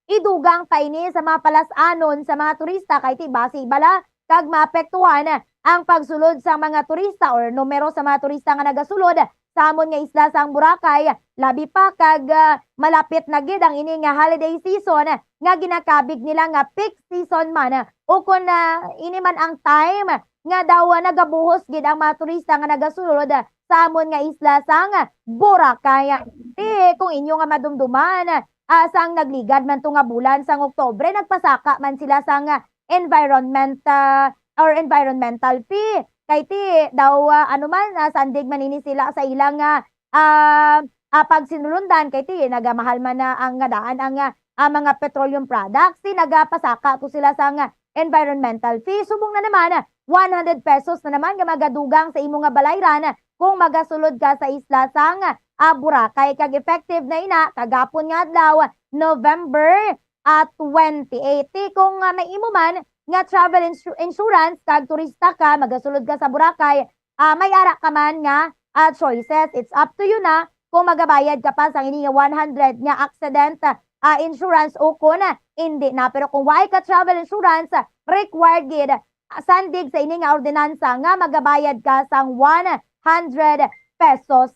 idugang pa ini sa mga palas-anon sa mga turista kay ti basi bala kag maapektuhan ang pagsulod sa mga turista or numero sa mga turista nga nagasulod sa amon nga isla sang Boracay, labi pa kag, ah, malapit na gid ang ini nga holiday season nga ginakabig nila nga peak season man, ukon, ah, ini man ang time nga daw, ah, nagabuhos gid ang mga turista nga nagasulod sa amon nga isla sang Boracay. Ti, kung inyo nga madumduman, ah, sang nagligad man to nga bulan sang Oktubre, nagpasaka man sila sang, ah, environment, ah, or environmental fee. Kay ti daw, ah, ano man, ah, sandig man ini sila sa ilang, ah, ah, ah, pagsinulundan, kay ti nagamahal man na ang nga daan ang, ah, ah, mga petroleum products. Ti nagapasaka to sila sang, ah, environmental fee. Subong na naman, ah, one hundred pesos na naman nga magadugang sa imo nga balayran kung magasulod ka sa isla sang, ah, Boracay. Kag effective na ina kagapon nga adlaw, November, ah, twenty-eight. Ti kung, ah, may imo man nga travel insu-, insurance kag turista ka, magasulod ka sa Boracay, ah, may ara ka man nga, ah, choices. It's up to you na kung magabayad ka pa sang ini nga one hundred nga accident, ah, insurance o kun, ah, hindi na. Pero kung waay ka travel insurance, ah, required gid, ah, sandig sa ini nga ordinansa nga magabayad ka sang one hundred pesos.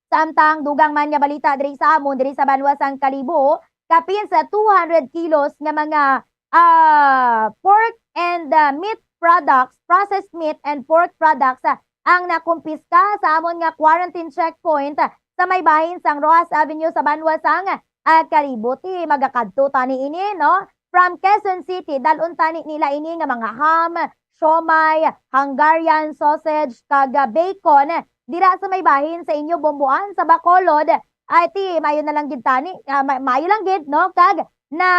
Samtang dugang man nga balita diri sa amon, diri sa banwa sang Kalibo, kapin sa two hundred kilos nga mga, ah, pork and, ah, meat products, processed meat and pork products, ah, ang nakumpiska sa amon nga quarantine checkpoint, ah, sa may bahin sang Roxas Avenue sa banwa sang, ah, Kalibo. Ti magakadto tani ini, no? From Quezon City, dal-on tani nila ini nga mga ham, siomai, Hungarian sausage, kag, ah, bacon dira sa may bahin sa inyo, Bomboan, sa Bacolod. Ay, ti, maayo na lang gid tani, ah, ma-, maayo lang gid, no? Kag na,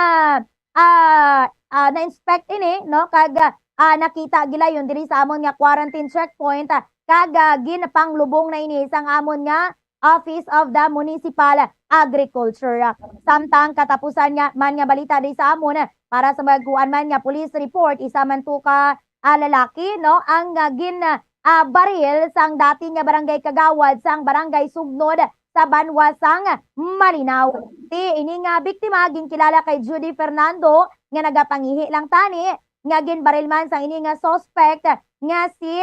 ah, ah, na-inspect ini, no? Kag, ah, nakita gila yun diri sa amon nga quarantine checkpoint, ah, kag, ah, ginapanglubong na ini sang amon nga Office of the Municipal Agriculture. Samtang katapusan nga man nga balita diri sa amon, para sa magkuan man nga police report, isa man to ka, ah, lalaki, no, ang, ah, gin, ah, baril sang dati nga barangay kagawad sang Barangay Sugnod sa banwa sang Malinao. Ti ini nga biktima ginkilala kay Judy Fernando nga nagapangihi lang tani, nga ginbaril man sang ini nga suspect nga si,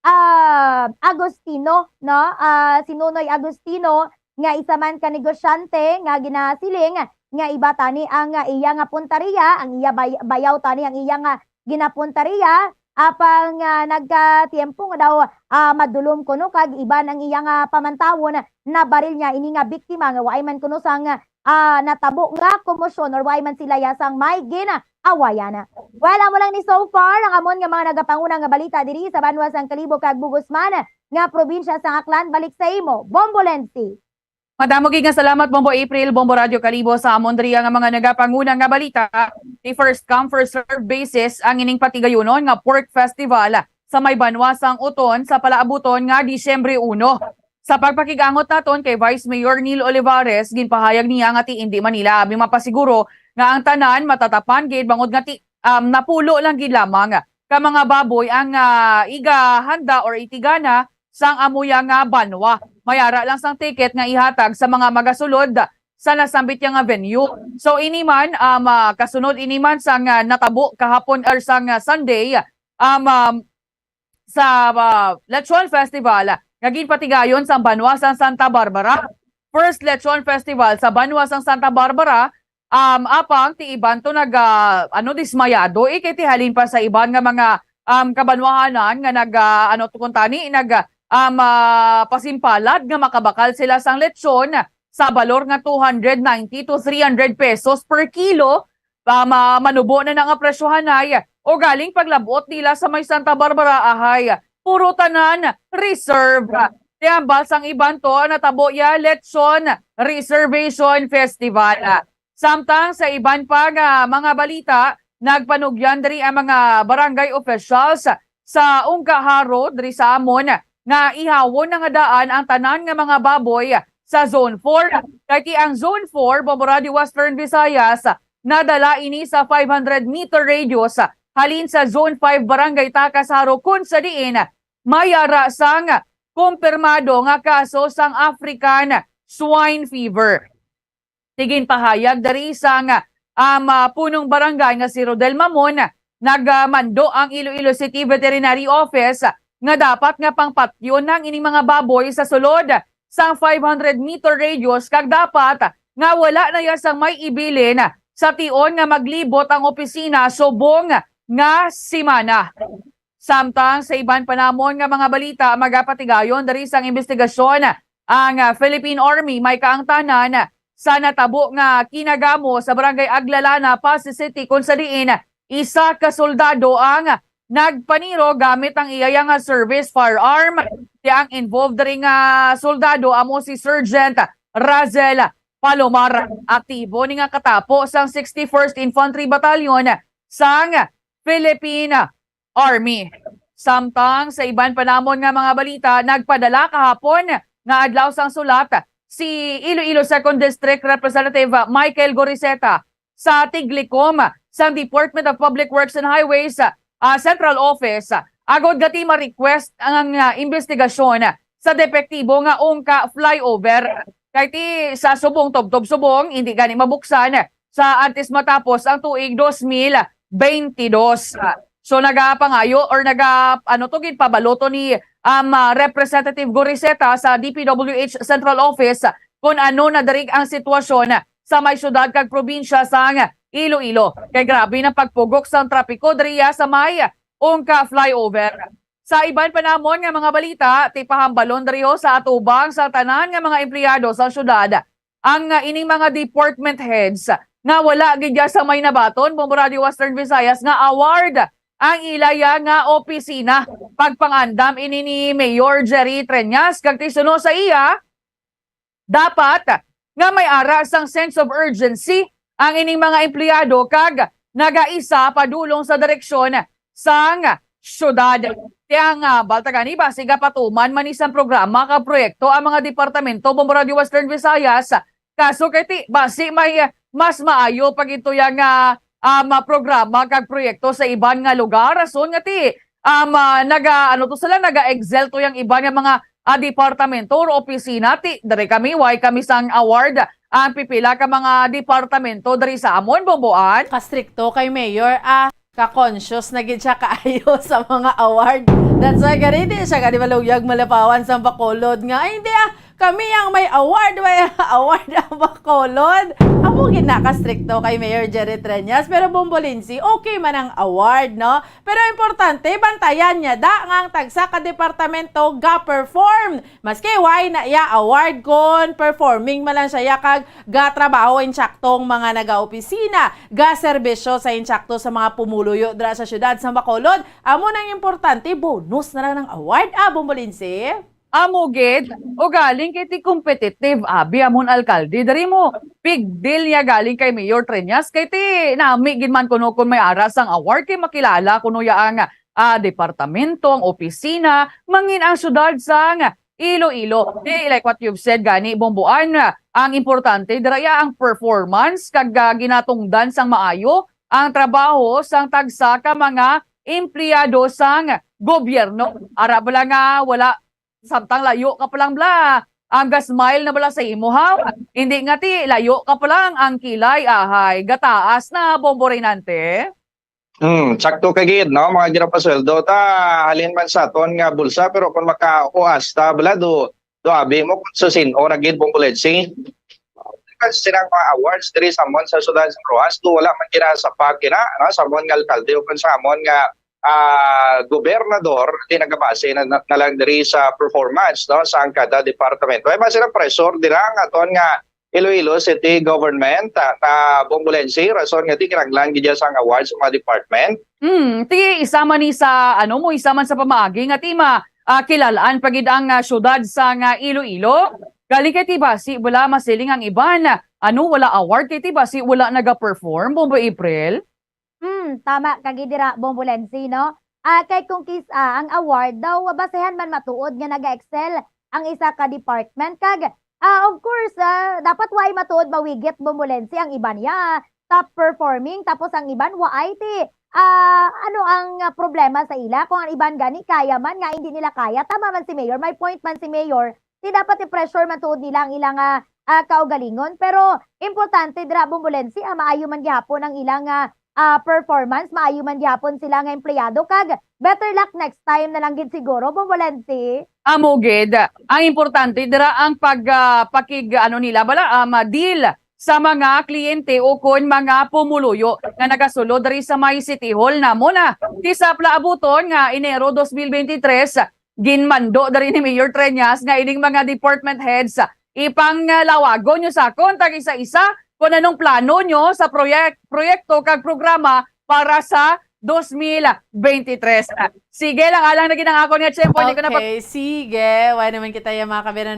ah, Agustino, no? Ah, si Nonoy Agustino, nga isa man ka negosyante nga ginasiling nga iba tani ang, ah, iya nga puntaria, ang iya bay-, bayaw tani ang iya nga ginapuntaria, apang, ah, nagkatiempo nga daw, ah, madulom kuno kag iban ang iya nga pamantawon, nabaril niya ini nga biktima nga waay man kuno sang, ah, natabo nga komosyon or waay man sila ya sang may gina-, awayan. Well, amo lang ni so far ang amon nga mga nagapanguna nga balita diri sa banwa sang Kalibo kag Bugosman nga probinsya sang Aklan. Balik sa imo, Bombo Lenzi. Madamo gid nga salamat, Bombo April, Bombo Radyo Kalibo, sa amon diri nga mga nagapanguna nga balita. Di first come, first serve basis ang ining patigayunon nga pork festival sa may banwa sang Oton sa palaabuton nga Disyembre uno. Sa pagpakig-angot naton kay Vice Mayor Neil Olivares, ginpahayag niya nga ti indi man nila abi mapasiguro nga ang tanan matatapan gid, bangod nga ti, um, napulo lang gid lamang ka mga baboy ang, ah, igahanda or itigana sang amuya nga banwa. Mayara lang sang ticket nga ihatag sa mga magasulod sa nasambit niya nga venue. So, ini man, um, ah, kasunod ini man sang, ah, natabo kahapon or sang, ah, Sunday, um, um, sa, ah, Lechon Festival nga ginpatigayon sa banwa sang Santa Barbara. First Lechon Festival sa banwa sang Santa Barbara, um, apang ti iban to nag, ah, ano, dismayado, eh, kay ti halin pa sa iban nga mga, um, kabanwahanan nga nag, ah, ano to kuntani, nag, um, ah, pasimpalad nga makabakal sila sang lechon sa balor nga two hundred ninety to three hundred pesos per kilo, pa ma-, manubo na na nga presyohanay o galing paglabot nila sa may Santa Barbara, ahay, puro tanan reserve. Ti hambal sang iban to, natabo ya Lechon Reservation Festival. Samtang sa iban pa nga mga balita, nagpanugyan diri ang mga barangay officials sa Ungka Haro diri sa amon nga ihawon na nga daan ang tanan nga mga baboy sa Zone four. Kay ti ang Zone four, Bombo Radyo Western Visayas, nadala ini sa five hundred meter radius halin sa Zone five Barangay Tacas, Jaro, kun sa diin may ara sang kumpirmado nga kaso sang African Swine Fever. Ti ginpahayag diri sang, um, ah, punong barangay nga si Rodel Mamon, nagmando ang Iloilo City Veterinary Office nga dapat nga pangpatyon na ang ining mga baboy sa sulod sang five hundred meter radius, kag dapat nga wala na ya sang may ibilin sa tion nga maglibot ang opisina subong nga semana. Samtang sa iban pa namon nga mga balita, magapatigayon diri sang imbestigasyon ang, ah, Philippine Army may kaangtanan sa natabo nga kinagamo sa Barangay Aglalana, Passi City, kun sa diin isa ka soldado ang nagpaniro gamit ang iya nga service firearm. Ti ang involved diri nga soldado amo si Sergeant Razel Palomar. Aktibo ni nga katapo sang sixty-first Infantry Battalion sang Philippine Army. Samtang sa iban pa namon nga mga balita, nagpadala kahapon nga adlaw sang sulat si Iloilo Second District Representative Michael Goriseta sa tiglikom sang Department of Public Works and Highways, ah, Central Office, agod nga ti ma-request ang, ah, imbestigasyon sa depektibo nga ungka flyover. Kay ti sa subong, tubtob subong, hindi gani mabuksan sa antes matapos ang tuig dos mil beintidos. So, nagapangayo or naga-, ano to, ginpabalo to ni, um, ah, Representative Goriseta sa D P W H Central Office kung ano na diri ang sitwasyon sa may syudad kag probinsya sang Iloilo. Kay grabe na pagpugok sang trapiko diriya sa may ungka flyover. Sa iban pa namon nga mga balita, ti pahambalon diriho sa atubang sa tanan nga mga empleyado sa syudad ang, ah, ining mga department heads nga wala gid ya sa may nabaton, Bombo Radyo Western Visayas, nga award ang ilaya nga opisina. Pagpangandam ini ni Mayor Jerry Treñas, kag ti suno sa iya, dapat nga may ara sang sense of urgency ang ining mga empleyado kag nagaisa padulong sa direksyon sang syudad. Kaya nga, balta gani, basi gapatuman man ni sang programa kag proyekto ang mga departamento, Bombo Radio Western Visayas. Kaso kay ti, basi may, ah, mas maayo pa gid to yang, ah, um, ah, programa kag proyekto sa iban nga lugar. Rason nga ti, um, ah, naga, ano to sila, naga-excel to yang iban nga mga, ah, departamento or opisina. Ti, diri kami, way kami sang award ang pipila ka mga departamento diri sa amon, Bomboan. Kastrikto kay Mayor, ah, ka-conscious na gid siya kaayo sa mga award. That's why gani di siya gani malugyag malapawan sa Bacolod nga, "Ay, hindi ah, kami ang may award, may award ang Bacolod." Amo gid na kastrikto kay Mayor Jerry Treñas, pero Bombolense, okay man ang award, no? Pero importante, bantayan niya da nga ang tagsa ka departamento ga-perform. Maski way na iya award, kon performing man lang siya, iya kag gatrabaho insaktong mga nagaopisina, gaserbisyo sa insakto sa mga pumuluyo dira sa siyudad sa Bacolod, amo nang importante, bonus na lang ng award, ah, Bombolense. Amo gid, ugaling kay ti competitive, abi, amon alkalde. Diri mo, big deal niya galing kay Mayor Treñas, kay ti nami gid man kuno kun may ara sang award, kay makilala kuno ya ang, ah, departamento, ang opisina, mangin ang syudad sang Iloilo. Di, like what you've said gani, Bomboan, ang importante dira ya ang performance kag, ah, ginatungdan sang maayo ang trabaho sang tagsa ka mga empleyado sang gobyerno. Ara bala nga wala, samtang layo ka pa lang bala, ang ga-smile na bala sa imo, ha? Hindi nga ti, layo ka pa lang, ang kilay, ahay, gataas na, Bombo Reynante. Hmm, sakto ka gid, no? Mga ginapasweldo ta, halin man sa aton nga bulsa, pero kung makakuas ta, bala, do, do abi mo kung sa sin-o na gid, Bombolense. Kasi silang mga awards diri sa amon sa Sudad sa Rojas, do wala man gina sa pagkina, no? Sa amon nga alkalde o kung sa amon nga, ah, gobernador, di nagabase na, na, na lang diri sa performance, no? Sa ang kada departamento. Ay, base ng pressure, dira ang aton nga Iloilo City Government, ah, na Bombolense, rason nga di kinahanglan gid sang award sa mga department. Hmm, ti isa man ni sa, ano mo, isa man sa pamaagi nga ti ma, ah, kilalaan pa gid ang, ah, syudad sa nga Iloilo. Galing kay ti basi wala masiling ang iban. Ano, wala award kay ti basi wala naga-perform, Bombo April? Hmm, tama ka gid dira, Bombolense, no? Ah, kay kung kis-, ah, ang award daw, basehan man matuod nga naga-excel ang isa ka department. Kag, ah, of course, ah, dapat waay matuod mawigit, Bombolense, ang iban niya top performing, tapos ang iban waay ti, ah, ano ang, ah, problema sa ila? Kung ang iban gani kaya man nga hindi nila kaya, tama man si Mayor, may point man si Mayor, ti dapat i-pressure man tuod nila ang ilang, ah, ah, kaugalingon. Pero importante dira, Bombolense, ah, maayo man gihapon ang ilang, ah, ah, performance, maayo man gihapon sila nga empleyado, kag better luck next time na lang gid siguro, Bombolense. Amo gid. Ang importante dira ang pag, ah, pakig, ano nila bala, um, deal sa mga kliyente o kon mga pumuluyo nga nagasulod diri sa may City Hall namon, ah. Ti sa paabuton nga Enero dos mil beintitrés, ginmando diri ni Mayor Treñas nga ining mga department heads, ah, ipanglawagon nyo sa akon tag isa-isa kung anong plano nyo sa proyek-, proyekto kag programa para sa dos mil beintitrés. Sige lang, alang na gid ang akon nga tiyempo, hindi ko na pa- Okay, sige. Wala naman kita yung mga kabiran